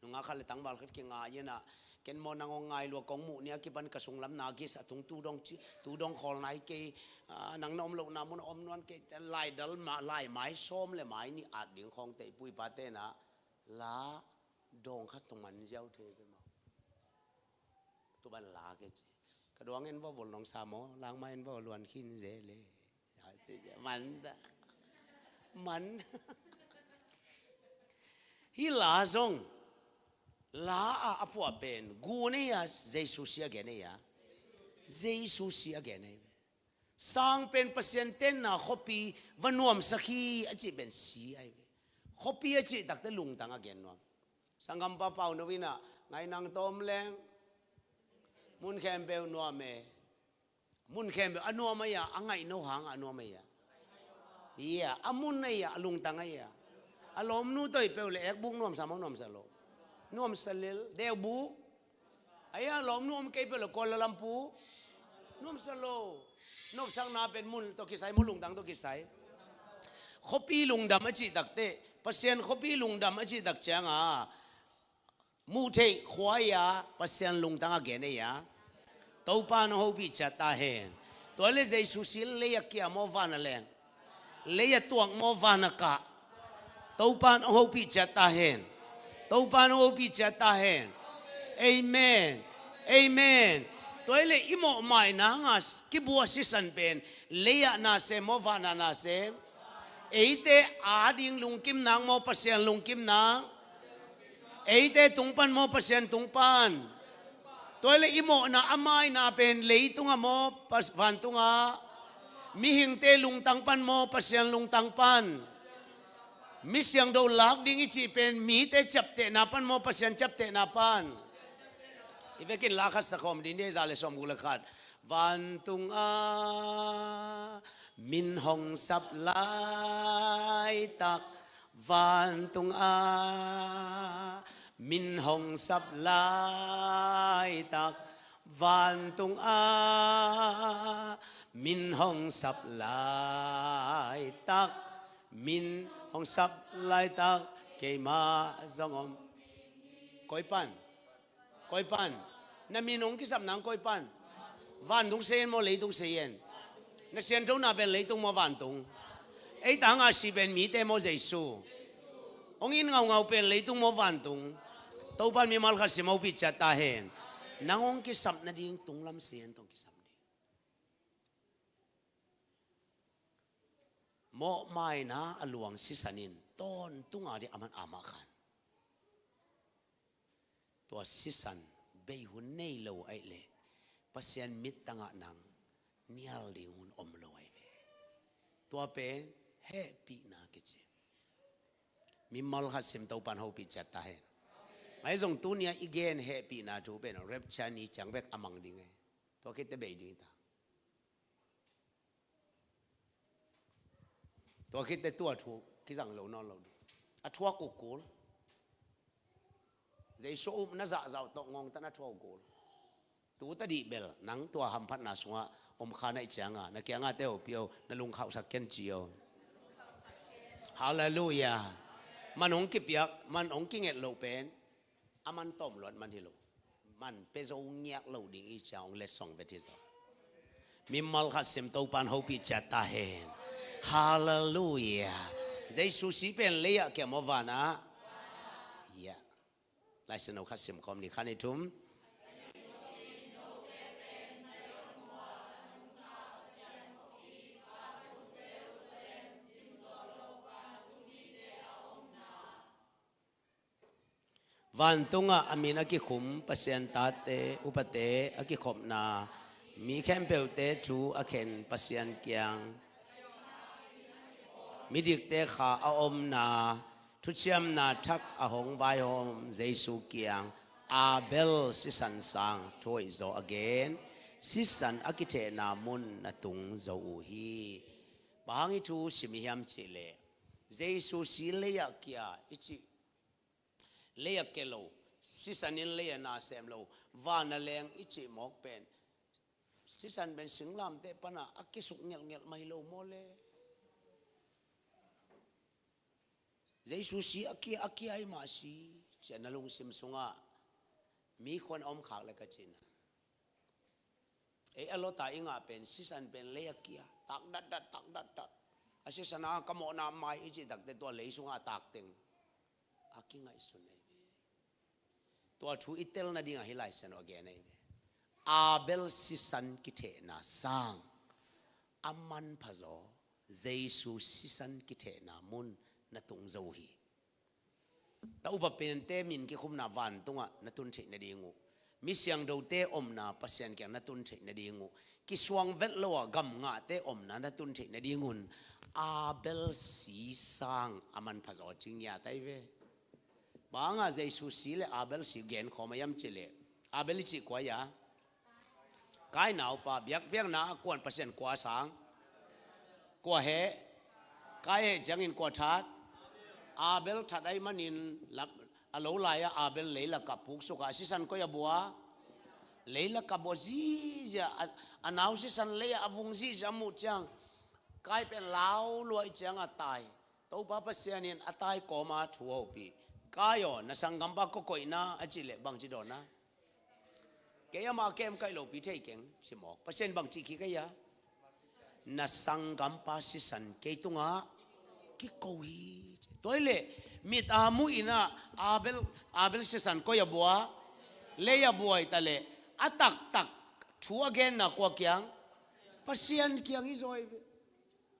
Nungak khat le tangval khat kingai in ah, ken maw nang hong ngai lua, kong muh ni a kipan ka sunglam na kisa tung, tu dong ci, tu dong khawl nai kei, ah, nang na om lohna mun a om nuam kei, laidal ma, laimai sawm le mai nih at ding khawngte i pu i pate in ah la dawng khat tung man ziau thei ve maw? Tu ban la kei ci. Ka duang en vaw vul nong sa maw, langmai en vaw luan khin ze le. Man ta. Man. Hih la zong la ah a phuah pen gun ei a, Jesu si a gen ei a? Jesu si a gen ei ve. Sang pen Pasian tenna khuapi va nuamsak hi a cih pen si ahi ve. Khuapi a cih takte lungtang a gen nuam. Sanggampa Pauno in ah ngai nang tawm leng mun khempeuh nuam e. Mun khempeuh a nuam ahi a, a ngaihno hangah a nuam ahi a. Ia, a mun ahi a, a lungtang ahi a. A lawmnu tawh i peuh le ekbuk nuamsa maw, nuamsa lo? Nuamsa lel, deubuk. Ahi a, lawmnu om kei peuh le Kuala Lumpur nuamsa lo. Nopsakna pen mun tawh kisai maw, lungtang tawh kisai? Khuapi lungdam a cih takteh, Pasian khuapi lungdam a cih tak ciangah muh theih khua ahi a, Pasian lungtang a gen ahi a. Topa nong hopih ciat ta hen. Tua le Jesu si lei a kia maw, van a leng? Lei a tuak maw, van a kah? Topa nong hopih ciat ta hen. Topa nong hopih ciat ta hen. Amen. Amen. Tua le i mawhmaina nga kibua sisan pen lei ah na sem maw, van ah na sem? Eite ading lungkim nang maw, Pasian lungkim nang? Eite tung pan maw, Pasian tung pan? Tua le i mawhna a maina pen leitungah maw, Pas-, vantungah? Mihingte lungtang pan maw, Pasian lungtang pan? Mi siangtho lak ding i cih pen mite ciaptehna pan maw, Pasian ciaptehna pan? I vekin la khat sakhawm ding ni, za le sawmguk le khat. Vantungah min hong sap laitak, vantungah min hong sap laitak, vantungah min hong sap laitak, min hong sap laitak, keimah zong om. Koi pan? Koi pan? Na min hong kisap nang koi pan? Vantung sei en maw, leitung sei en? Na sianthona pen leitung maw, vantung? Ei tangah si pen mite maw, Jesu? Hong in ngaungau pen leitung maw, vantung? Topan mimal khat sim hopih ciat ta hen. Nang hong kisap nading tunglam sei en tong kisap ding. Mawhmaina a luang sisan in tawntunga ding a man a mah khan. Tua sisan bei hun nei lo ahih leh Pasian mittangah nang nial ding hun om lo ahi ve. Tua pen hehpihna kici. Mimal khat sim Topan hopih ciat ta hen. Ahi zong tuni-a i gen hehpihna thu pen rapture ni ciang bek a mang ding e. Tua khit teh bei ding ta. Tua khit teh tua thu kizang lo nawn lo ding. A thuak uh kul. Jesu upna zahzah tawh ngawngtan a thuak uh kul. Tu tadih bel nang tua hamphatna sungah om kha na hih cianga na kianga te uh pio, na lungkhauhsak ken ci aw. Halleluiah. Man hong kipiak, man hong kinget loh pen a man tawm luat man hi lo. Man pia zo ngiak lo ding i ciang hong letsong vet hi zaw. Mimal khat sim Topan hopih ciat ta hen. Halleluiah. Jesu si pen lei-ah kia maw, vanah? Ia. Lai Siangtho khat sim khawm ni, khat, nih, thum. Vantungah a min a kikhum Pasian tate, upate a kikhopna, mi khempeuhte thu a khen Pasian kiang, midikte kha a omna, thuciamna thak a hong vaihawm Jesu kiang, Abel sisan sang thu hoih zaw a gen, sisan a kithehna mun na tung zo uh hi. Bang hang hih thu sim i hiam cihleh, Jesu si lei-ah kia i cih, lei-ah kia lo, sisan in lei-ah na sem lo, van a leng i cih mawk pen, sisan pen singlamteh pana a kisuk ngelhngelh mah hi lo maw le? Jesu si a kia, a kia i mah si, ciah na lungsim sungah mi khuan a om khak le ka cihna. Ei a lawta i ngah pen, sisan pen lei a kia, tak datdat, tak datdat. A sisan a ka mawhna mai i cih takte tua lei sungah a tak teng a kingaihsun ahi ve. Tua thu i tel nadingah hih Lai Siangtho a gen ahi ve. Abel sisan kithehna sang a manpha zaw, Jesu sisan kithehna mun na tung zo uh hi. Ta upa pente min kikhumna vantungah na tun theih nading uh, mi siangthote omna Pasian kiang na tun theih nading uh, kisuang vet lo a gam ngahte omna na tun theih nadingun Abel si sang a manpha zaw cing ngiat ahi ve. Bang hangah Jesu si le Abel si gen khawm a hiam cihleh, Abel i cih kua hia? Kain naupa, biakpiakna a kuan Pasian kua sang? Kua heh? Kain heh ciangin kua that? Abel that ahih manin lam, a lo lai-ah Abel leilakah puksuk a, a sisan koi a bua? Leilakah bua zihziah, a, a nau sisan lei-ah a vung zihziah a muh ciang Kain pen lau luai ciang a tai. Topa Pasian in a tai kawma thu a hopih. Kain aw, na sanggampa kong koihna a cih leh bangci dawnna? Kei amah kem kaih lopi thei keng, ci mawk. Pasian bangci kik ei a? Na sanggampa sisan kei tungah kiko hi. Tua hi leh mit a muh in ah Abel, Abel sisan koi a bua? Lei a bua hi ta leh a taktak thu a genna kua kiang? Pasian kiang hi zaw hi ve.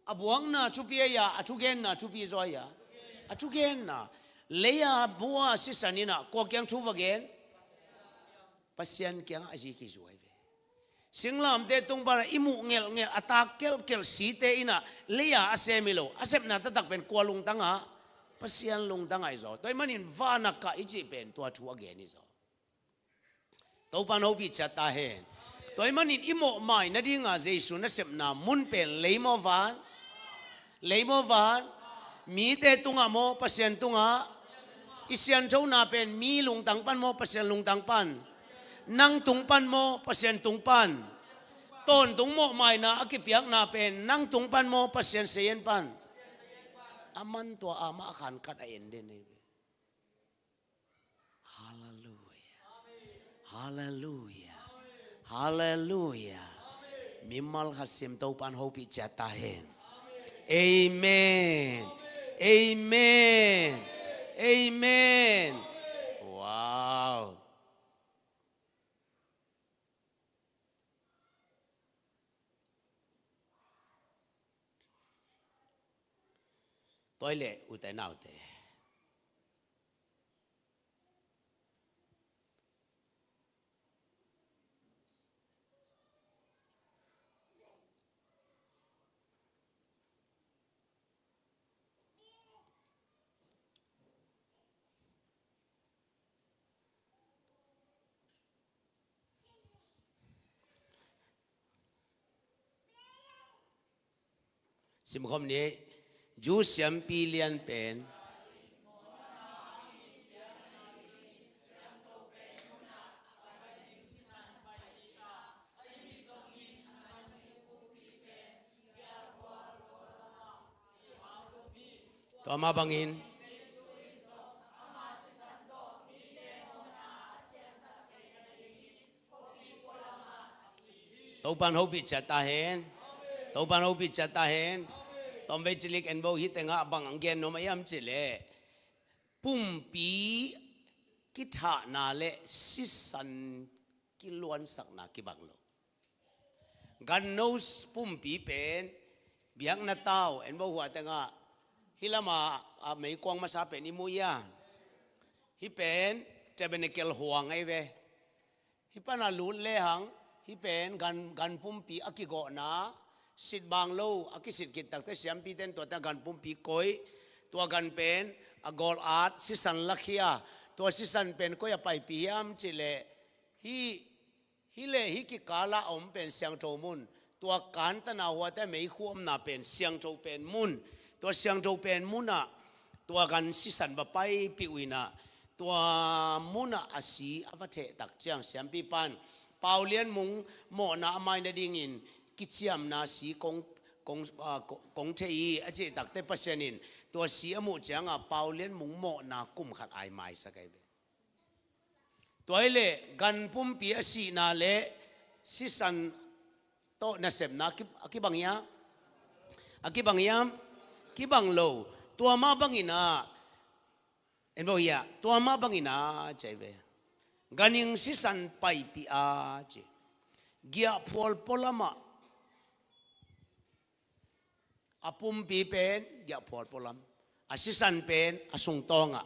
A buakna thupi ei a, a thugenna thupi zaw ei a? A thugenna. Lei a bua sisan in ah kua kiang thu va gen? Pasian kiangah a zik hi zaw hi ve. Singlamteh tung panah i muh ngelhngelh, a tak kelhkelh site in ah lei a a sem hi lo, a sepna taktak pen kua lungtang ah? Pasian lungtang ah hi zaw. Tua ahih manin van a kah i cih pen tua thu a gen hi zaw. Topa'n hopih ciat ta hen. Tua ahih manin i mawhmaina dinga Jesu nasepna mun pen lei maw van? Lei maw van? Mite tungah maw, Pasian tungah? I sianthona pen mi lungtang pan maw, Pasian lungtang pan? Nang tung pan maw, Pasian tung pan? Tawntung mawhmaina a kipiakna pen nang tung pan maw, Pasian seien pan? A man tua amah a khankat a en den ei ve. Halleluia. Halleluia. Halleluia. Mimal khat sim, Topa'n hopih ciat ta hen. Amen. Amen. Amen. Wow. Tua hi leh, ute naute, simkhawm ni. Jew siampi lian pen tua mah bangin Topa'n hopih ciat ta hen. Topa'n hopih ciat ta hen. Tawmvei cilik en bo, hih tengah bang gen nuam a hiam cih leh, pumpi kithahna le sisan kiluansakna kibang lo. Ganno pumpi pen biakna tau, en bo, hua tengah, hih lamah a meikuang masa pen i mu ia. Hih pen tabernacle huang ahi ve. Hih panah lut lehang, hih pen gan, gan pumpi a kigawhna, sit bang lo a kisit khit takteh siampite in tuate a gan pumpi koih, tua gan pen a gawl at, sisan lakhia, tua sisan pen koi a paipih hiam cih leh, hih, hih leh hih kikal ah a om pen siangtho mun, tua kantan a huate meikhu omna pen siangtho pen mun, tua siangtho pen munah tua gan sisan va paipih uh in ah, tua munah a si a va theh tak ciang siampi pan Paulian Mung mawhna a maina dingin kiciamna si kong, kong, ah, kong, kong thei hi a cih takteh Pasian in tua si a muh ciangah Paulian Mung mawhna kum khat ai maisak ahi ve. Tua hi leh gan pumpi a sihna le sisan tawh nasepna a ki, a kibang hiam? A kibang hiam? Kibang lo. Tua mah bangin ah, en bo hia, tua mah bangin ah, ci ahi ve. Ganhing sisan paipih a, ci. Giahphual pualamah. A pumpi pen giahphual pualam, a sisan pen a sungtawngah.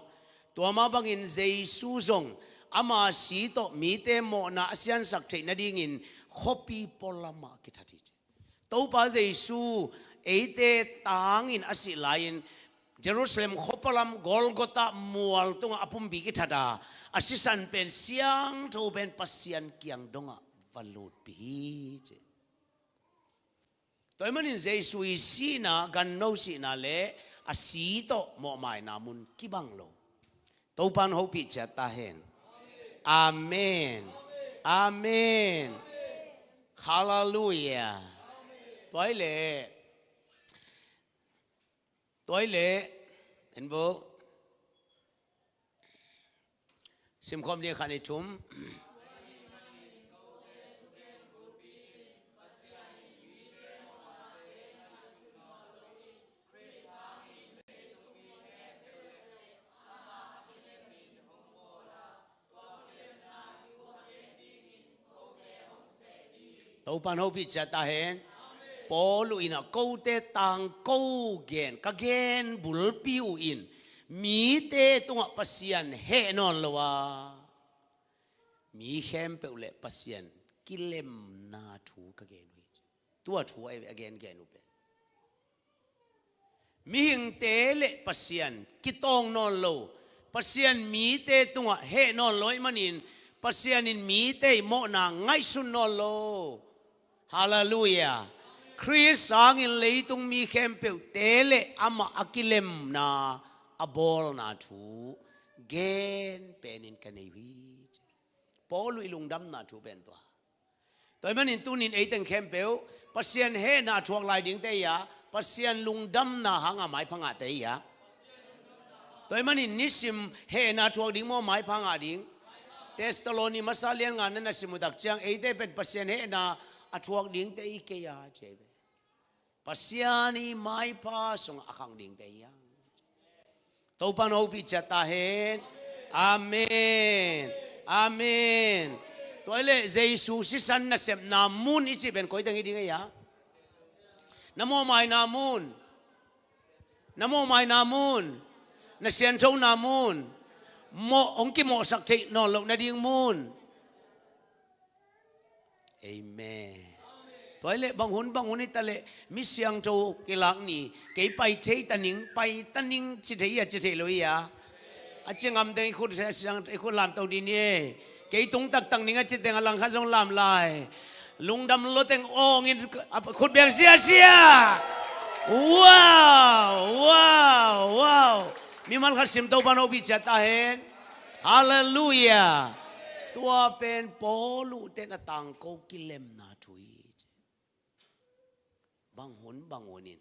Tua mah bangin Jesu zong ama si tawh mite mawhna a siansak theih nadingin khuapi pualamah kithat hi. Topa Jesu eite tangin a sih lai-in Jerusalem khua pualam Golgotha mual tungah a pumpi kithat a, a sisan pen siangtho pen Pasian kiang dongah va lutpih hi ci. Tua ahih manin Jesu i sihna, ganno sihna le a si tawh mawhmaina mun kibang lo. Topa'n hopih ciat ta hen. Amen. Amen. Halleluiah. Tua ahih leh, tua ahih leh, en bo. Simkhawm ding khat, nih, thum. Topa'n hopih ciat ta hen. Paul in ah kote tangko gen, ka gen bulpi uh in mite tungah Pasian heh nawn lo a, mi khempeuh le Pasian kilemna thu ka gen uh hi. Tua thu a gengen uh pen mihingte le Pasian kitawng nawn lo, Pasian mite tungah heh nawn lo ahih manin, Pasian in mite i mawhna ngaihsun nawn lo. Halleluiah. Khrist sangin leitung mi khempeuhte le amah a kilemna, a bawlna thu gen penin ka nei uh hi. Paul i lungdamna thu pen tua. Tua ahih manin tunin ei teng khempeuh Pasian hehna a thuak lai dingte hi a, Pasian lungdamna hanga maipha ngahte hi a. Tua ahih manin nisim hehna a thuak ding maw, maipha ngah ding? Thessaloni masa lian nga na na sim uh tak ciang, eite pen Pasian hehna a thuak dingte hi kei a, ci hi ve. Pasian i maipha sungah a khang dingte hi a. Topa'n hopih ciat ta hen. Amen. Amen. Tua ahih leh Jesu sisan nasepna mun i cih pen koi teng hi ding a hi a? Na mawhmaina mun. Na mawhmaina mun. Na sianthona mun. Mawh, hong kimawhsak theih nawn loh nading mun. Amen. Tua ahih leh bang hun bang hun hi ta leh, mi siangtho kilak ni, kei pai thei ta ning, pai ta ning ci thei hi a, ci thei lo hi a. A ci ngam teng i khut, i khut lamto dih ni e. Kei tung taktak ning a ci teng a langkhat zong lam lai. Lungdam lo teng awng in, a, khut beng siasia. Wow, wow, wow. Mimal khat sim, Topa'n hopih ciat ta hen. Halleluiah. Tua pen Paul uh ten a tangko kilemna thu hi. Bang hun bang hun in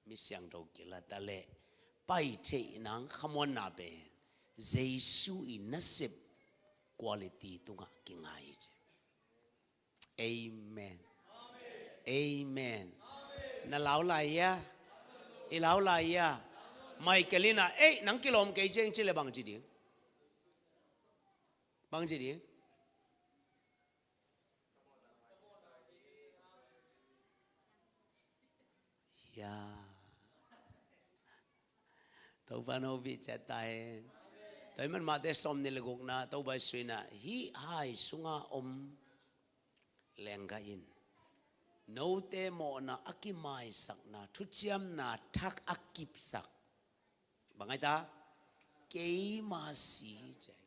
mi siangtho kila ta leh, pai theih nang khamuanna pen Jesu i nasep quality tungah kingai hi ci. Amen. Amen. Na lau lai hia? I lau lai hia? Michael in ah, "Ei, nang kilawm kei ciang," ci leh bang ci ding? Bang ci ding? Ya. Topa'n hopih ciat ta hen. Tua ahih man Mate sawmnih le gukna, Topa Jesu in ah, "Hih hai sunga om lenggah in note mawhna a kimaisakna, thuciamna thak a kipsak, bang a hi ta? Keima si," ci hi.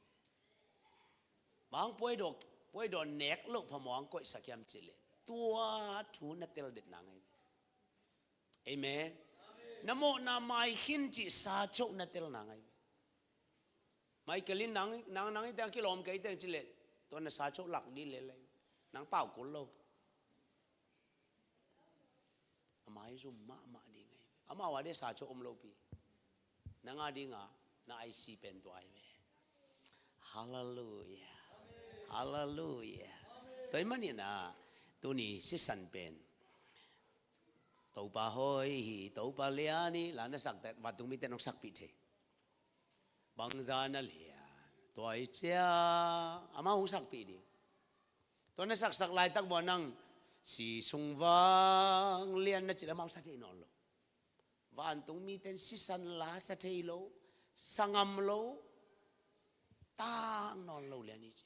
Bang puai dawh, puai dawh nek loh phamawh hong koihsak hiam cih leh, tua thu na tel det nang ahi. Amen. Na mawhna mai khin cih sa choh na tel nang ahi. Michael in nang, nang, nang i teng kilawm kei teng cih leh, tua na sa choh lak dih lel ahi. Nang pau kul lo. A maizum mahmah ding ahi. Amau a ding sa choh om lopi. Nang a dinga na I C pen tua ahi ve. Halleluiah. Halleluiah. Tua ahih manin ah, tuni sisan pen, Topa hoih hi, Topa lian hi, la na sak teh, vantung mite nong sakpih thei. Bangzah na lian, tua hi cia, amau hong sakpih ding. Tua na saksak laitak bua nang, si sung vang lian na cih leh amau sa thei nawn lo. Vantung mite in sisan la sa thei lo, sa ngam lo, tang nawn lo lian hi ci.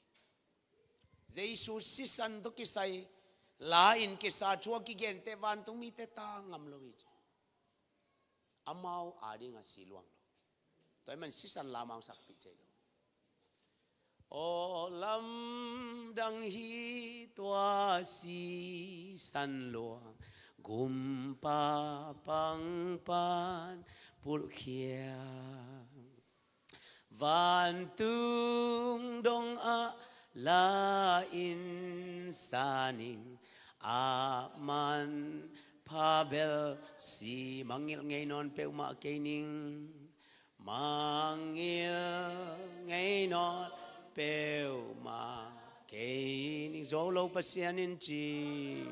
Jesu sisan tawh kisai la in kisa thu a kigente vantung mite tang ngam lo hi ci. Amau a dinga si luang lo. Tua ahih man sisan la amau sakpih thei lo. Aw lamdang hi tua sisan luang, gumpa pangpan pulhkhia. Vantung dong ah la in sa ning, a manpha bel si. Mangngilh ngei nawn peuhmah kei ning. Mangngilh ngei nawn peuhmah kei ning. Zuau lo Pasian in ci.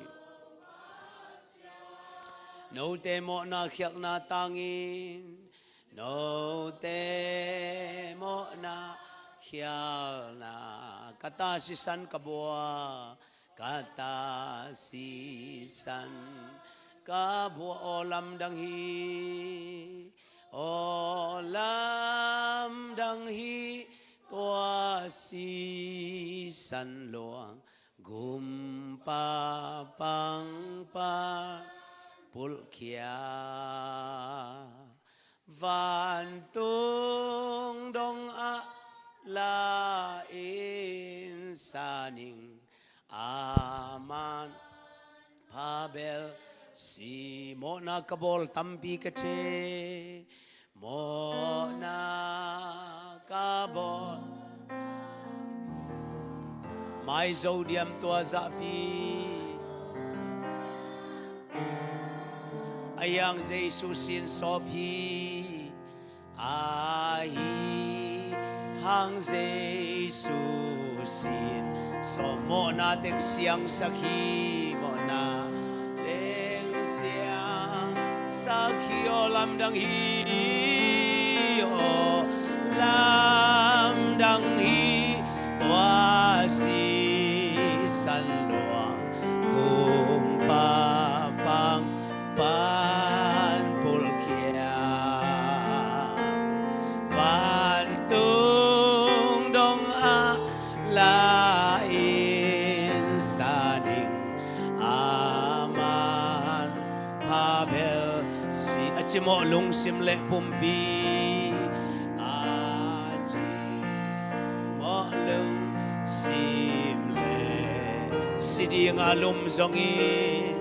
Note mawhna khialhna tangin, note mawhna khialhna, ka ta sisan ka bua, ka ta sisan ka bua. Aw lamdang hi, aw lamdang hi tua sisan luang, gumpa pangpan pulhkhia. Vantung dong ah la in sa ning, a manpha bel si. Mawhna ka bawl tampi ka thei, mawhna ka bawl. Maizo diam tua zahpi, a hiang Jesu sin sawp hi. A hi hang Jesu sin sawp. Mawhna teng siangsak hi, mawhna teng siangsak hi. Aw lamdang hi, aw lamdang hi tua sisan luang, gumpa pangpan pulhkhia. Vantung dong ah la in sa ning, a manpha bel si. A cimawh lungsim le pumpi, a cimawh lungsim le si ding a lum zongin,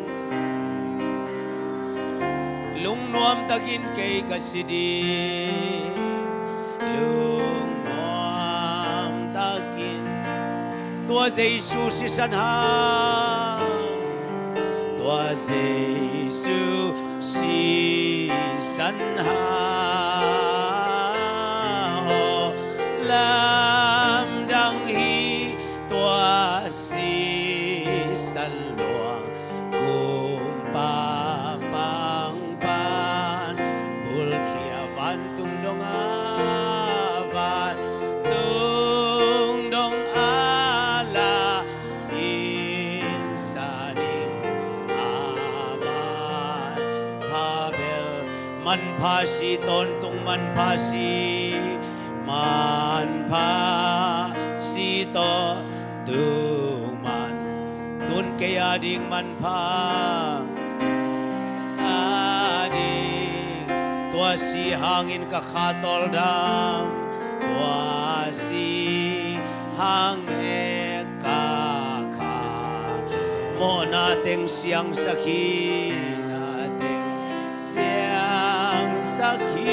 lungnuam takin kei ka si ding, lungnuam takin. Tua Jesu sisan hang, tua Jesu sisan hang, aw lamdang hi tua sisan luang, gumpa pangpan pulhkhia. Vantung dong ah, vantung dong ah la in sa ning, a manpha bel. Manpha si, tawntung manpha si, manpha si tawntung man. Tun kei a ding manpha a ding, tua si hangin ka kha tawldam, tua si hang e ka kha. Mawhna teng siangsak hi, na teng siangsak hi.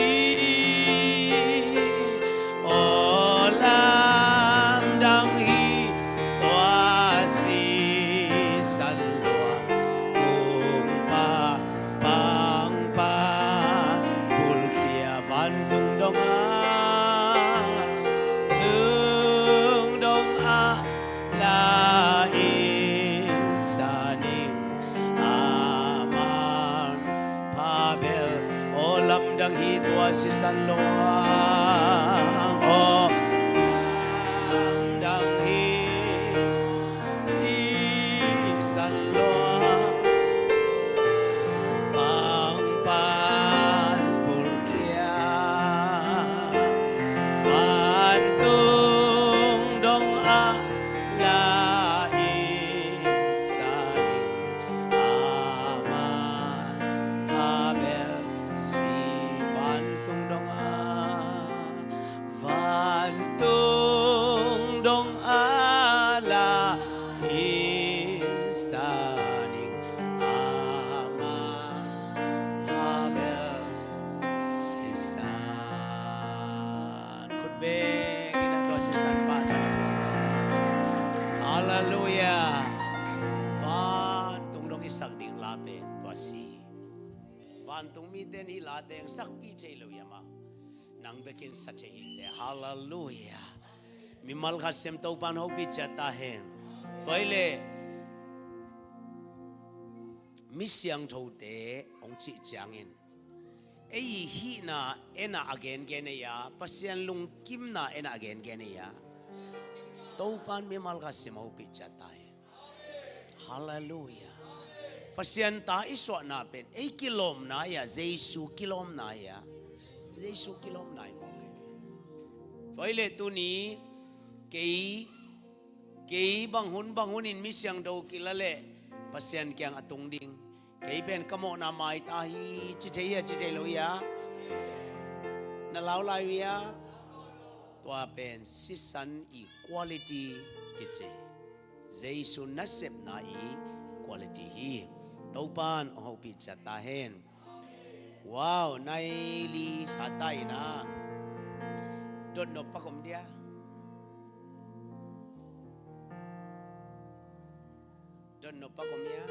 Aw lamdang hi tua sisan luang, gumpa pangpan pulhkhia. Vantung dong ah, tung dong ah la in sa ning, a manpha bel. Aw lamdang hi tua sisan luang, aw lamdang hi sisan luang, pangpan pulhkhia. Vantung dong ah la in sa ning, a manpha bel si. Vantung dong ah Sisan pahtawi. Halleluiah. Vantung dong i sak ding la pen tua si. Vantung mite in hih la teng sakpih thei lo hi a maw. Nang bekin sa thei hi te. Halleluiah. Mimal khat sem Topa'n hopih ciat ta hen. Tua hi leh mi siangthote hong cih ciangin ei hihna en a a gengen ei a, Pasian lungkimna en a a gengen ei a, Topa'n mimal khat sem hopih ciat ta hen. Halleluiah. Pasian ta i suahna pen ei kilawmna ei a, Jesu kilawmna ei a. Jesu kilawmna ei mawk ei. Tua hi leh tuni kei, kei bang hun bang hunin mi siangtho kila leh Pasian kiang a tung ding. Kei pen ka mawhna mai ta hi ci thei hi a, ci thei lo hi a. Na lau lai uh hi a. Tua pen sisan i quality kici. Jesu nasepna i quality hi. Topa'n hong hopih ciat ta hen. Wow, nai li sa ta in a. Dotnop pak om dia. Dotnop pak om hia.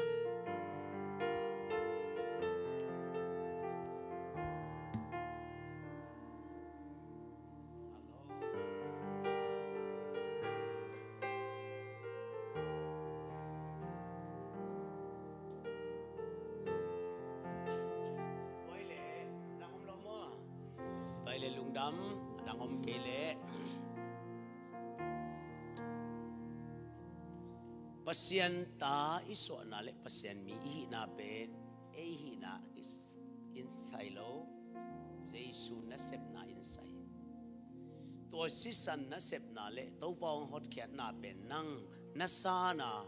Tua hi leh, a dang om lo maw? Tua hi leh lungdam, a dang om kei leh. Pasian ta i suahna leh Pasian mi i hihna pen ei hihna i s-, in sai lo, Jesu nasepna in sai. Tua sisan nasepna leh Topa hong hotkhiatna pen nang na san a,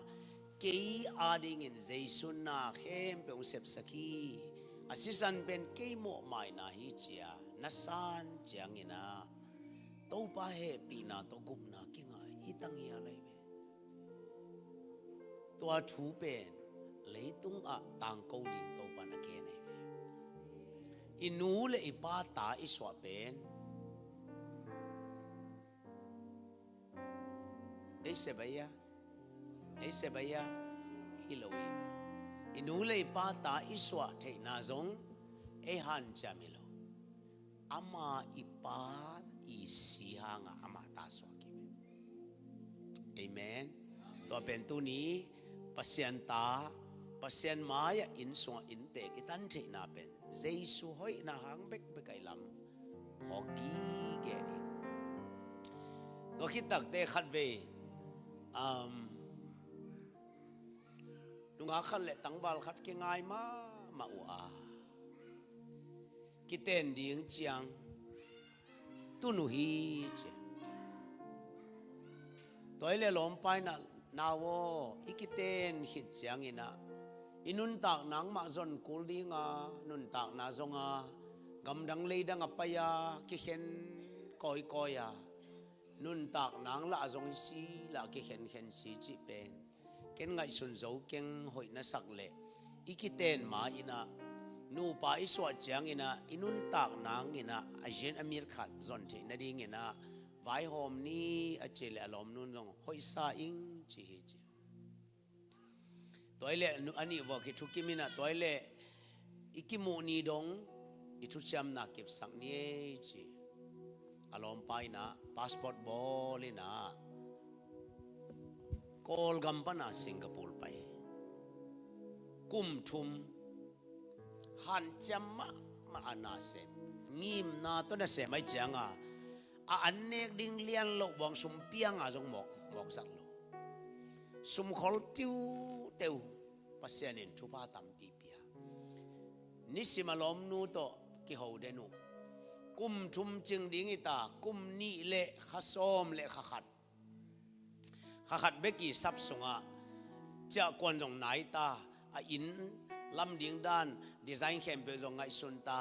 kei adingin Jesu na khempeuh hong sepsak hi. A sisan pen kei mawhmaina hi ci a na san ciangin a, Topa hehpihna tawh gupna kingah hi tang hi a lai ve. Tua thu pen leitungah tangko ding Topa'n a gen ahi ve. I nu leh i pa ta i suah pen ei sep ahi a, ei sep ahi a, hi lo hi. I nu leh i pa ta i suah theihna zong ei hanciam hi lo. Ama i pa i si hangah ama ta suak hi ve. Amen. Tua pen tuni Pasian ta, Pasian mai-ah inn sungah inntek i tan theihna pen Jesu hoihna hang bekbek ahi lam phawk gige ding. Tua khit takteh khatvei, um, nungak khat leh tangval khat kingai mahmah uh a, kiten ding ciang tun uh hi ci. Tua hi leh lawmpa in a, nau aw, i kiten khit ciangin a, i nuntakna mah zon kul ding a, nuntakna zong a, gamdang leidang a pai a, kikhen kawikawi a, nuntakna lah zong hi si lah kikhenkhen si cih pen ken ngaihsun zo keng. Hoih na sak leh i kiten ma in a, nupa i suah ciangin a, i nuntakna in a, a zin a mit khat zon theih nadingin a, vaihawm ni a ci leh a lawmnu'n zong hoihsa ing ci hi ci. Tua hi leh a nih vuak i thukim in a, tua hi leh i kimuh ni dong i thuciamna kipsak ni ei ci. A lawmpa in a passport bawl in a Kawlgam pan a Singapore pai. Kum thum hanciam mahmah a na sem, ngimna tawh na sem ahi ciang a, a an nek ding lian loh buang sum piang a zong mawk, mawk zat lo. Sum khol tiuteu, Pasian in thupha tampi pia. Nisim a lawmnu tawh kiho den uh. Kum thum cing ding hi ta, kum nih leh kha sawm leh kha khat, kha khat bek i sap sungah ciahkuan zong nai ta, a inn lam ding dan design khempeuh zong ngaihsun ta,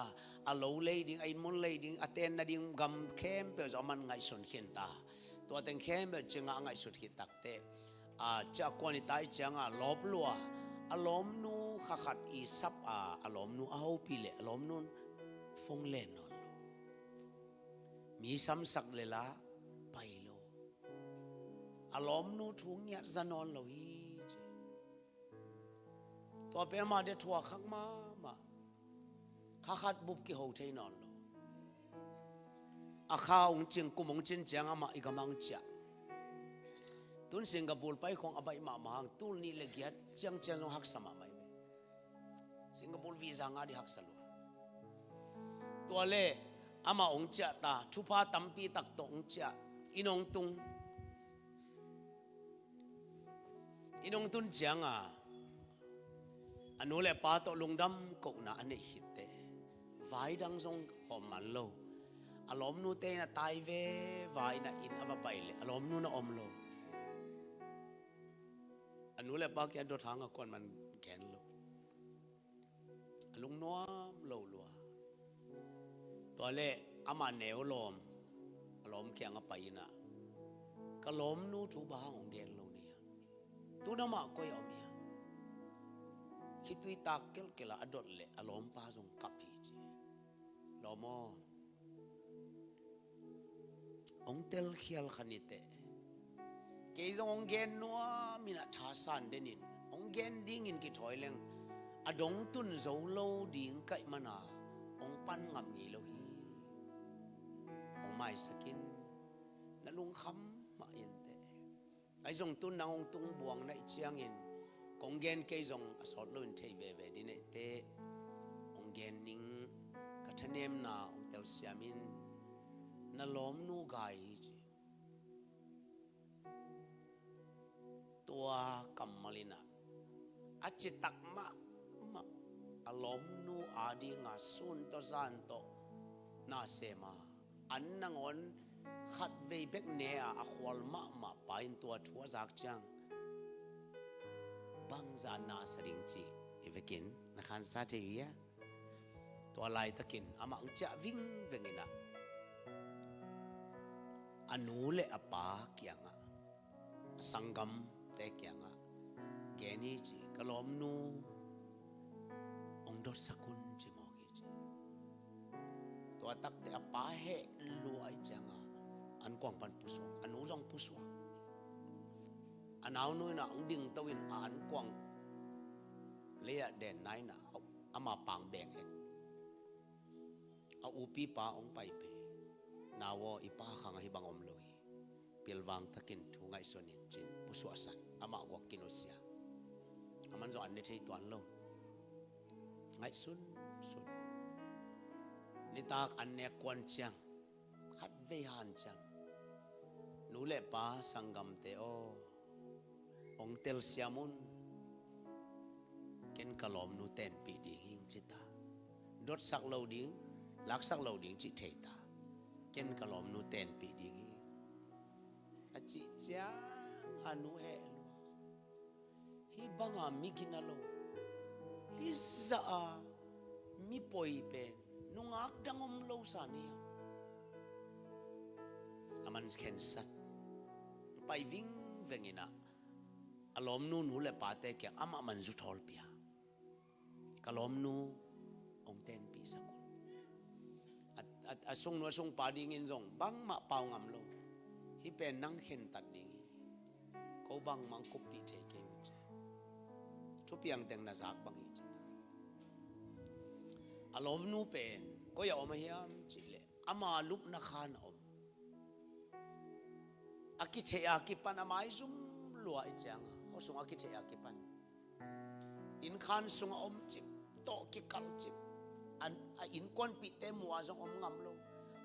a lo lei ding, a inn mun lei ding, a ten nading gam khempeuh zong aman ngaihsun khin ta. Tua teng khempeuh cingah a ngaihsut khit takteh, a, ciahkuan i tai ciangah lawp lua, a lawmnu kha khat i sap a, a lawmnu a hopih leh a lawmnu'n phone len nawn lo. Mi samsak leh lah pai lo. A lawmnu thu ngiat za nawn lo hi ci. Tua pen amah dia thuak khak mahmah. Kha khat bup kiho thei nawn lo. A kha hong cing, kum hong cin ciang amah i gam hong ciah. Tun Singapore pai khong a baih mahmah hang, tul nih le giat ciangciang zong haksa mahmah hi ve. Singapore visa ngah ding haksa lua. Tua le amah hong ciah ta, thupha tampi tak tawh hong ciah. Inn hong tung. Inn hong tun cianga a nu le pa tawh lungdam kohna a neih khitteh vai dang zong hawm man lo. A lawmnute in a tai veva in a inn a va pai leh a lawmnu na om lo. A nu le pa kiang dot hang a kuaman gen lo. A lungnuam lo lua. Tua le amah neu lawm, a lawm kiang a pai in ah, ka lawmnu thu bang hang hong gen lo ni hiam? Tun amah koi a om hiam? Khitui tak kelkel a a dot leh a lawmpa zong kap hi ci. Lawm aw, hong telkhial kha ni teh. Kei zong hong gen nuam in ah thasan den in, hong gen dingin kithawi leng a dong tun zo lo ding ka hih mana hong pan ngam ngei lo hi. Hong maisak in, na lungkham mah in teh. Ahi zong tun nang hong tung buang na hih ciangin kong gen kei zong a sawt loin thei veve ding na hih teh, hong gen ning, ka thanemna hong telsiam in, na lawmnu gai hi ci. Tua kammal in ah a citak mahmah a lawmnu adinga sun tawh zan tawh na sem a, an nangawn khatvei bek ne a a khual mahmah pa in tua thu a zak ciang bangzah na sa ding cih i vekin na khansa thei uh hia? Tua laitakin amah hong ciah vingveng in ah a nu le a pa kiangah, a sanggamte kiangah gen hi ci, ka lawmnu hong dotsak un ci mawk hi ci. Tua takteh a pa heh lua ahih cianga ankuang pan pusuak, a nu zong pusuak. A naunu in ah hong dingto in a ankuang lei ah denna in ah ama pang beng hek. A upipa hong pai phei. Nau aw, i pa khang ahi bang om lo hi. Pilvang takin thu ngaihsun in ci-in pusuahsan. Amah guak kinusia. Aman zong an ne thei tuan lo. Ngaihsunsun. Nitak an nek kuan ciang, khatvei han ciang, nu le pa sanggamte aw, hong telsiam un. Ken ka lawmnu tenpih ding hing ci ta. Dotsak lo ding, laksak lo ding cih thei ta. Ken ka lawmnu tenpih ding hi. A cih ciang a nu heh lua. Hih banga mi gina lo, hih zah a mi poi pen nungak dang om lo sa ni hiam? Aman khensat, pai vingveng in ah a lawmnu nu le pate kiang amah man zu thawl pia. Ka lawmnu hong tenpihsak un. A, a, a sungnu a sungpa dingin zong bangmah pau ngam lo. Hih pen nang khentat ding hi. Ko bangmah hong kuppih thei kei uh ci. Thupiang teng na zak bang hi ci ta. A lawmnu pen koi a om a hiam cih leh ama lupna khan a om. A kitheih a kipan a maizum lua ahih cianga, khuasung a kitheih a kipan, innkhan sungah om cip, tawh kikalh cip. A innkuanpihte muh a zong om ngam lo.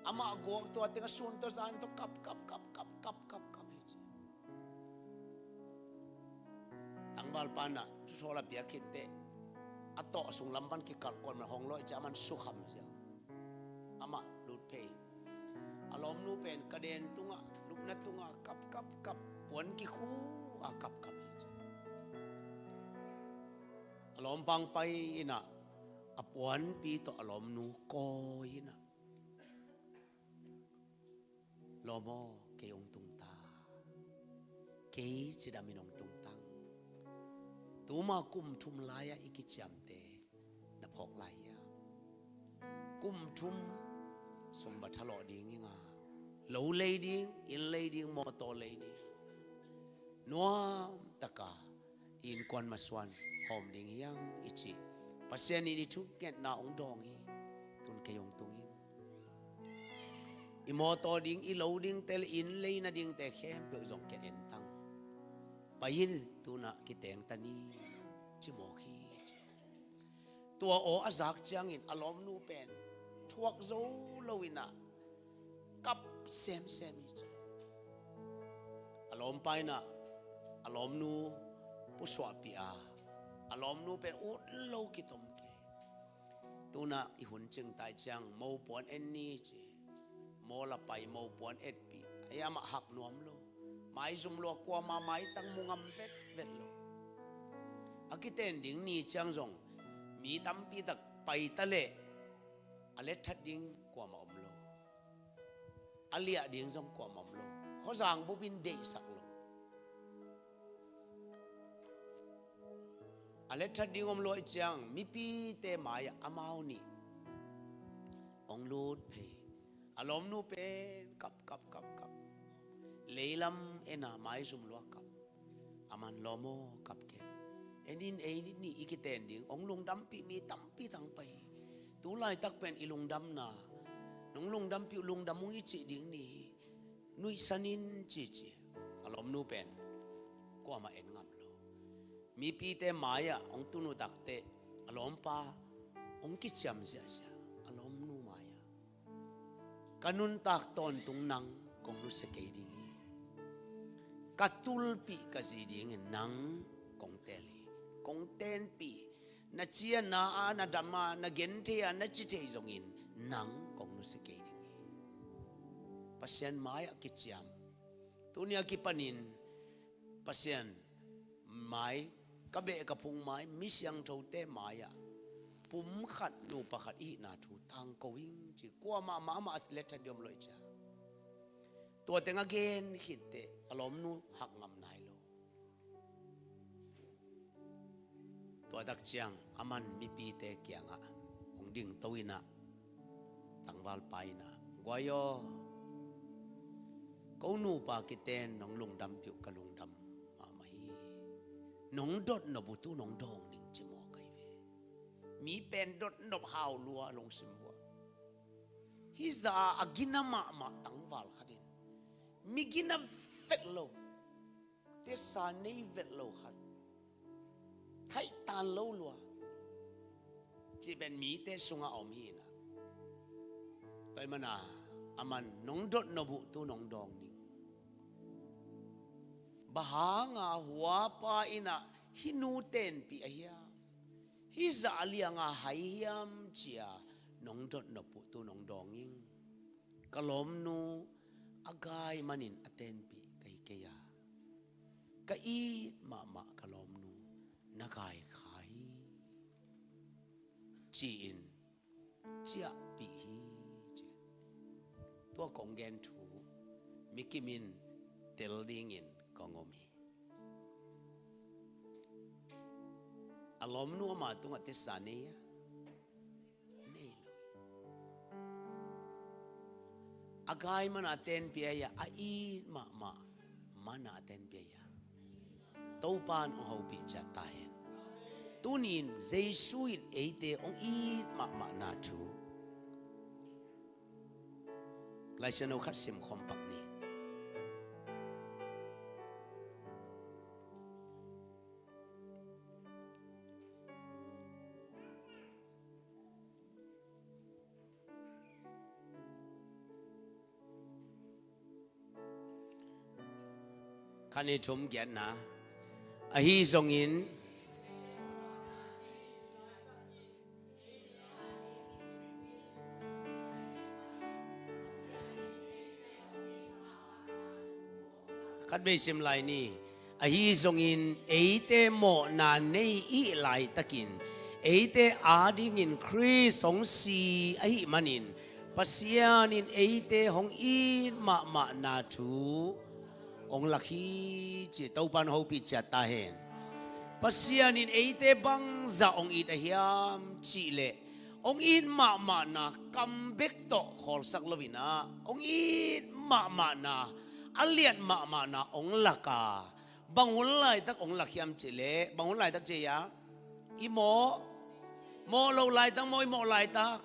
Amah guak tua teng a sun tawh zan tawh kap kap kap kap kap kap kap hi ci. Tangvalpa in ah thuthawl a piak khitteh a tawh sunglam pan kikalh kuan man hong lawh ci, aman sukham ziau. Amah lut phei. A lawmnu pen ka den tungah, lupna tungah kap kap kap, puan kikhu a kap kap hi ci. A lawmpa hong pai in ah a puanpi tawh a lawmnu kawi in ah, lawm aw, kei hong tungta. Kei cidamin hong tungtang. Tuma kum thum lai-ah i kiciamte na phawk lai hiam? Kum thum sum va thalawh ding hi nga. Lo lei ding, inn lei ding, mawtaw lei ding. nuamtaka i innkuan masuan hawm ding hi hang i cih. Pasian in i thungetna hong dawng hi. Tun kei hong tung ing. I mawtaw ding, i lo dingte le inn leina dingte khempeuh zong ken entang. Pai in, tunah kiteng ta ni, ci mawk hi, ci. Tua aw a zak ciangin a lawmnu pen thuak zo loinah kap semsem hi, ci. A lawmpa inah a lawmnu pusuahpih a, a lawmnu pen ut lo kitom kei. Tunah i hun cingtai ciang mopuan en ni, ci. Mawl a pai mopuan etpih. Ei, amah hak nuam lo. Maizum lua, kuama maitang mu ngam vetvet lo. A kiten ding ni ciang zong mi tampi tak pai ta leh a letthat ding kuama om lo. A liah ding zong kuama om lo. Khuazang bupin deihsak lo. A letthat ding om lo ahih ciang mipite mai-ah amau nih hong lut phei. A lawmnu pen kap, kap, kap, kap. Leilam en a maizum lua kap. A man lawm aw, kap ken. En in, ei nih i kiten ding. Hong lungdampih mi tampi tang pai hi. Tu laitak pen i lungdamna, nong lungdampih uh lungdam ung i cih ding ni hi. Nuihsan in, ci, ci. A lawmnu pen kuamah en ngam lo. Mipite mai-ah hong tun uh takteh a lawmpa hong kiciam ziahziah. A lawmnu mai-ah, ka nuntak tawntung nang kong nusia kei ding hi. Ka tulpih ka zi dingin nang kong teel hi. Kong tenpih, na ci-a, na a, na dam a, na genthei a, na ci thei zongin nang kong nusia kei ding hi. Pasian mai-ah kiciam. Tuni a kipanin Pasian mai, ka beh ka phung mai, mi siangthote mai-ah pumkhat nupa khat i hihna thu tangko ing, ci. Kuamah mahmah a letthat ding om lo i cia. Tua teng a gen khitteh a lawmnu hak ngam nai lo. Tua tak ciang a man mipite kiangah hong dingto inah, tangvalpa inah, guai aw, ko nupa kiten nong lungdampih uh ka lungdam mahmah hi. Nong dotnop uh tu nong dawng ning, ci mawk ahi ve. Mi pen dotnop hau lua, lungsim vua. Hih zah a gina mahmah tangval khatin, mi gina vet lo, tesa nei vet lo khat, thaihtan lo lua, cih pen mite sungah a om hi inah. Tua ahih mana a man nong dotnop uh tu nong dawng ning. Bang hanga huapa inah hih nu tenpih a hiam, hih zah lianga hai hiam, ci-a nong dotnop uh tu nong dawng ing. Ka lawmnu a gai manin a tenpih ka hi kei a, ka it mahmah ka lawmnu na gai kha hi, ci-in ciahpih hi, ci. Tua kong gen thu mi kim in tel dingin kong om hi. A lawmnu ama tungah tesa nei a, nei lo. A gai mana a tenpih a hia, a it mahmah mana a tenpih a hia? Topan hong hopih ciat ta hen. Tuni-in Jesu in eite hong it mahmahna thu, Laisiangtho khat sim khawm pak ni. Khat, nih, thum, giatna. Ahi zongin, khat vei sim lai ni. Ahi zongin eite mawhna nei i hih laitakin eite adingin Khrist hong si ahih manin, Pasian in eite hong it mahmahna thu hong lak hi, ci. Topan hopih ciat ta hen. Pasian in eite bangzah hong it a hiam cihleh, hong it mahmahna kam bek tawh khawlsak loinah, hong it mahmahna, a liat mahmahna hong lak a, Bang hun laitak hong lak hiam cih leh, bang hun laitak ci a, i mawh, mawh loh laitak maw, i mawh laitak,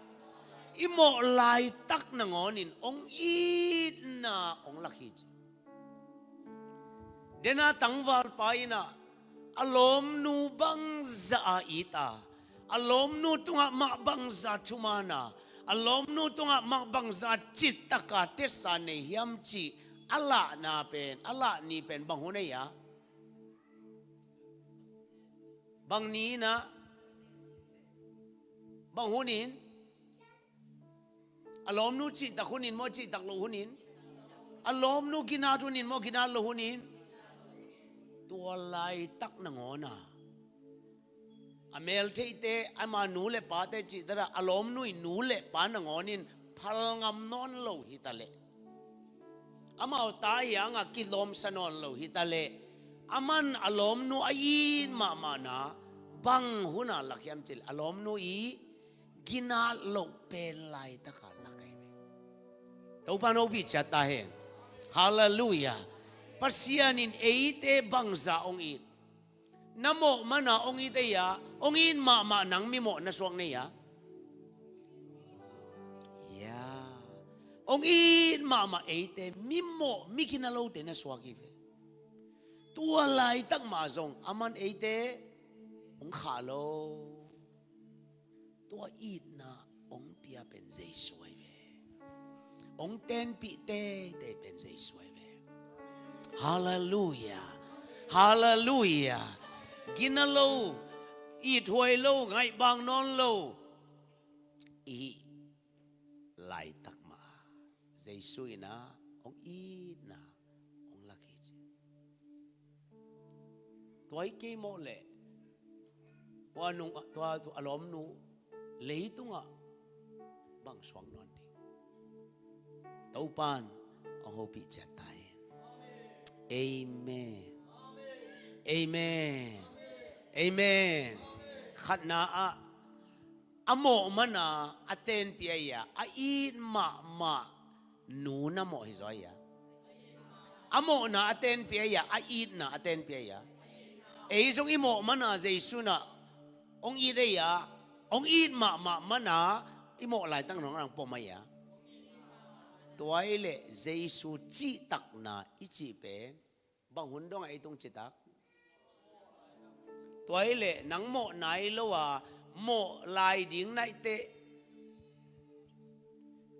i mawh laitak nangawnin hong itna hong lak hi ci. Dena tangvalpa in ah a lawmnu bangzah a it a, a lawmnu tungah mah bangzah thuman a, a lawmnu tungah mah bangzah citak a tesa nei hiam cih a lahna pen, a lah ni pen bang hun ei a, bang ni in ah, bang hunin, a lawmnu cihtak hunin maw, cihtak loh hunin, a lawmnu ginat hunin maw, ginat loh hunin, tua laitak nangawn a, a meltheihte, ama nu le pate cihtak a, a lawmnu i nu le pa nangawnin phalngam nawn lo hitaleh, amau ta hi hangah kilawmsa nawn lo hitaleh, aman a lawmnu a it mahmahna bang hun a lak hiam cih leh, a lawmnu i ginat loh pen laitaka lak ahi ve. Topa in hopih ciat ta hen. Halleluiah. Pasian in eite bangzah hong it, na mawh mana hong it ei a, hong it mahmah nang mimawh na suak nei a. Ya. Hong it mahmah eite mimawh, miginalote na suak hi ve. Tua laitak mah zong aman eite hong khah lo. Tua itna hong pia pen Jesu ahi ve. Hong tenpih teitei pen Jesu ahi ve. Halleluiah. Halleluiah. Gina lo, ithuai lo, ngaihbang nawn lo i hih laitak mah Jesu in ah hong itna hong lak hi ci. Tua hi kei mawh leh, tua nung, tua, tua a lawmnu leitungah bang suak nawn ding. Topa in hong hopih ciat ta hen. Amen. Amen. Amen. Khatna ah, a mawh mana a tenpih ahi a, a it mahmah nu na mawh hi zaw ahi a. A mawhna a tenpih ahi a, a itna a tenpih ahi a. Ei zong i mawh mana Jesu in ah hong it ahi a, hong it mahmah mana i mawh laitak nong ang pom ahi a. Tua hi leh Jesu cihtakna i cih pen bang hun dongah ei tung citak? Tua hi leh nang mawh nai lo a, mawh lai ding naite,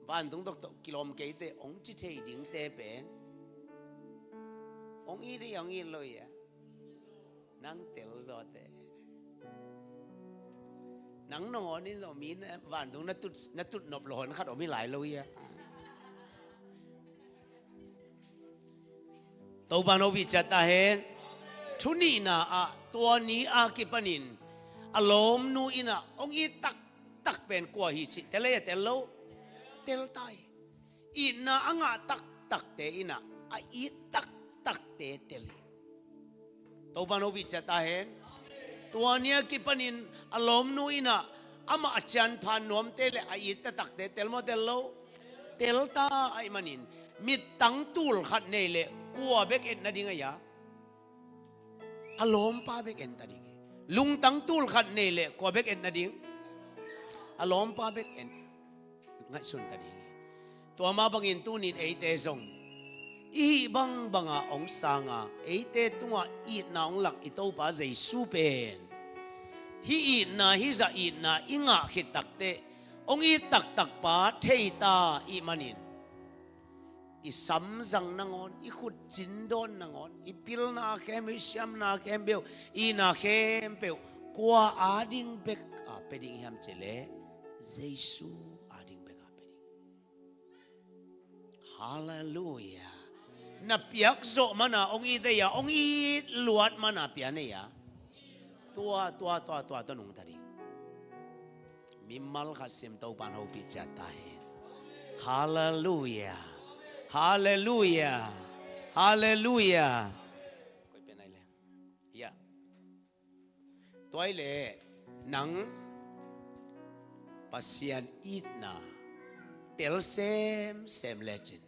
vantung tawh kilawm keite hong ci thei dingte pen hong it ei a, hong it lo ei a, nang tel zawte. Nang nong hon in lo, mi na, vantung na tut, na tut nop lo hon khat om hi lai lo ei a. Topa in hopih ciat ta hen. Thu nihna ah, tua ni a kipanin a lawmnu in ah hong it taktak pen kua hi cih tel ei a, tel lo? Tel ta hi. Itna a ngah taktakte in ah a it taktakte tel hi. Topa in hopih ciat ta hen. Tua ni a kipanin a lawmnu in ah amah a cianpha nuamte le a it taktakte tel maw, tel lo? Tel ta ahih manin, mittang tul khat nei leh kua bek et nading ahi a? A lawmpa bek en ta ding hi. Lungtang tul khat nei leh kua bek et nading? A lawmpa bek en, ngaihsun ta ding hi. Tua mah bangin tuni-in eite zong i hih bangbanga hong sanga eite tungah itna hong lak i Topa Jesu pen, hih itna, hih zah itna i ngah khit takteh hong it taktakpa thei ta ahih manin, i samzang nangawn, i khutcin dawn nangawn, i pilna khempeuh, i siamna khempeuh, i itna khempeuh kua ading bek a pia ding hiam cih leh, Jesu ading bek a pia ding. Halleluiah. Na piak zawh mana hong it ei a, hong it luat mana pia nei a, tua, tua, tua, tua, tua nungta ding. Mimal khat sim, Topa in hopih ciat ta hen. Halleluiah. Halleluiah. Halleluiah. Koi pen ai le. Ya. Tua hi leh nang Pasian itna tel semsem lecin,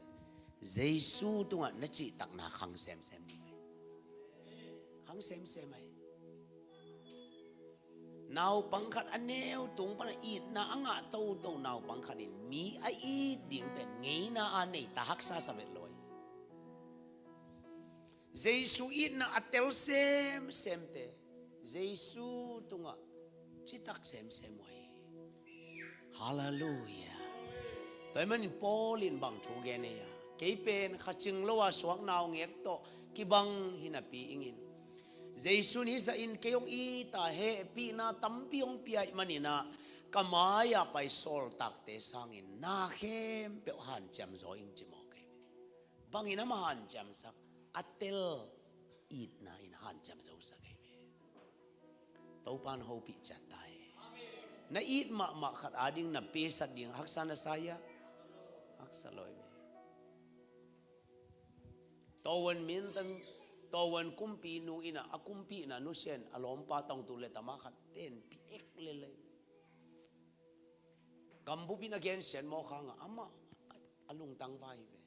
Jesu tungah na cihtakna khang semsem ding hi. Ang semsem ai. Naupang khat a neu tung pana itna a ngah toto naupang khat in mi a it ding pen ngeina a nei ta haksa sa vet lo ai. Jesu itna a tel semsemte Jesu tungah citak semsem uh hi. Halleluia. Tua ahih manin Paul in bang thu gen ei a, kei pen kha cing lo a suak naungek tawh kibang hi napi ingin, Jesu in hih zahin kei hong it a, hehpihna tampi hong pia ahih manin ah ka mai-ah pai sawltakte sangin na khempeuh hanciam zaw ing ci mawk ei. Bangin amah hanciamsak? A tel itna in hanciam zosak ei ve. Topa'n hopih ciat ta hen. Na it mahmah khat ading na pesat ding haksa na sa hia? Haksa lo ei ve. Towen mintan, Towen kumpinu in ah a kumpihna nusia in a lawmpa tawng tu le tama khat tenpih ek lel ei. Gambup in a gensiat mawk hangah amah a lungtang vai hi ve.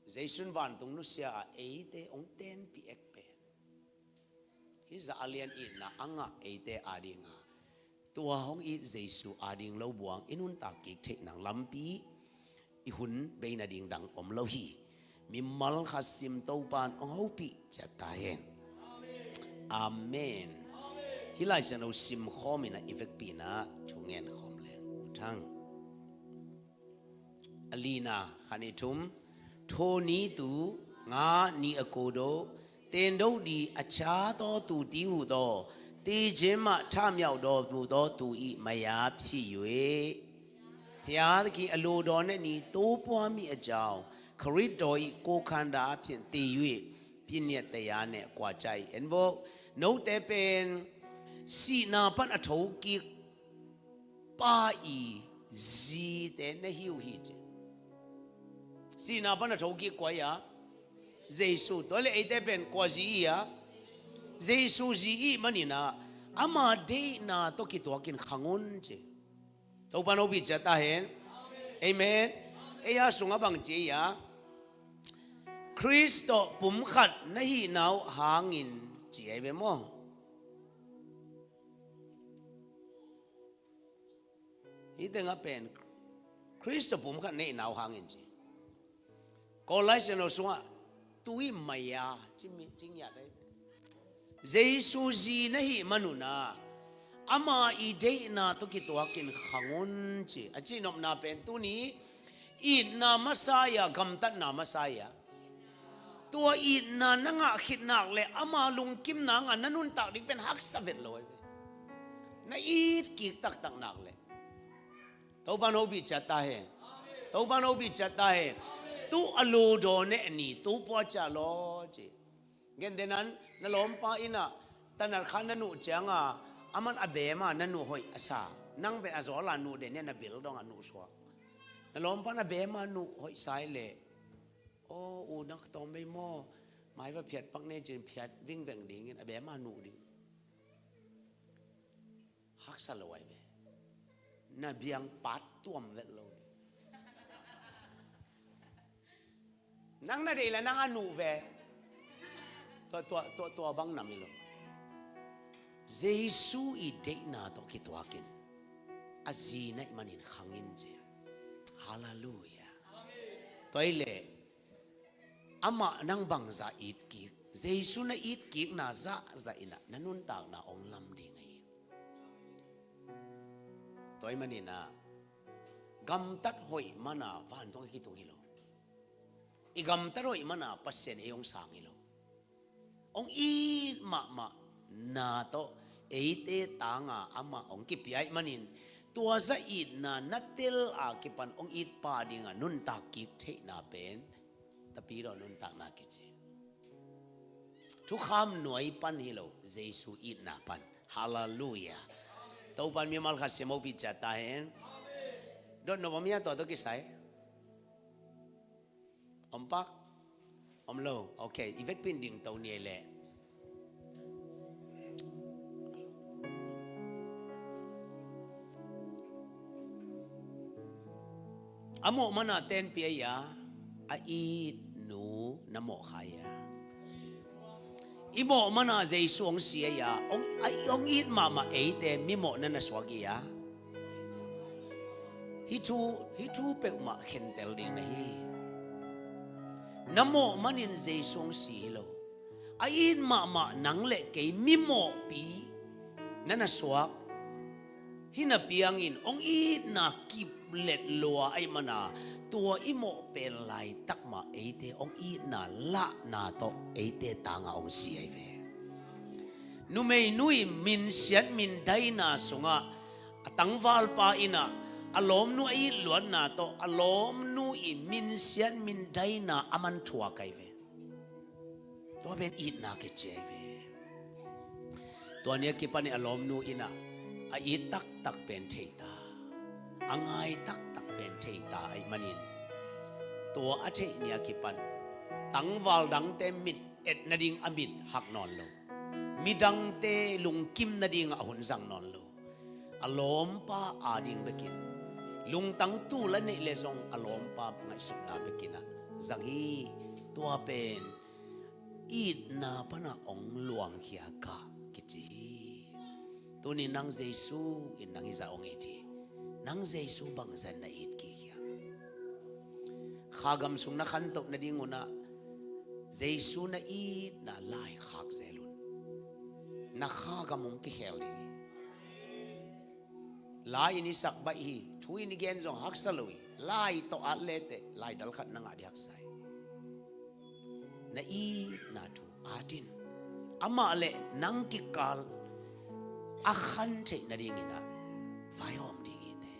Jesu in vantung nusia a eite hong tenpih ek pen hih zah a lian itna a ngah eite ading a, tua hong it Jesu ading lo buang i nuntak kik theih nang lampi i hun bei nading dang om lo hi. Mimal khat sim Topa'n hong hopih ciat ta hen. Amen. Hih Lai Siangtho sim khawm in ah i vekpi in ah thu ngen khawm leng U Thang. A lina, khan i thum. Tho ni tu, nga ni a ko do, ten do di a cha to tu ti hu to, ti je ma tha miau do mu to tu i maya phi yue. Phia ki a lo do ne ni to pua mi a jao, Kharit do i ko khan da phin ti yue, phin nia te ya ne kua chai en bo. No te pen, si na pan a tho ki pa i zite na hi uh hi ci. Sihna pan a thokik kua hi a? Jesu. Tua le eite pen kua zi i hi a? Jesu zi i hih manin ah ama deihna tawh kituakin khang un ci. Topa'n hopih ciat ta hen. Amen. Ei a sungah bang ci i hi a? Khrist tawh pumkhat na hihna uh hangin ci ei ve maw? Hih tengah pen Khrist tawh pumkhat na hihna uh hangin ci. Kawlai siangtho sungah tu i maya ci mi, ci ngiat ei. Jesu zi na hih manun ah ama i deihna tawh kituakin khang un ci. A cihnopna pen tuni itna masa hi a, gamtatna masa hi a? Tua itna na ngah khit nak le ama lungkimna ngah na nuntak ding pen haksa vet lo ei ve. Na it kik taktak nak le. Topa'n hopih ciat ta hen. Topa'n hopih ciat ta hen. Tu a lo daw ne ni tu pua cia law ci. Gentehna in na lawmpa in ah tanat khat na nuh ciangin aman a beem a na nuh hoih a sa. Nang pen a zawl a nuh den in na bil dong a nuh suak. Na lawmpa in a beem a nuh hoih sa hi leh, aw u nak tawm bei maw, mai va phiat pak ne cin phiat vingveng dingin a beem a nuh ding. Haksa lo ei ve. Na biang pat tuam vet lo ding. Nang na deih le nang a nuh ve. Tua, tua, tua, tua bang nam hi lo. Jesu i deihna tawh kituakin a zi na hih manin khang in ci. Halleluia. Tua hi leh amah nang bangzah it kik, Jesu na it kikna zahzah in ah na nuntakna hong lam ding hi. Tua hih manin ah gamtat hoih man a vantung a kitung hi lo. I gamtat hoih man a Pasian ei hong sang hi lo. Hong it mahmah na tawh eite tang a amah hong kipia hih manin tua zah itna na tel a kipan hong it pa ding a nuntak kik theihna pen Tapidaw nuntakna kici. Thukham nuai pan hi lo, Jesu itna pan. Halleluia. Topa'n mimal khat sim hopih ciat ta hen. Dot nop om hia tua tawh kisai? Om pak? Om lo. Ok, i vekpi in dingto ni ei leh. A mawh man a tenpih ei a, a it nu na mawh kha ei a. I mawh mana Jesu hong si ahi a, hong, a, hong it mahmah eite mimawh na na suak hi a. Hih thu, hih thu peuhmah khentel ding na hi. Na mawh manin Jesu hong si hi lo. A it mahmah nang le kei mimawhpi na na suak hi napi hangin hong itna kip let lua ahih mana, tua i mawh pen laitak mah eite hong itna lahna tawh eite tangah hong si ahi ve. Numeinu i minsiat mindaina sungah a tangvalpa in ah a lawmnu a itluatna tawh a lawmnu i minsiat mindaina a man thuak ahi ve. Tua pen itna kici ahi ve. Tua ni a kipan i a lawmnu in ah a it taktak pen thei ta, a ngai taktak pen thei ta ahih manin, tua a theih ni a kipan tangval dangte mit et nading a mit hak nawn lo, midangte lungkim nading a hun zang nawn lo. A lawmpa ading bekin, lungtang tul a neih le zong a lawmpa ngaihsutna bekin ah zang hi. Tua pen itna pana hong luangkhia kah kici hi. Tuni nang Jesu in nang hi zah hong it hi. Nang Jesu bangzah na it kik hiam? Kha gam sung na khantoh nading un ah Jesu na itna lai khak zel un. Na kha gam hong kikhel ding hi. Lai in i sak baih hi, thu in i gen zong haksa lo hi. Lai tawh at leteh lai dal khat na ngah ding haksa hi. Na itna thu at in, amah le nang kikal a khan theih nadingin ah vaihawm ding hi teh.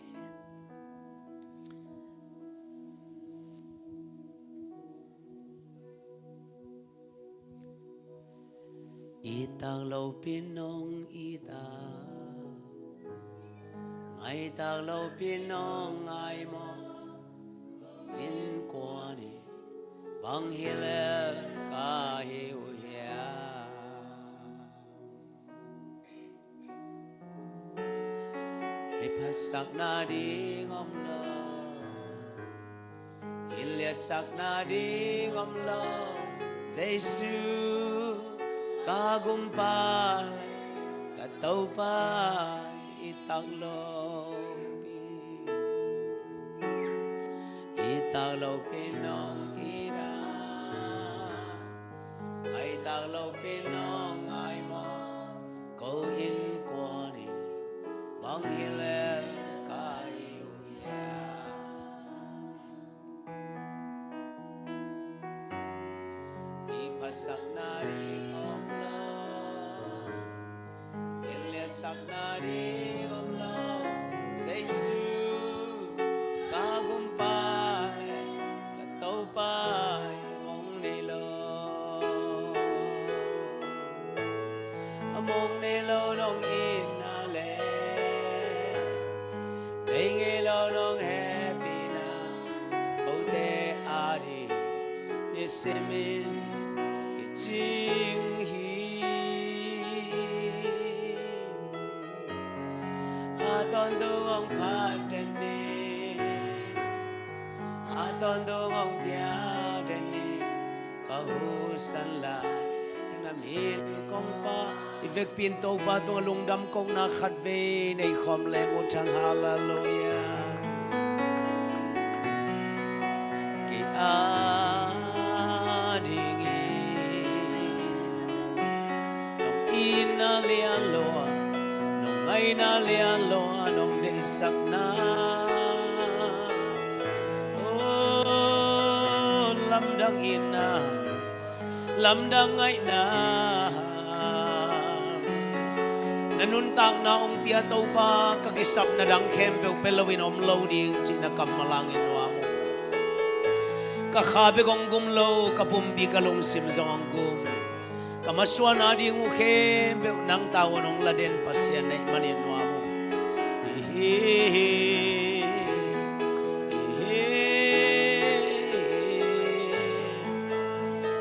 Ittak lopi nong ittak, ngaihtak lopi nong ngaihmawh, innkuan in bang hi lel ka hi uh hiam? Miphatsak nading om lo, inn liatsak nading om lo. Jesu, ka gumpa le ka Topa, ittak lopi, ittak lopi nong ittak, ngaihtak lopi nong ngaihmawh. Ko innkuan in bang hi lel ka hi uh hiam? Miphatsak nading om lo, inn liatsak nading om lo. Jesu, ka gumpa le ka Topa, mong nei lo, a mong nei lo nong itna le, bei ngei lo nong hehpihna, kote ading nisimin kicing hi. A tawntung hong phat den ni, a tawntung hong pia den ni, ka husan lai teng na min kong pah. I vekpi in Topa tungah lungdam kohna khatvei nei khawm leng uh thang. Halleluiah. Kei adingin nong itna lian lo a, nong ngaihna lian lo a, nong deihsakna, oh, lamdang itna, lamdang ngaihna, na nuntakna hong pia Topa, ka kisapna dang khempeuh pia loin om lo ding cih na kammal hangin nuam uh. Ka kha bek hong gum lo, ka pumpi ka lungsim zong hong gum. Ka masuan ading uh khempeuh nang tavuan hong la den Pasian na hih manin nuam uh. Hi, hi, hi, hi.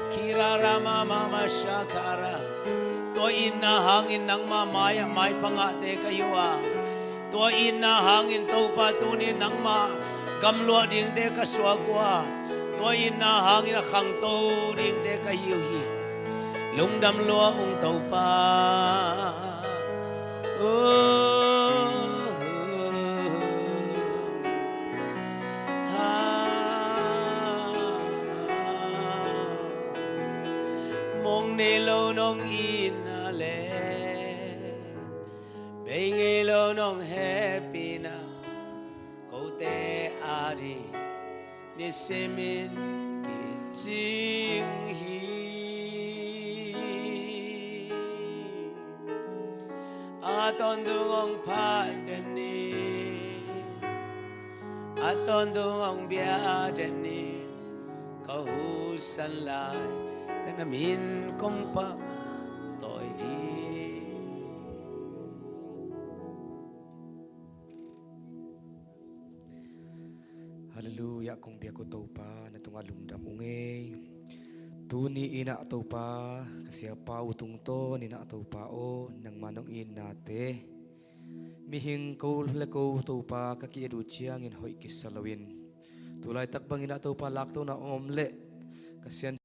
Kirara mama mashakara. Tua itna hangin nangmah mai-ah maipha ngahte ka hi uh a, tua itna hangin Topa tuni nangmah gamluah dingte ka suak uh a, tua itna hangin a khangto dingte ka hi uh hi. Lungdam lua ung Topa. Oh, ha. Mong nei lo nong itna le, bei ngei lo nong hehpihna, kote ading nisimin kicing hi. A tawntung hong phat den ni, a tawntung hong bia den ni, ka husan lai tangah na min kong phat tawi ding. Halleluiah, kong biak uh Topa, na tungah lungdam ung ei. Tuni in ah Topa, ka siapa uh tungtawn in ah Topa aw, nangmah nong itnate mihing ko le ko Topa ka ki-et uh ciangin hoih kisa loin, tu laitak bangin ah Topa laktona om leh ka sian